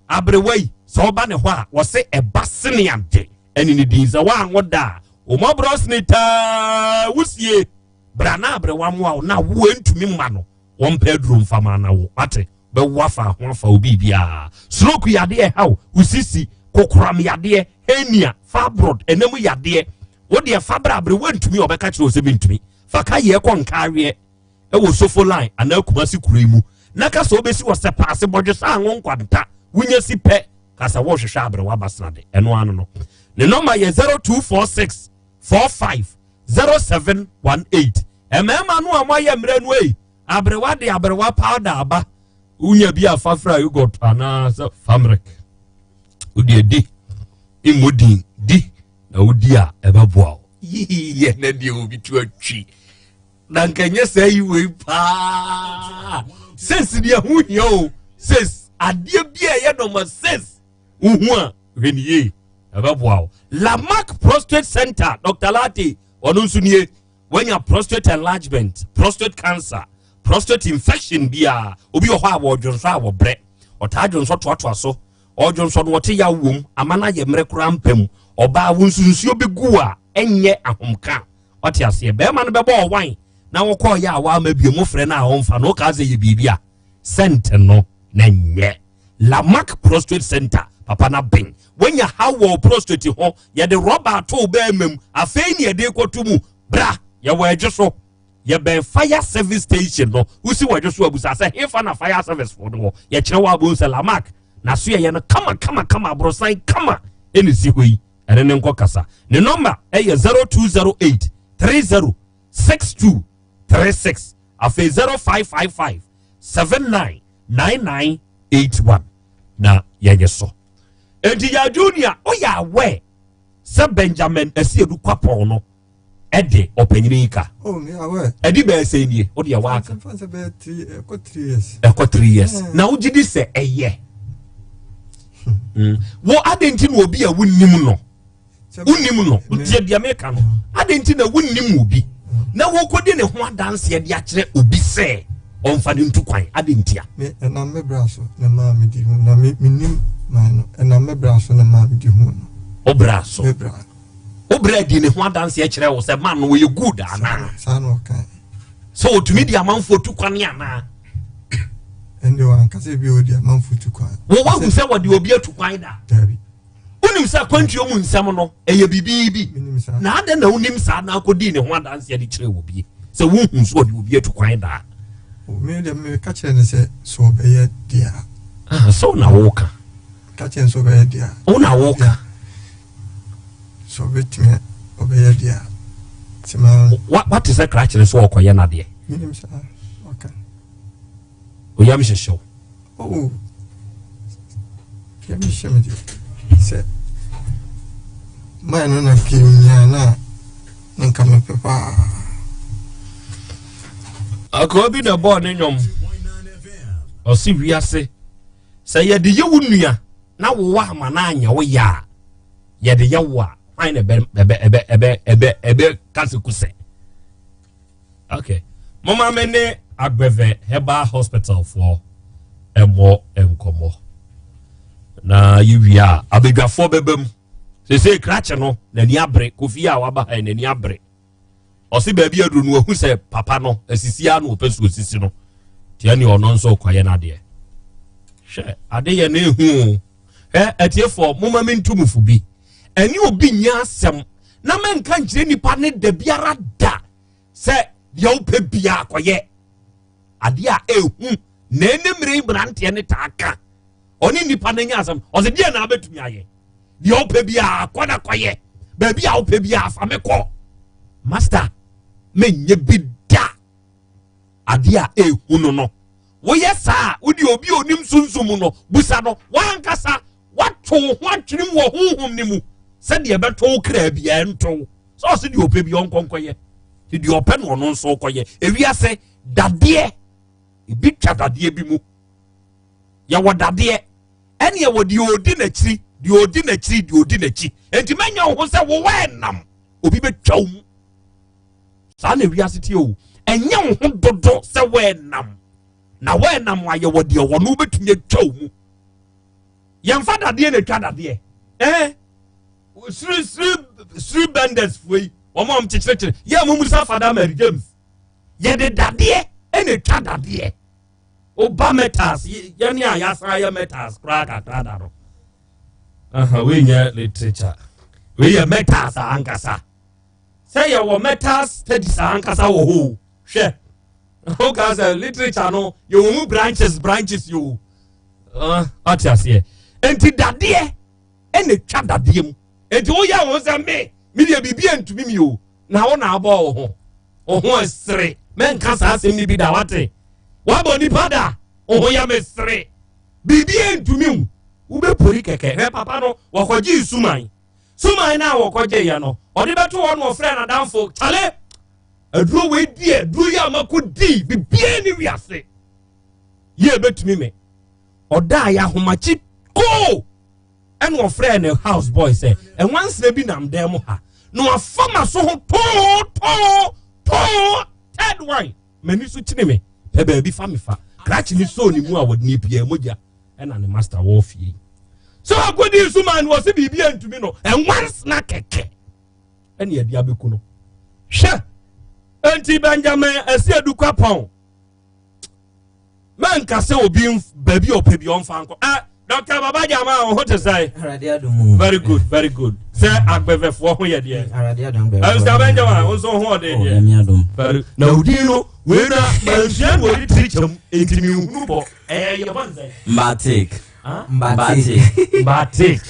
aberewa yi. Sɛ ɔba ne hɔ a, wɔse ɛba sene ade ɛne ne din sɛ woanwo da a wɔmɔborɔ sene taa wosie bra na aberewa mmoa wo na wo ntumi mma no wɔmpɛ aduro mfama na wo wate bɛwo afa ho afa obi biara. Stroke yadeɛ ɛhaw wosisi, kokoram yadeɛ, hernia, fibroid, ɛnam yadeɛ, wodeɛ fa bra aberewa ntumi. Ɔbɛka kyerɛ wo sɛ mentumi fa ka yɛ kɔ nkaaweɛ ɛwɔ Sofo Line anaa Kumasi kuro yi mu na ka sɛ wobɛsi wɔ sɛ paase bɔdwe sɛ anwo nkwanta wonya si pɛ ka sɛ wɔhwehwɛ aberewa Basenade. Ɛno ano no ne nɔma yɛ 0246 45 0718. Mmarima no a moayɛ mmerɛ no ei, aberewa de aberewa powder aba. Wonya bi a fafra yogurt anaasɛ famrek wode di mmɔ din di na wodi a ɛbɛboa wo. Yiyɛ na deɛ obi tu atwi. Na nka nyɛ saa yi wei paa. Sis deɛ ho hia o. Sis adeɛ bi a ɛyɛ nɔma sis wohu a hwɛ ne yie ɛbɛboa wo. Lamarck Prostate Center Dr. Lati ɔno nso nie wanya prostate enlargement, prostate cancer, prostate infection biara obi wɔ hɔ a wɔdwonsɔ a wɔbrɛ ɔtaa dwonsɔ toatoa so ɔdwonsɔ no ɔte yaw wom ama no ayɛ mmerɛ koraa mpa mu ɔbaa wo nso nsuo bi gu a ɛnyɛ ahomka ɔte aseɛ bɛrima no bɛbɔ ɔwan na wɔkɔɔ yɛ a wɔama bio mo frɛ no a ɔmfa no wokaa sɛ yɛ biribi a sɛnt no na nyɛ Lamarck prostate center papa na ben wanya haw wɔ prostate ho yɛde rɔba ato bɛrima mu afei ne yɛde kɔto mu bra yɛwɔ adwo so yɛbɛn fire service station no wosi wɔ adwo so abusa sɛ hefa na fire service foɔ no wɔ yɛkyerɛ wɔ abom sɛ Lamarck na so yɛyɛ no kama kama kama aborosan kama ɛne si hɔ yi ɛne ne nkɔ kasa ne nɔmba ɛyɛ 0208 30 62 36 afei 0555 79 9981 na yɛnyɛ so enti yɛ junior woyɛ aware sɛ Benjamin Asiedu Kwapɔn no ɛde ɔpanyini yi ka Oh, me aware. ɛde bɛyɛ sɛ nie wode ɛwɔ aka Ɛmfa sɛ bɛyɛ three ɛkɔ 3 years. Ɛkɔ 3 years na wogye di sɛ ɛyɛ Wo adɛn nti na obi a wonnim no wonnim no wotie deɛ meka no adɛn nti na wonnim obi na wokɔdi ne ho adanseɛ de akyerɛ obi sɛ ɔmfa ne ntu kwan adɛn ntia? Me ɛnam me bra so na maa me di ho na me menim man no ɛnam me bra so na maa me di ho no. Wo bra so. Me bra. Wo bra di ne ho adanseɛ kyerɛ wo sɛ man no wɔyɛ good anaa? Saa na ɔka. Sɛ ɔtumi di amanfoɔ tu kwan anaa? Ɛnde wankasa bi a ɔdi amanfoɔ tu kwan. Wo wahu sɛ wɔde obi atu kwan da? Dabi. Wonim sɛ akwantuo mu nsɛm no ɛyɛ biribii bi na adɛn na wonim saa na akɔdii ne ho adanseɛ de kyerɛ wɔ bie sɛ wohu so ɔde obi atu kwan daa? Me deɛ meka kyerɛ no sɛ sɛ ɔbɛyɛ deɛ a. Ah, sɛ wo na woka. Ka kyerɛ no sɛ ɔbɛyɛ deɛ a. Wo na woka. Sɛ ɔbɛtumi ɔbɛyɛ deɛ a. Nti ma. Wate sɛ krakyere so ɔkɔyɛ n'adeɛ. Menim saa ɔka. Oyam hyehyew. Oh, yam hyehye me deɛ sɛ man no na nka nyaa no a na nka mepɛ paa. Akoa bi na ɛbɔɔ ne nnwom ɔse wiase sɛ yɛde yɛ wo nua na wowɔ ama no anyɛ wo yɛ a yɛde yɛ wo a hwan na ɛbɛ ɛbɛ ɛbɛ ɛbɛ ɛbɛ ɛbɛ kase kusɛ. Okay. Mama me ne Agbeve Herbal Hospital foɔ ɛbɔ nkɔmmɔ. Na yɛwie a abadwafoɔ bɛba mu. Sese krakye no n'ani abere kofi a waba ha n'ani abere. Ɔse baabi aduru no wahu sɛ papa no asisi a na ɔpɛ so osisi no. Tiɛ ne ɔno nso kɔyɛ n'adeɛ. Hwɛ ade yɛ no ehu o. Hwɛ atiefoɔ moma me ntumufo bi. Ɛne obi nyɛ asɛm na mɛnka nkyerɛ nipa ne da biara da sɛ deɛ wopɛ biara kɔyɛ adeɛ a ɛhu na ɛne mmerɛ yi mmeranteɛ ne taa ka ɔne nipa no nya asɛm ɔsɛ deɛ na abɛtumi ayɛ deɛ wopɛ biara kɔ na kɔyɛ baabi a wopɛ biara fa me kɔ master menyɛ bi da adeɛ a ɛhu no no woyɛ saa wode obi a onim sunsum no busa no wankasa wato wo ho atwenem wɔ honhom no mu sɛdeɛ ɛbɛto wo kra biara nto sɛ ɔse deɛ ɔpɛ bi ɔnkɔnkɔyɛ nti deɛ ɔpɛ no ɔno nso kɔyɛ ewiase dadeɛ ebi twa dadeɛ bi mu yɛwɔ dadeɛ ɛne yɛwɔ deɛ ɔdi n'akyiri deɛ ɔdi n'akyiri deɛ ɔdi n'akyi nti mɛnyɛ wo ho sɛ wowɔ ɛnam obi bɛtwa wo mu saa na ewiase tie o ɛnyɛ wo ho dodo sɛ wɔɛnam na wɔɛnam ayɛ wɔ deɛ wɔn wobɛtumi atwa wo mu yɛmfa dadeɛ na atwa dadeɛ ɛɛ siri siri siri benders foɔ yi wɔn a wɔn kyekyerɛkyerɛ yɛ a wɔn mu sa fada Mary James yɛde dadeɛ ɛna atwa dadeɛ oba metals yɛne a yɛasan yɛ metals koraa kakra da no aha wei nyɛ literature wei yɛ metals ankasa sɛ yɛwɔ metals studies ankasa wɔ hɔ o hwɛ woka sɛ literature no yɛwɔ mu branches branches yi o ɔte aseɛ nti dadeɛ ɛna twa dadeɛ mu nti woyɛ wo sɛ me me deɛ biribi antumi mi o na wo na abɔ wo ho wo ho ɛsere mɛnka saa asɛm no bi da wate wabɔ nipa da wo ho yɛ me sere biribi antumi wo wobɛpori kɛkɛ hwɛ papa no wɔkɔgye suman suman no a wɔkɔgye yɛ no ɔde bɛto hɔ no ɔfrɛ n'adamfo kyale. Aduro wei deɛ, aduro yi a makɔ di, biribiara ne wiase. Yie bɛtumi me. Ɔdaa yɛ ahomakye koo. Ɛna ɔfrɛɛ ne house boy sɛ, ɛnwansena bi nam dan mu ha. Na wafa m'aso ho too too too third one. M'ani so kyene me. Pɛ baabi fa me fa. Krakye ne soo ne mu a wɔde ne pia mogya. Ɛna ne master wɔ fie. Sɛ wakɔdi nso maa no ɔse biribi antumi no, ɛnwansena kɛkɛ. Ɛne ɛde abɛku no. Hwɛ! Enti Benjamin Asiedu Kwapɔn. Mɛnka sɛ obi baabi a ɔpɛ bi ɔmfa nkɔ. Ah, Dr. Baba Jama, wo ho te sɛn? Very good, very good. Sɛ agbɛvɛfoɔ ho yɛ deɛ. Mr. Benjamin, wo nso ho ɔden deɛ. Very na odin no, wei na mansua na wɔde tiri kyɛm, enti menhunu bɔ. Ɛyɛ yɛ bɔ nsɛn. Mbatik. Mbatik. Mbatik.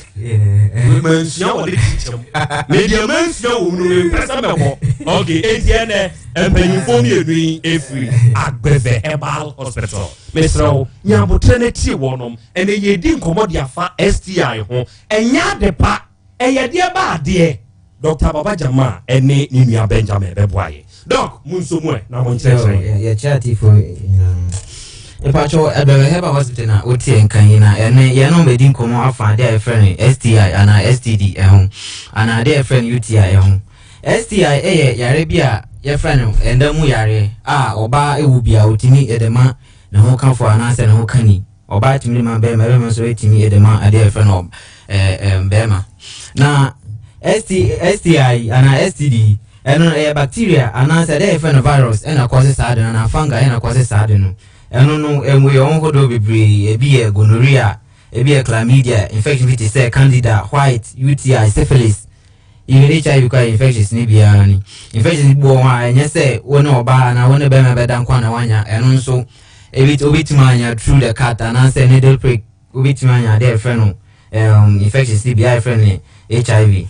Mansua wɔ ne teacher mu. Me deɛ mansua wɔ mu no mempɛ sɛ mɛbɔ. Okay, enti ɛnɛ mpanyinfoɔ mmienu yi efiri Agbeve Herbal Hospital. Mesrɛ wo, nya abotrɛ na tie wɔnom. Ɛnɛ yɛredi nkɔmmɔ de afa STI ho. Ɛnyɛ ade pa, ɛyɛ deɛ ba adeɛ. Dɔkta Baba Gyama ne ne nua Benjamin bɛboa yɛn. Dɔk, monso mu ɛ na monkyerɛkyerɛ yɛn. Yɛkyerɛ atiefo nyinaa. Mpakyɛw, Ɛbɛrɛ Herbal Hospital na woteɛ nka yi na ɛne yɛne bɛdi nkɔmmɔ afa adeɛ a yɛfrɛ no STI anaa STD ɛho anaa adeɛ a yɛfrɛ no UTI ɛho. STI ɛyɛ yare bi a yɛfrɛ no ɛnda mu yareɛ a ɔbaa ɛwɔ bi a ɔtumi ɛde ma ne ho kafo anaasɛ ne ho kani. Ɔbaa tumi de ma bɛrima, bɛrima nso tumi de ma adeɛ a yɛfrɛ no bɛrima. Na ST, STI anaa STD ɛno no ɛyɛ bacteria anaasɛ adeɛ a yɛfrɛ no virus ɛna kɔse saa ade no anaa fungi ɛna kɔse saa ade no. Ɛno no ɛmu yɛ wɔn hodoɔ bebree, ebi yɛ gonorrhea, ebi yɛ chlamydia, infection bi te sɛ candida, white, UTI, syphilis. Even HIV koraa yɛ infectious ne biara ni. Infections bi wɔ hɔ a ɛnyɛ sɛ wo ne ɔbaa anaa wo ne bɛrima bɛda nko na wanya. Ɛno nso ebi wobɛtumi anya through the cut anaasɛ needle prick wobɛtumi anya adeɛ a yɛfrɛ no infections ne biara yɛfrɛ no HIV.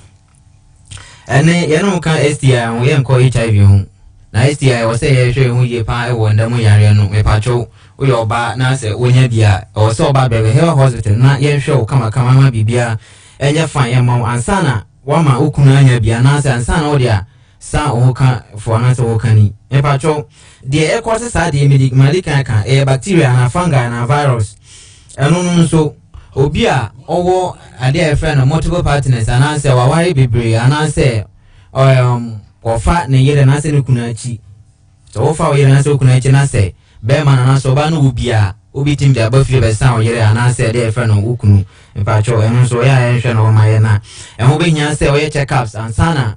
Ɛne yɛne wo ka STI ho yɛnkɔ HIV ho. Na STI ɛwɔ sɛ yɛhwɛ yɛn ho yie paa ɛwɔ nda mu yareɛ no. Mepatwo woyɛ ɔbaa na sɛ wonya bi a ɛwɔ sɛ ɔba bɛbɛ health hospital na yɛnhwɛ wo kamakama ma biribiara ɛnyɛ fine ɛma wo ansa na wama wo kunu anya bi anaasɛ ansa na wode a sa wo ho ka fo anaasɛ wo ka ni. Mepatwɔ deɛ ɛkɔ se saa deɛ medi madi kan ka ɛyɛ bacteria anaa fungi anaa virus. Ɛno no nso obi a ɔwɔ adeɛ a yɛfrɛ no multiple partners anaasɛ waware bebree anaasɛ ɔfa ne yere anaasɛ ne kunu akyi. Sɛ wofa wo yere anaasɛ wo kunu akyi na sɛ bɛrima no anaasɛ ɔbaa no wɔ bi a, wobɛtumi de aba fie bɛsa wo yere anaasɛ deɛ yɛfrɛ no wo kunu. Mpakyɛw, ɛno nso ɔyɛ a yɛnhwɛ na ɔma yɛ na ɛho bɛhia sɛ ɔyɛ check-ups ansa na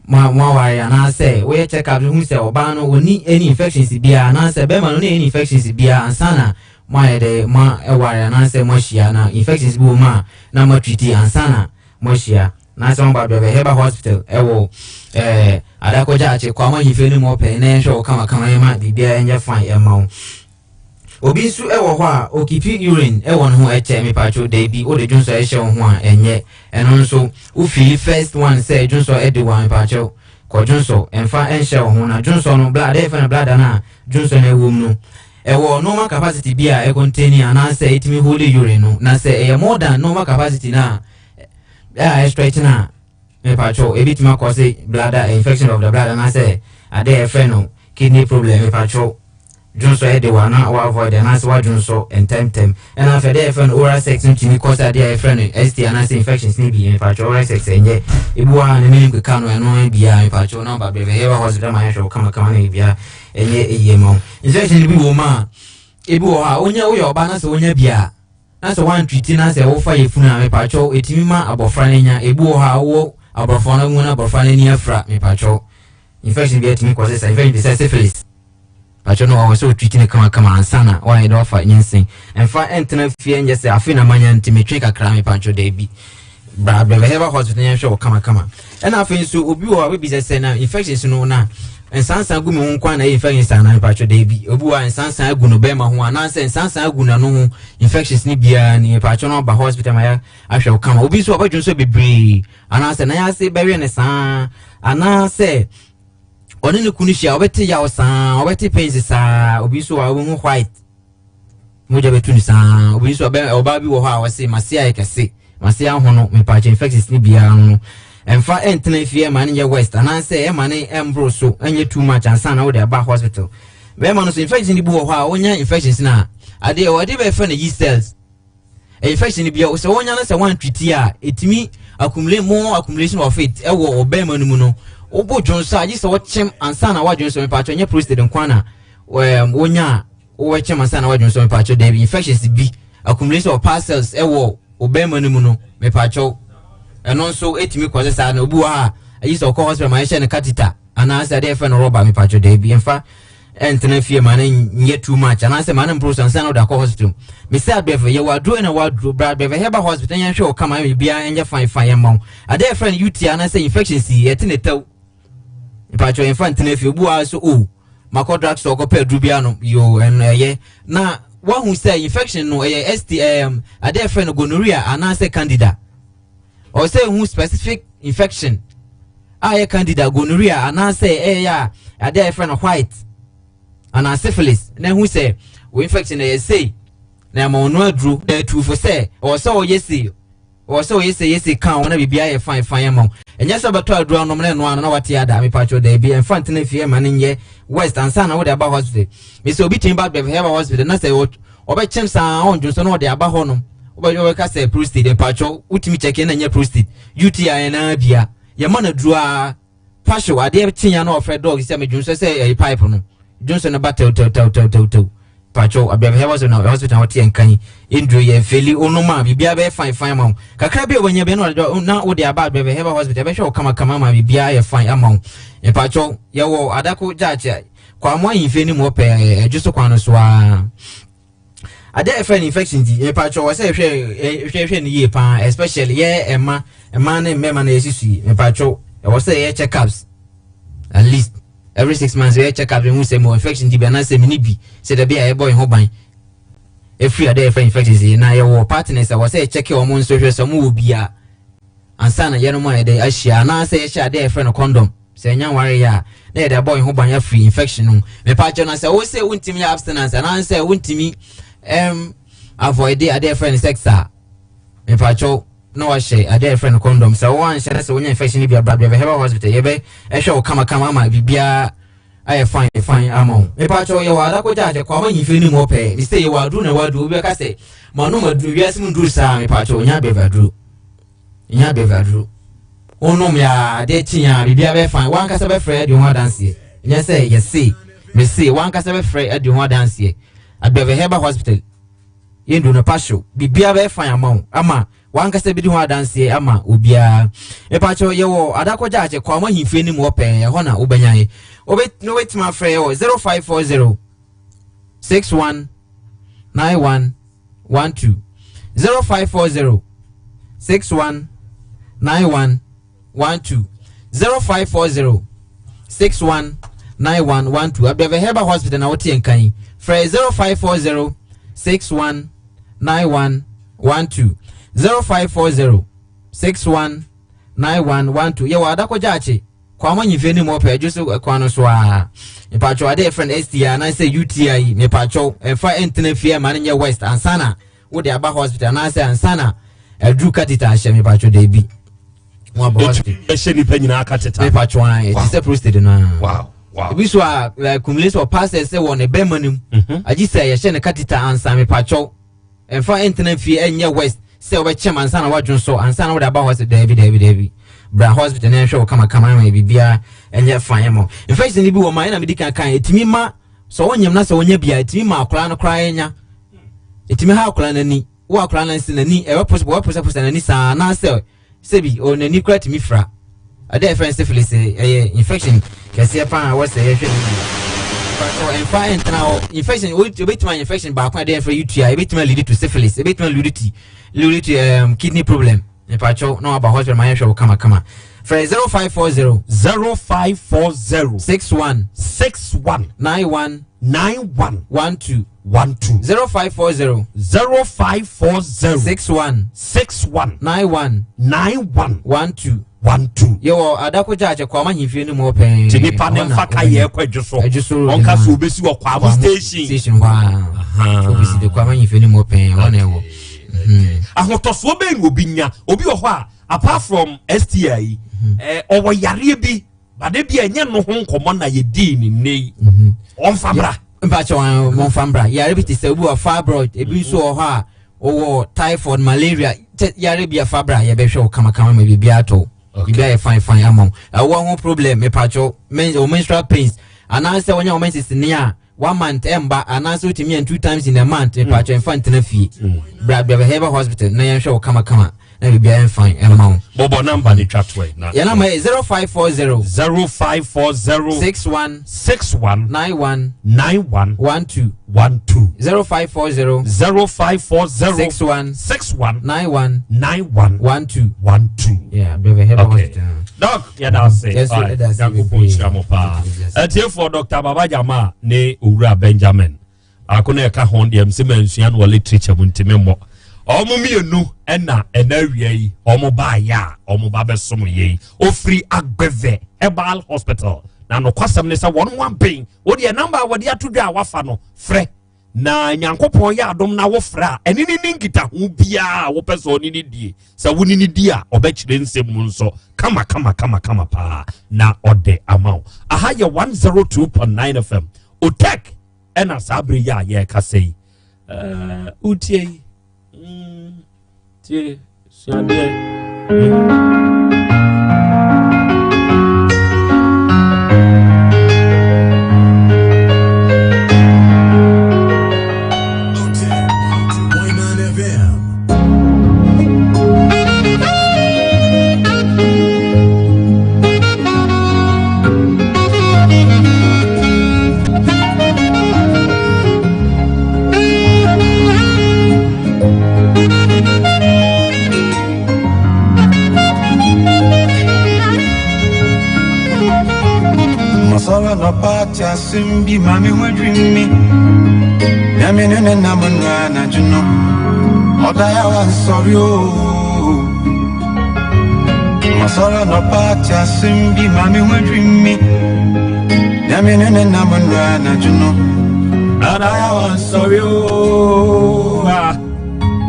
moaware anaasɛ woyɛ check-ups hu sɛ ɔbaa no ɔni any infections biara anaasɛ bɛrima no ɔni any infections biara ansa na moayɛ dɛ moaware anaasɛ moahyia na infections bi wɔ mu a na moatreat ansa na moahyia. Na sɛ wɔba Brɛbɛ Herbal Hospital ɛwɔ ɛɛ Adakɔgya akyi kɔ ama nyimfa no mu ɔpɛ na yɛnhwɛ wo kamakama yɛma biribiara ɛnyɛ fine ɛma wo. Obi nso ɛwɔ hɔ a okipi urine ɛwɔ ne ho ɛkyɛ mepatwo daabi wode dwonsɔ ɛhyɛ wo ho a ɛnyɛ ɛno nso wo fili first one sɛ dwonsɔ ɛde wo a mepatwo kɔ dwonsɔ ɛmfa ɛnhyɛ wo ho na dwonsɔ no bladder yɛfrɛ no bladder no a dwonsɔ no ɛwɔ mu no ɛwɔ normal capacity bi a ɛcontain anaasɛ ɛtumi hold urine no na sɛ ɛyɛ more than normal capacity no a a ɛstretch no a mepatwo ebitumi akɔ se bladder infection of the bladder anaasɛ ade a yɛfrɛ no kidney problem mepatwo dwonsɔ ɛde wa na wa avoid anaasɛ wadwonsɔ ntɛmntɛm. Ɛna afei adeɛ a yɛfrɛ no oral sex no tumi kɔ sɛ adeɛ a yɛfrɛ no ST anaasɛ infections no bi mepatwo oral sex ɛnyɛ ebi wɔ ha ne menim keka no ɛno biara mepatwo na ɔba brɛfɛ herbal hospital ma yɛhwɛ wo kamakama na biribiara ɛnyɛ ɛyie ma wo. Infection bi wɔ mu a ebi wɔ hɔ a wonya woyɛ ɔbaa na sɛ wonya bi a na sɛ woantreat na sɛ wofa yafunu a mepatwɔ ɛtumi ma abɔfra no nya. Ebi wɔ hɔ a wowɔ abɔfra no mu na abɔfra no ani afira mepatwɔ infection bi atumi kɔ sɛ sa infection bi sɛ syphilis patwɔ no ɔwɔ sɛ ɔtreat no kamakama ansa na woayɛ dɛ wafa nyensen. Ɛmfa ɛntena fie nyɛ sɛ afei na manya nti metwe kakra mepatwɔ daabi bra brɛbɛ herbal hospital yɛnhwɛ wɔ kamakama. Ɛna afei nso obi wɔ hɔ a wobisa sɛ na infections no na nsansan gu me ho nkwa na ɛyɛ infections anaa mepatwɔ daabi obi wɔ a nsansan agu no bɛrima ho anaasɛ nsansan agu n'ano ho infections ne biara ni mepatwɔ no ɔba hospital ma yɛ ahwɛ wo kama. Obi nso ɔbɛdwo nso bebree anaasɛ nan ase bɛwe ne saa anaasɛ ɔne ne kunu hyia ɔbɛte yaw saa ɔbɛte pains saa. Obi nso a ɔbɛhu white mogya bɛtu no saa. Obi nso ɔbaa bi wɔ hɔ a ɔse mase ayɛ kɛse mase ahono mepatwɔ infections ne biara no. Ɛmfa ɛntena fie ɛma no nyɛ worst anaasɛ ɛma no ɛmboro so ɛnyɛ too much ansa na wode aba hospital. Bɛrima no so infection bi wɔ hɔ a wonya infections no a adeɛ wɔde bɛfrɛ no yeast cells. Infection bi a sɛ wonya no sɛ woantwiti a ɛtumi accumulate more accumulation of it ɛwɔ ɔbɛrima no mu no wobɔ dwonso a gye sɛ wɔkyem ansa na woadwonso mepatwɛ nyɛ prostate nko na wonya a wobɛkyem ansa na woadwonso mepatwɛ daabi infections bi accumulation of pus cells ɛwɔ ɔbɛrima no mu no mepatwɛ ɛno nso ɛtumi kɔse saa na obi wɔ ha a ayi sɛ ɔkɔ hospital ma yɛhyɛ no catheter anaasɛ adeɛ yɛfrɛ no rubber mepatwɛ daabi ɛmfa ɛntena fie ma no nyɛ too much anaasɛ ma no mporo so ansa na wode akɔ hospital. Mesɛ abrɛfɛ yɛwɔ aduro ɛna wɔ aduro bra abrɛfɛ herbal hospital yɛnhwɛ wo kama biribiara ɛnyɛ fine fine yɛma wo adeɛ yɛfrɛ no UTI anaasɛ infection si yɛte ne tɛw mepatwɛ yɛmfa ntena fie obi wɔ ha so o oh, makɔ drug store kɔpɛ aduro bi ano yo ɛno ɛyɛ na wahu sɛ infection no ɛyɛ ST ɛɛm adeɛ yɛfrɛ no gonorrhea anaasɛ candida ɔwɔ sɛ ehu specific infection a ɛyɛ candida gonorrhea anaasɛ ɛyɛ a adeɛ a yɛfrɛ no white anaa syphilis na ehu sɛ wɔ infection ɛyɛ sei na ɛma ɔno aduro na etu fo sɛ ɔwɔ sɛ ɔyɛ sei ɔwɔ sɛ ɔyɛ sei yɛ sei kan wɔn na biribi ayɛ fine fine ama wo ɛnyɛ sɛ ɔbɛtɔ aduro anom na ɛno ano na wate ada mepatwo daabi ɛmfa ntena fie ɛma no nyɛ west ansa na wode aba hospital mesɛ obi tumi ba bɛhɛba hospital na sɛ ɔbɛkyɛm saa ɔndwo so na ɔde aba hɔ nom wobɛka sɛ prostate mpatwɔ wotumi kyɛke na nyɛ prostate UTI naa bia yɛma no aduro a pasio adeɛ kyea na ɔfrɛ dɔg sɛ medwonsɔ sɛ ɛyɛ pipe no dwonsɔ no ba tɛwtɛwtɛwtɛw patwɔ abiabɛhɛ wɔ so na hospital na wɔte nkan nduro yɛ mfeli onom a biribiara bɛyɛ fine fine ma wo kakra bi a wɔnya bi na na wode aba abiabɛhɛ wɔ hospital bɛhwɛ wo kamakama ma biribiara yɛ fine ama wo mpatwɔ yɛwɔ adako gyaakye kwamo ahemfie no mu ɔpɛ ɛdwo so kwan no so a Adeɛ a yɛfrɛ no infection nti mepatwɔ wɔ sɛ yɛhwɛ hwɛ hwɛ no yie paa especially yɛ ɛma mmaa ne mmarima na yɛsusu yi mepatwɔ ɛwɔ sɛ yɛyɛ check ups at least every 6 months yɛyɛ check up ehu sɛ mo infection di bi anaasɛ mini bi sɛ dɛbi a yɛbɔ yɛn ho ban efiri adeɛ yɛfrɛ infections yi na yɛwɔ partners a wɔ sɛ yɛkyɛke wɔn nso hwɛ sɛ wɔn wɔ bi a ansa na yɛnom a yɛde ahyia anaasɛ yɛhyɛ adeɛ a yɛfrɛ no condom sɛ ɛnya nware yɛ a na yɛde abɔ yɛn ho ban afiri infection no mepa kyɛ no sɛ wo sɛ wontumi yɛ abstinence anaasɛ wontumi avoid adeɛ yɛfrɛ no sex a mepa kyɛw na wahyɛ adeɛ yɛfrɛ no condom sɛ woanhyɛ no sɛ wonya infection no bi abra bɛbɛ herbal hospital yɛbɛ ɛhwɛ wo kamakama ama biribiara ayɛ fine fine ama wo mepa kyɛw yɛwɔ adako gyaagye kɔ ama nyimfiri no mu ɔpɛ mesɛ yɛwɔ aduro na ɛwɔ aduro obi bɛka sɛ manom aduro wiase mu nduru saa mepa kyɛw nya bɛbɛ aduro nya bɛbɛ aduro wonom yɛ adeɛ kye a biribiara bɛyɛ fine wankasa bɛfrɛ adi ho adanseɛ nyɛ sɛ yɛse mese wankasa bɛfrɛ adi ho adanseɛ agbɛvɛ herbal hospital yɛndu no pasio biribiara bɛyɛ fine ama wo ama wankasa bɛdi ho adanseɛ ama obiara mepakyɛw yɛwɔ adakɔgya akyɛ kɔ ama ahemfie no mu hɔ pɛɛ ɛhɔ na wobɛnya yɛ wobɛtumi afrɛ yɛwɔ 0540 61 91 12 0540 61 91 12 0540 61 91 12 Abɛbɛ Herbal Hospital na wote nka yi frɛ 0540 61 91 12 0540 61 91 12 yɛwɔ adakɔgya akye Kwamo nyimfie no mu ɔpɛ adwo so kwan no so a mepatwɔ ade yɛfrɛ no STI anaasɛ UTI yi mepatwɔ ɛmfa ɛntena fie ma no nyɛ west ansa na wode aba hospital anaasɛ ansa na aduru catheter ahyɛ mepatwɔ daabi wɔn aba hospital ɛhyɛ nipa nyinaa catheter mepatwɔ an ɛte sɛ prostate no a wow wow ebi so a like accumulation of pus sɛ wɔ ne bɛrima no mu agye sɛ yɛhyɛ no catheter ansa mepatwɔ Ɛmfa ntena fie ɛnyɛ worst sɛ wobɛkyɛm ansa na woadwo nsɔ ansa na wode aba hospital daabi daabi daabi bra hospital na ɛnhwɛ wo kamakama ama biribiara ɛnyɛ fine ma wo infection no bi wɔ ma ɛna medi kan kan ɛtumi ma sɛ wonyam na sɛ wonya bi a ɛtumi ma akwadaa no koraa nya ɛtumi ha akwadaa no ani wo akwadaa no nsi n'ani ɛbɛposaposa n'ani saa anaasɛ Sɛbi, o n'ani koraa tumi fira. Ade a yɛfrɛ no syphilis ɛyɛ infection kɛseɛ paa a wɔsɛ yɛhwɛ no yie. Ɛmfa ɛntena hɔ. Infection, obetumi ayɛ infection baako a ɛde yɛfrɛ UTI, ebetumi lead to syphilis, ebetumi lead to lead to kidney problem. Mepakyɛw na waba hospital ma yɛhwɛ wo kama kama. Frɛ 0540 0540 61 61 91 91 12 12 0540 0540 61 61 91 91 12 12 yɛwɔ adako gyaagye kwama ahemfie no mu hɔ pɛɛ nti nipa ne nfa ka yɛ kɔ adwo so adwo so ɔnka so obesi wɔ kwamo station station hɔ a obesi de kwama ahemfie no mu hɔ pɛɛ hɔ na ɛwɔ ahotɔsoɔ bɛn na obi nya obi wɔ hɔ a Apart from STI yi, ɔwɔ yareɛ bi bade bi a ɛnyɛ no ho nkɔmmɔ na yɛdii ne nnɛ yi. Ɔmfa bra. Mpakyɛ wɔn mɔmfa mbra. Yare bi te sɛ obi wɔ fibroid, ebi nso wɔ hɔ a wɔwɔ typhoid, malaria, kyɛ yare bi a fa bra, yɛbɛhwɛ wo kamakama ma biribi atɔ wo. Biribi ayɛ fine fine ama wo. Ɛwɔ ho problem, mepakyɛ wo menstrual pains anaasɛ wɔnyɛ wo menses ne a one month ɛmba anaasɛ wotumi yɛn two times in a month, mepakyɛ mfa ntena fie. Bra bra herbal hospital na yɛnhwɛ wo kamakama na biribi ayɛ fine ɛma wo. Bɔbɔ number ne twa toɛ na. Yɛn number yɛ 0540. 0540. 61. 61. 91. 91. 12. 12. 0540. 0540. 61. 61. 91. 91. 12. 12. Yeah, bra herbal hospital. Doc, yɛda ase. Yes, yɛda ase. Nyankopɔn nhyira mo paa. Atiefoɔ, Dr. Baba Jama ne Owura Benjamin ako na ɛka ho deɛ msɛ mansua no wɔ literature mu ntimi mmɔ. Ɔmo mmienu ɛna ɛna awia yi ɔmo baayɛ a ɔmo ba bɛsom yɛ yi. Ofiri Agbeve Herbal Hospital. Na nokwasɛm ne sɛ wɔn mo abɛn. Wodeɛ number a wɔde ato dwa a wafa no frɛ. Na Nyankopɔn yɛ adom na wofrɛ a ɛne ne ne nkitaho biara a wopɛ sɛ ɔne ne die. Sɛ wo ne ne di a ɔbɛkyerɛ nsɛm mu nso kama kama kama kama paa na ɔde ama wo. Aha yɛ 102.9 FM. Otek ɛna saa bere yi a yɛrekasa yi. Wotie yi. Tie suadeɛ. Masara no party asimbi mami wadwimi. Nyame ne ne nam no anadwo no. Ɔda ya wa nsɔre o. Masara no party asimbi mami wadwimi. Nyame ne ne nam no anadwo no. Ɔda ya wa nsɔre o.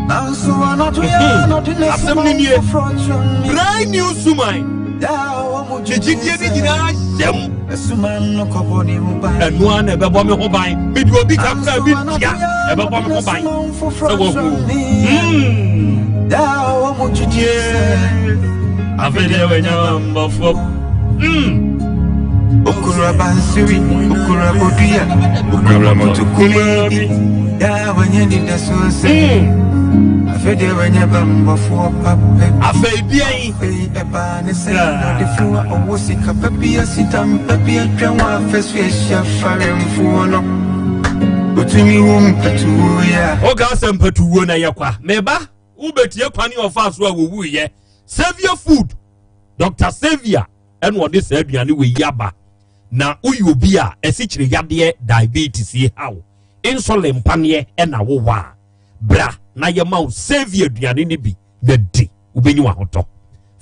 Nanso anadwo ya anadwo ne Asɛm ne nie. Brand new suman. Gyegyidie ne nyinaa hyɛm. Ɛno ara na ɛbɛbɔ me ho ban. Mede obi kakra bi tua ɛbɛbɔ me ho ban. Sɛ wahu. Afei deɛ wanya mbɔfoɔ. Okura bansiri, okura bodua, okura motukuma bi. Ya wanya nida so se. Afei deɛ wanya bambɔfoɔ papa. Afei deɛ yi. Afei ɛbaa ne sɛ ɔdefoɔ a ɔwɔ sika pa bi asita mpa bi atwa wɔn afɛso ahyia faremfoɔ no. Otumi wo mpatuo yɛ a. Woka sɛ mpatuwuo na yɛ kwa. Meba, wobɛtie kwane a ɔfaa so a wɔwuiɛ. Saviour Food, Dr. Saviour ɛna ɔde saa aduane wei yi aba. Na woyɛ obi a asikyire yadeɛ diabetes yi haw, insulin mpaneɛ ɛna wowɔ a, bra na yɛma wo Saviour aduane no bi na di, wobɛnyi w'ahotɔ.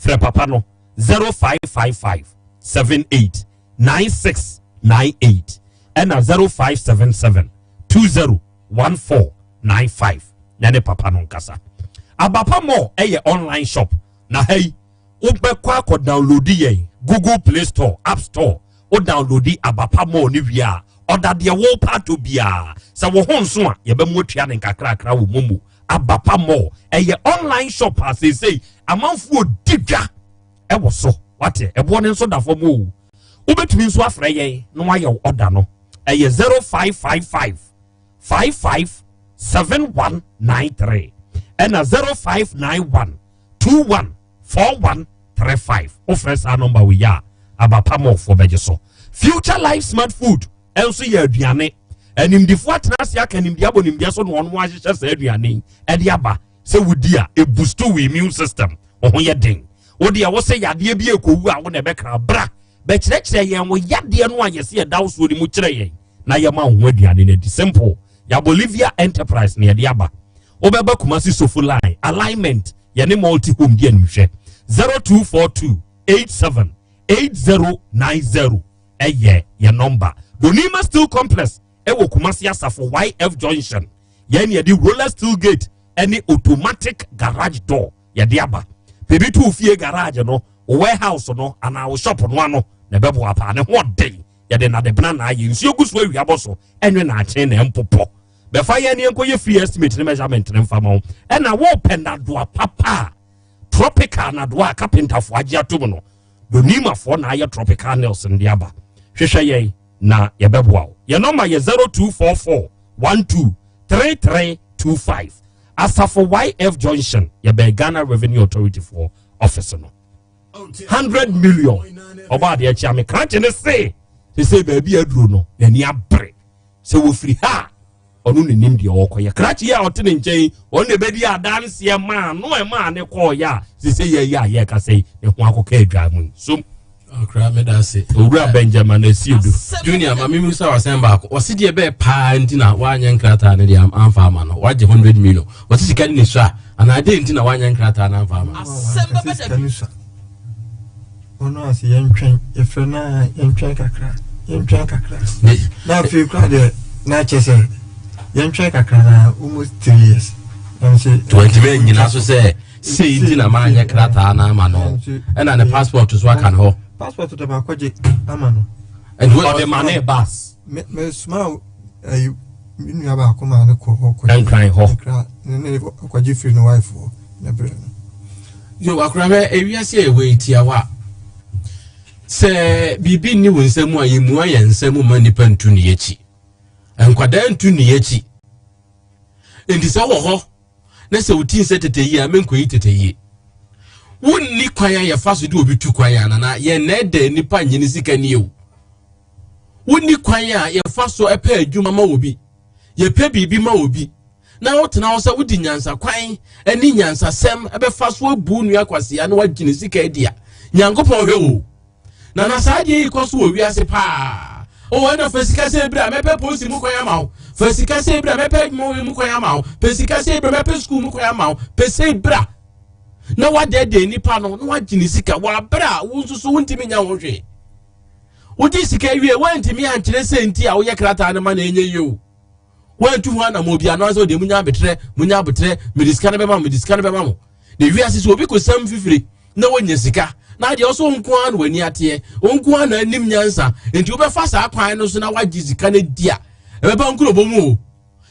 Frɛ papa no 0555 78 9698 ɛna 0577 201495 na ne papa no nkasa. Abapa Mall ɛyɛ online shop na ha yi wobɛkɔ akɔ download yɛn Google Play Store, App Store. Wo download Abapa Mall ne wie a, ɔda deɛ wo pato biara sɛ wo ho nso a yɛbɛmu atua ne nkakrakra wɔ momo. Abapa Mall ɛyɛ online shop a seesei amanfoɔ di dwa ɛwɔ so. Wate, ɛboɔ ne nso da fam o. Wobɛtumi nso afrɛ yɛn na wayɛ wo ɔda no. Ɛyɛ 0555 55 7193 ɛna 0591 21 4135. Wofrɛ saa nɔmba wei a, Abapa Mallfoɔ bɛgye so. Future Life Smart Food ɛnso yɛ aduane. Animdifoɔ atena ase aka nimdeɛ abɔ nimdeɛ so na wɔn ahyehyɛ saa aduane yi ɛde aba sɛ wodi a ɛboost wo immune system, wo ho yɛ den. Wode ɛwɔ sɛ yadeɛ bi ɛkɔwu a wo na ɛbɛkra bra bɛkyerɛkyerɛ yɛn wo yadeɛ no a yɛsɛ yɛda wo soɔ no mu kyerɛ yɛn na yɛma wo ho aduane no adi. Simple. Yɛ Bolivia Enterprise na yɛde aba. Wobɛba Kumasi Sofo Line alignment, yɛne Multi Home di animhwɛ. 0242 87 8090 ɛyɛ yɛ nɔmba. Donima Steel Complex ɛwɔ Kumasi Asafo YF Junction. Yɛn yɛde roller steel gate ɛne automatic garage door yɛde aba. Biribi to wo fie garage no, wo warehouse no anaa wo shop no ano na ɛbɛboa paa. Ne ho ɔden. Yɛde nnadebena na ayɛ. Nsuo gu so awia bɔ so. Ɛnwe na akyen na ɛmpopɔ. Bɛfa yɛn ne yɛnkɔyɛ free estimate ne measurement ne mfa ma wo. Ɛna wopɛ nnadoa papa a, tropical nnadoa a kapentafoɔ agye atom no, Donimafoɔ na ayɛ tropical nails no de aba. Hwehwɛ yɛn na yɛbɛboa wo. Yɛn nɔma yɛ 0244 12 3325. Asafo YF Junction, yɛbɛn Ghana Revenue Authority foɔ office no. 100 million. Ɔbɔ adeɛ kyea me krakye ne se sese baabi aduro no n'ani abere sɛ wɔfiri ha a ɔno ne nim deɛ ɔkɔyɛ. Krakye yi a ɔte ne nkyɛn ɔno na ɛbɛdi adanseɛ maa no ɛmaa ne kɔɔyɛ a sese yɛyɛ a yɛkasa yi ne ho akɔka adwa mu som. Ɔkra meda ase. Owura Benjamin Asiedu. Junior, ma mimi sa wasɛm baako. Ɔsi deɛ bɛɛ paa nti na wanyɛ nkrataa no deɛ amfa ama no. Wagye 100 million. Ɔsi sika ne ne sua anaa deɛ nti na wanyɛ nkrataa no amfa ama no. Asɛm sika ne sua. Ɔno ase yɛntwɛn yɛfrɛ no a yɛntwɛn kakra yɛntwɛn kakra. Na afei kora deɛ na kyɛ sɛ yɛntwɛn kakra na almost 3 years. Twenty nyina so sɛ sei nti na maanyɛ krataa no ama no ɛna ne passport so aka ne hɔ. Passport de baakɔ gye ama no. Ɔde ma ne bas. Mesoma ayi me nua baako maa ne kɔ hɔ kɔgye. Nkran hɔ. Nkran ne ne kɔgye firi ne wife hɔ ne brɛ no. Yo akorahwɛ ewiase a ɛwɔ yi tiawa sɛ biribi nni wo nsa mu a yɛmmua yɛn nsa mu ma nnipa ntu ne akyi nkwadaa ntu ne akyi nti sɛ wɔ hɔ na sɛ woti nsɛ tete yie a menkɔyi tete yie wonni kwan a yɛfa so de obi tu kwan a nana yɛn na ɛda nipa nye ne sika nie o wonni kwan a yɛfa so pɛ adwuma ma obi yɛpɛ biribi ma obi na wotena hɔ sɛ wodi nyansa kwan ne nyansasɛm ɛbɛfa so abu nua kwasea na wagye ne sika adi a nyankopɔn hwɛ wo na na saa adeɛ yi kɔ so wɔ wiase paa o ɛna fa sika sɛ ebira mɛpɛ polisi mu kwan ama wo fa sika sɛ ebira mɛpɛ adwuma mu kwan ama wo pɛ sika sɛ ebira mɛpɛ sukuu mu kwan ama wo pɛ sɛ ebira na wadɛɛdɛɛ nipa no na wagye ne sika wɔ abere a wo nso so wontumi nya ho hwee wogye sika wie woantumi ankyerɛ sɛ nti a woyɛ krataa no ma na ɛnyɛ yie o Woantu ho anammɔn bi anaasɛ ɔdeɛ munya abotrɛ munya abotrɛ mede sika no bɛma mo mede sika no bɛma mo na ewiase sɛ obi kɔsam fifire na wɔnya sika na adeɛ ɔsɛ nko ara na w'ani ateɛ nko ara na anim nyansa nti wobɛfa saa kwan no so na wagye sika no di a ɛbɛba nkurobɔ mu o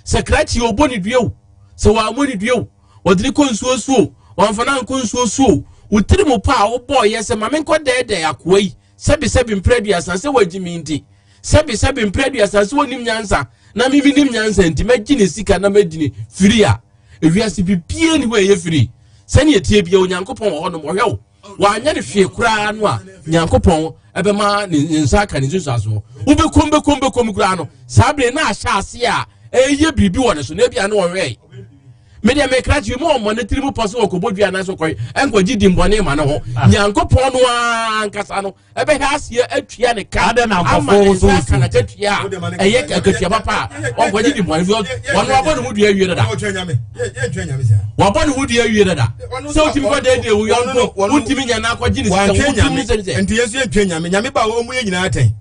sɛ krakye ɔbɔ ne dua o sɛ wɔammɔ ne dua o wɔde ne kɔ nsuo so o wɔamfa no ankɔ nsuo so o wo tiri mu pa a wobɔɔyɛ sɛ ma menkɔ dɛɛdɛɛ akoa yi sɛbesɛbe mprɛ aduasa sɛ wagye me nti sɛbesɛbe mprɛ aduasa sɛ wɔnim nyansa na me menim nyansa nti mɛgye ne sika na mɛdi ne firi a ewiase bibie ne hɔ ɛyɛ firi sɛnea ɛtie bia Onyankopɔn wɔ hɔnom ɔhwɛ wo wanyɛ ne hwee koraa no a Nyankopɔn ɛbɛma ne nsa aka ne nsusuasoɔ wobɛkom bɛkom bɛkom koraa no saa bere na ahyɛ ase a ɛyɛ biribi wɔ ne so na ebia ne ɔhwɛe medeɛ mekra kyi mu ɔmmɔ ne tiri mu pɔ so ɔkɔbɔ dua anaasɛ ɔkɔe ɛnkɔgye di mbɔne ma ne ho ah. Nyankopɔn no ankasa no ɛbɛhwɛ aseɛ atua ne ka ama ne nsa aka n'akatua a ɛyɛ akatua papa a ɔnkɔgye di mbɔne fi ɔno abɔ ne ho dua awie dada wabɔ ne ho dua awie dada sɛ wotumi kɔ dɛɛdɛɛ wo yɔnko wotumi nya no akɔgye ne sika wotumi sɛ sɛ nti yɛn nso yɛntwa nyame nyame ba a ɔmmu yɛ nyinaa atɛn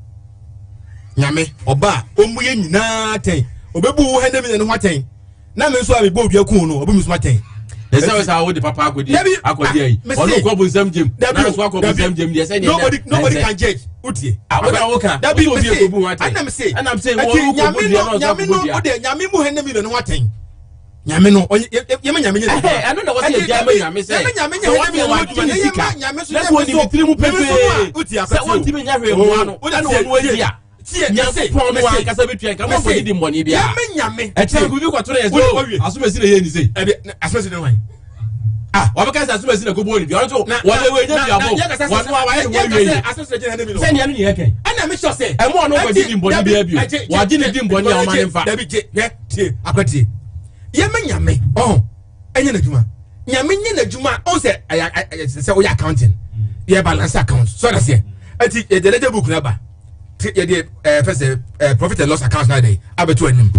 nyame ɔba a ɔmmu yɛ nyinaa atɛn ɔbɛbu wo hɛndɛ mi na ne ho atɛn na me nso a mebɔ odua kun no ɔbɛ mi so atɛn. ɛsɛ sɛ sɛ wode papa akɔdi akɔdi ayi ɔno kɔ bu nsɛm gyem na nso akɔ bu nsɛm gyem deɛ sɛ neɛ nobody nobody can judge wotie awo na woka dabi obi mese ekobu ho atɛn ɛna mese ɛna mese ɛti wɔn nyame kɔbu dua no na ɔsɛ nyame akɔbu no dua wode nyame mu hɛn mi no ho atɛn nyame no ɔnyɛ yɛmɛ nyame nyɛ ɛhɛ ɛno na wɔsɛ yɛ gya ma nyame sɛ yɛmɛ nyame nyɛ sɛ hɛn wɔn mi yɛ no wɔn adwuma ne na sika yɛmɛ nyame so na yɛmɛ wɔn ni so tiri mu meme so no a pefee wotie sɛ wɔn ti mi nya hwee mua no ɛna wɔn wɔn di a tie mese nyankopɔn no mese ankasa bɛtua nka mese mɔnkɔgye di mbɔne biara yɛmɛ nyame ɛkyɛ nkobi kɔtoro yɛ sɛ o asomasi na yɛ ni sei ɛbi asomasi na hwan ah wɔbɛka sɛ asomasi na kɔbɔ ne dua ɔno nso wɔde wɔ nya dua bɔ wɔn a wɔayɛ ne wɔawie yi sɛnea no ne yɛ kɛn ɛna mi sɔ sɛ ɛmo ɔno nkɔgye di mbɔne biara bio wɔagye ne di mbɔne a ɔma ne mfa dabi gye hwɛ tie akwatie yɛmɛ nyame ɔn ɛnyɛ n'adwuma nyame nyɛ n'adwuma ɔn sɛ ɛyɛ ɛyɛ sɛ ɔyɛ accounting yɛ balance account so ɔda seɛ ɛti yɛde ledger book n'aba yɛde ɛɛ fɛ sɛ ɛɛ profit and loss account n'adɛ yi abɛto anim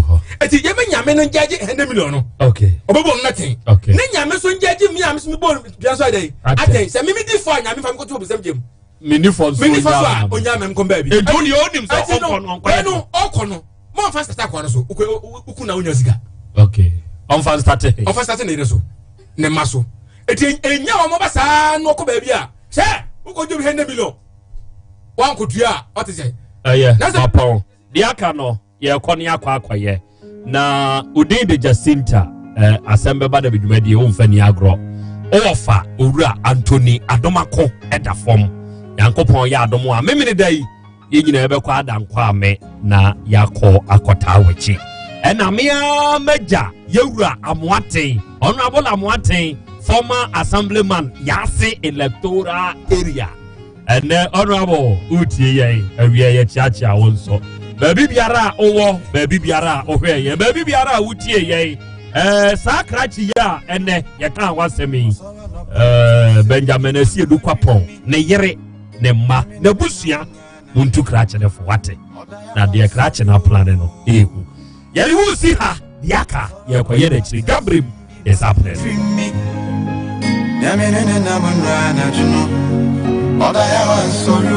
ɛti yɛmɛ nyame no ngyagye 100 million no ɔbɛbɔ ɔno n'atɛn ne nyame so ngyagye mi a mi so mi bɔ dua so adɛ yi atɛn sɛ mi mi di fɔ a nyame fa mi kɔto obisɛm gyem mi ni fɔ so mi ni fɔ so a onya mɛm kɔn baabi edu ni onim sɛ ɔkɔ no ɔnkɔ ɛnu ɔkɔ no mɔ nfa sata akɔ no so okun na onya sika. Okay ɔnfa nsate. Ɔnfa nsate ne yere so ne ma so. Eti enya wɔn ba saa na ɔkɔ baabi a sɛ wokɔ gye bi 100 million wankotua a ɔte sɛ. Ɛyɛ mapɔn deɛ aka no yɛkɔ ne akɔ akɔyɛ na odin de Jacinta eh, asɛm bɛba da dwumadie womfa ni agorɔ wowɔ fa owura Anthony Adomako ɛda fam Nyankopɔn yɛ adom a memene da yi yɛn nyinaa yɛbɛkɔ adankɔ ame na yɛakɔ akɔtaa w'akyi ɛna me ara m'agya yɛwura Amoaten Honorable Amoaten former assemblyman Yase electoral area ɛnɛ honorable wotie yɛn awia yɛkyeakyea wo nso baabi biara a wowɔ baabi biara a wohwɛ yɛn baabi biara a wotie yɛn ɛɛ saa krakye yi a ɛnɛ yɛka w'asɛm yi ɛɛ Benjamin Asiedu Kwapɔn ne yere ne mma n'abusua muntu krakye no fo wate na deɛ krakye no aplane no ehu yɛde wo si ha deɛ aka yɛkɔyɛ n'akyiri gabrem is happening.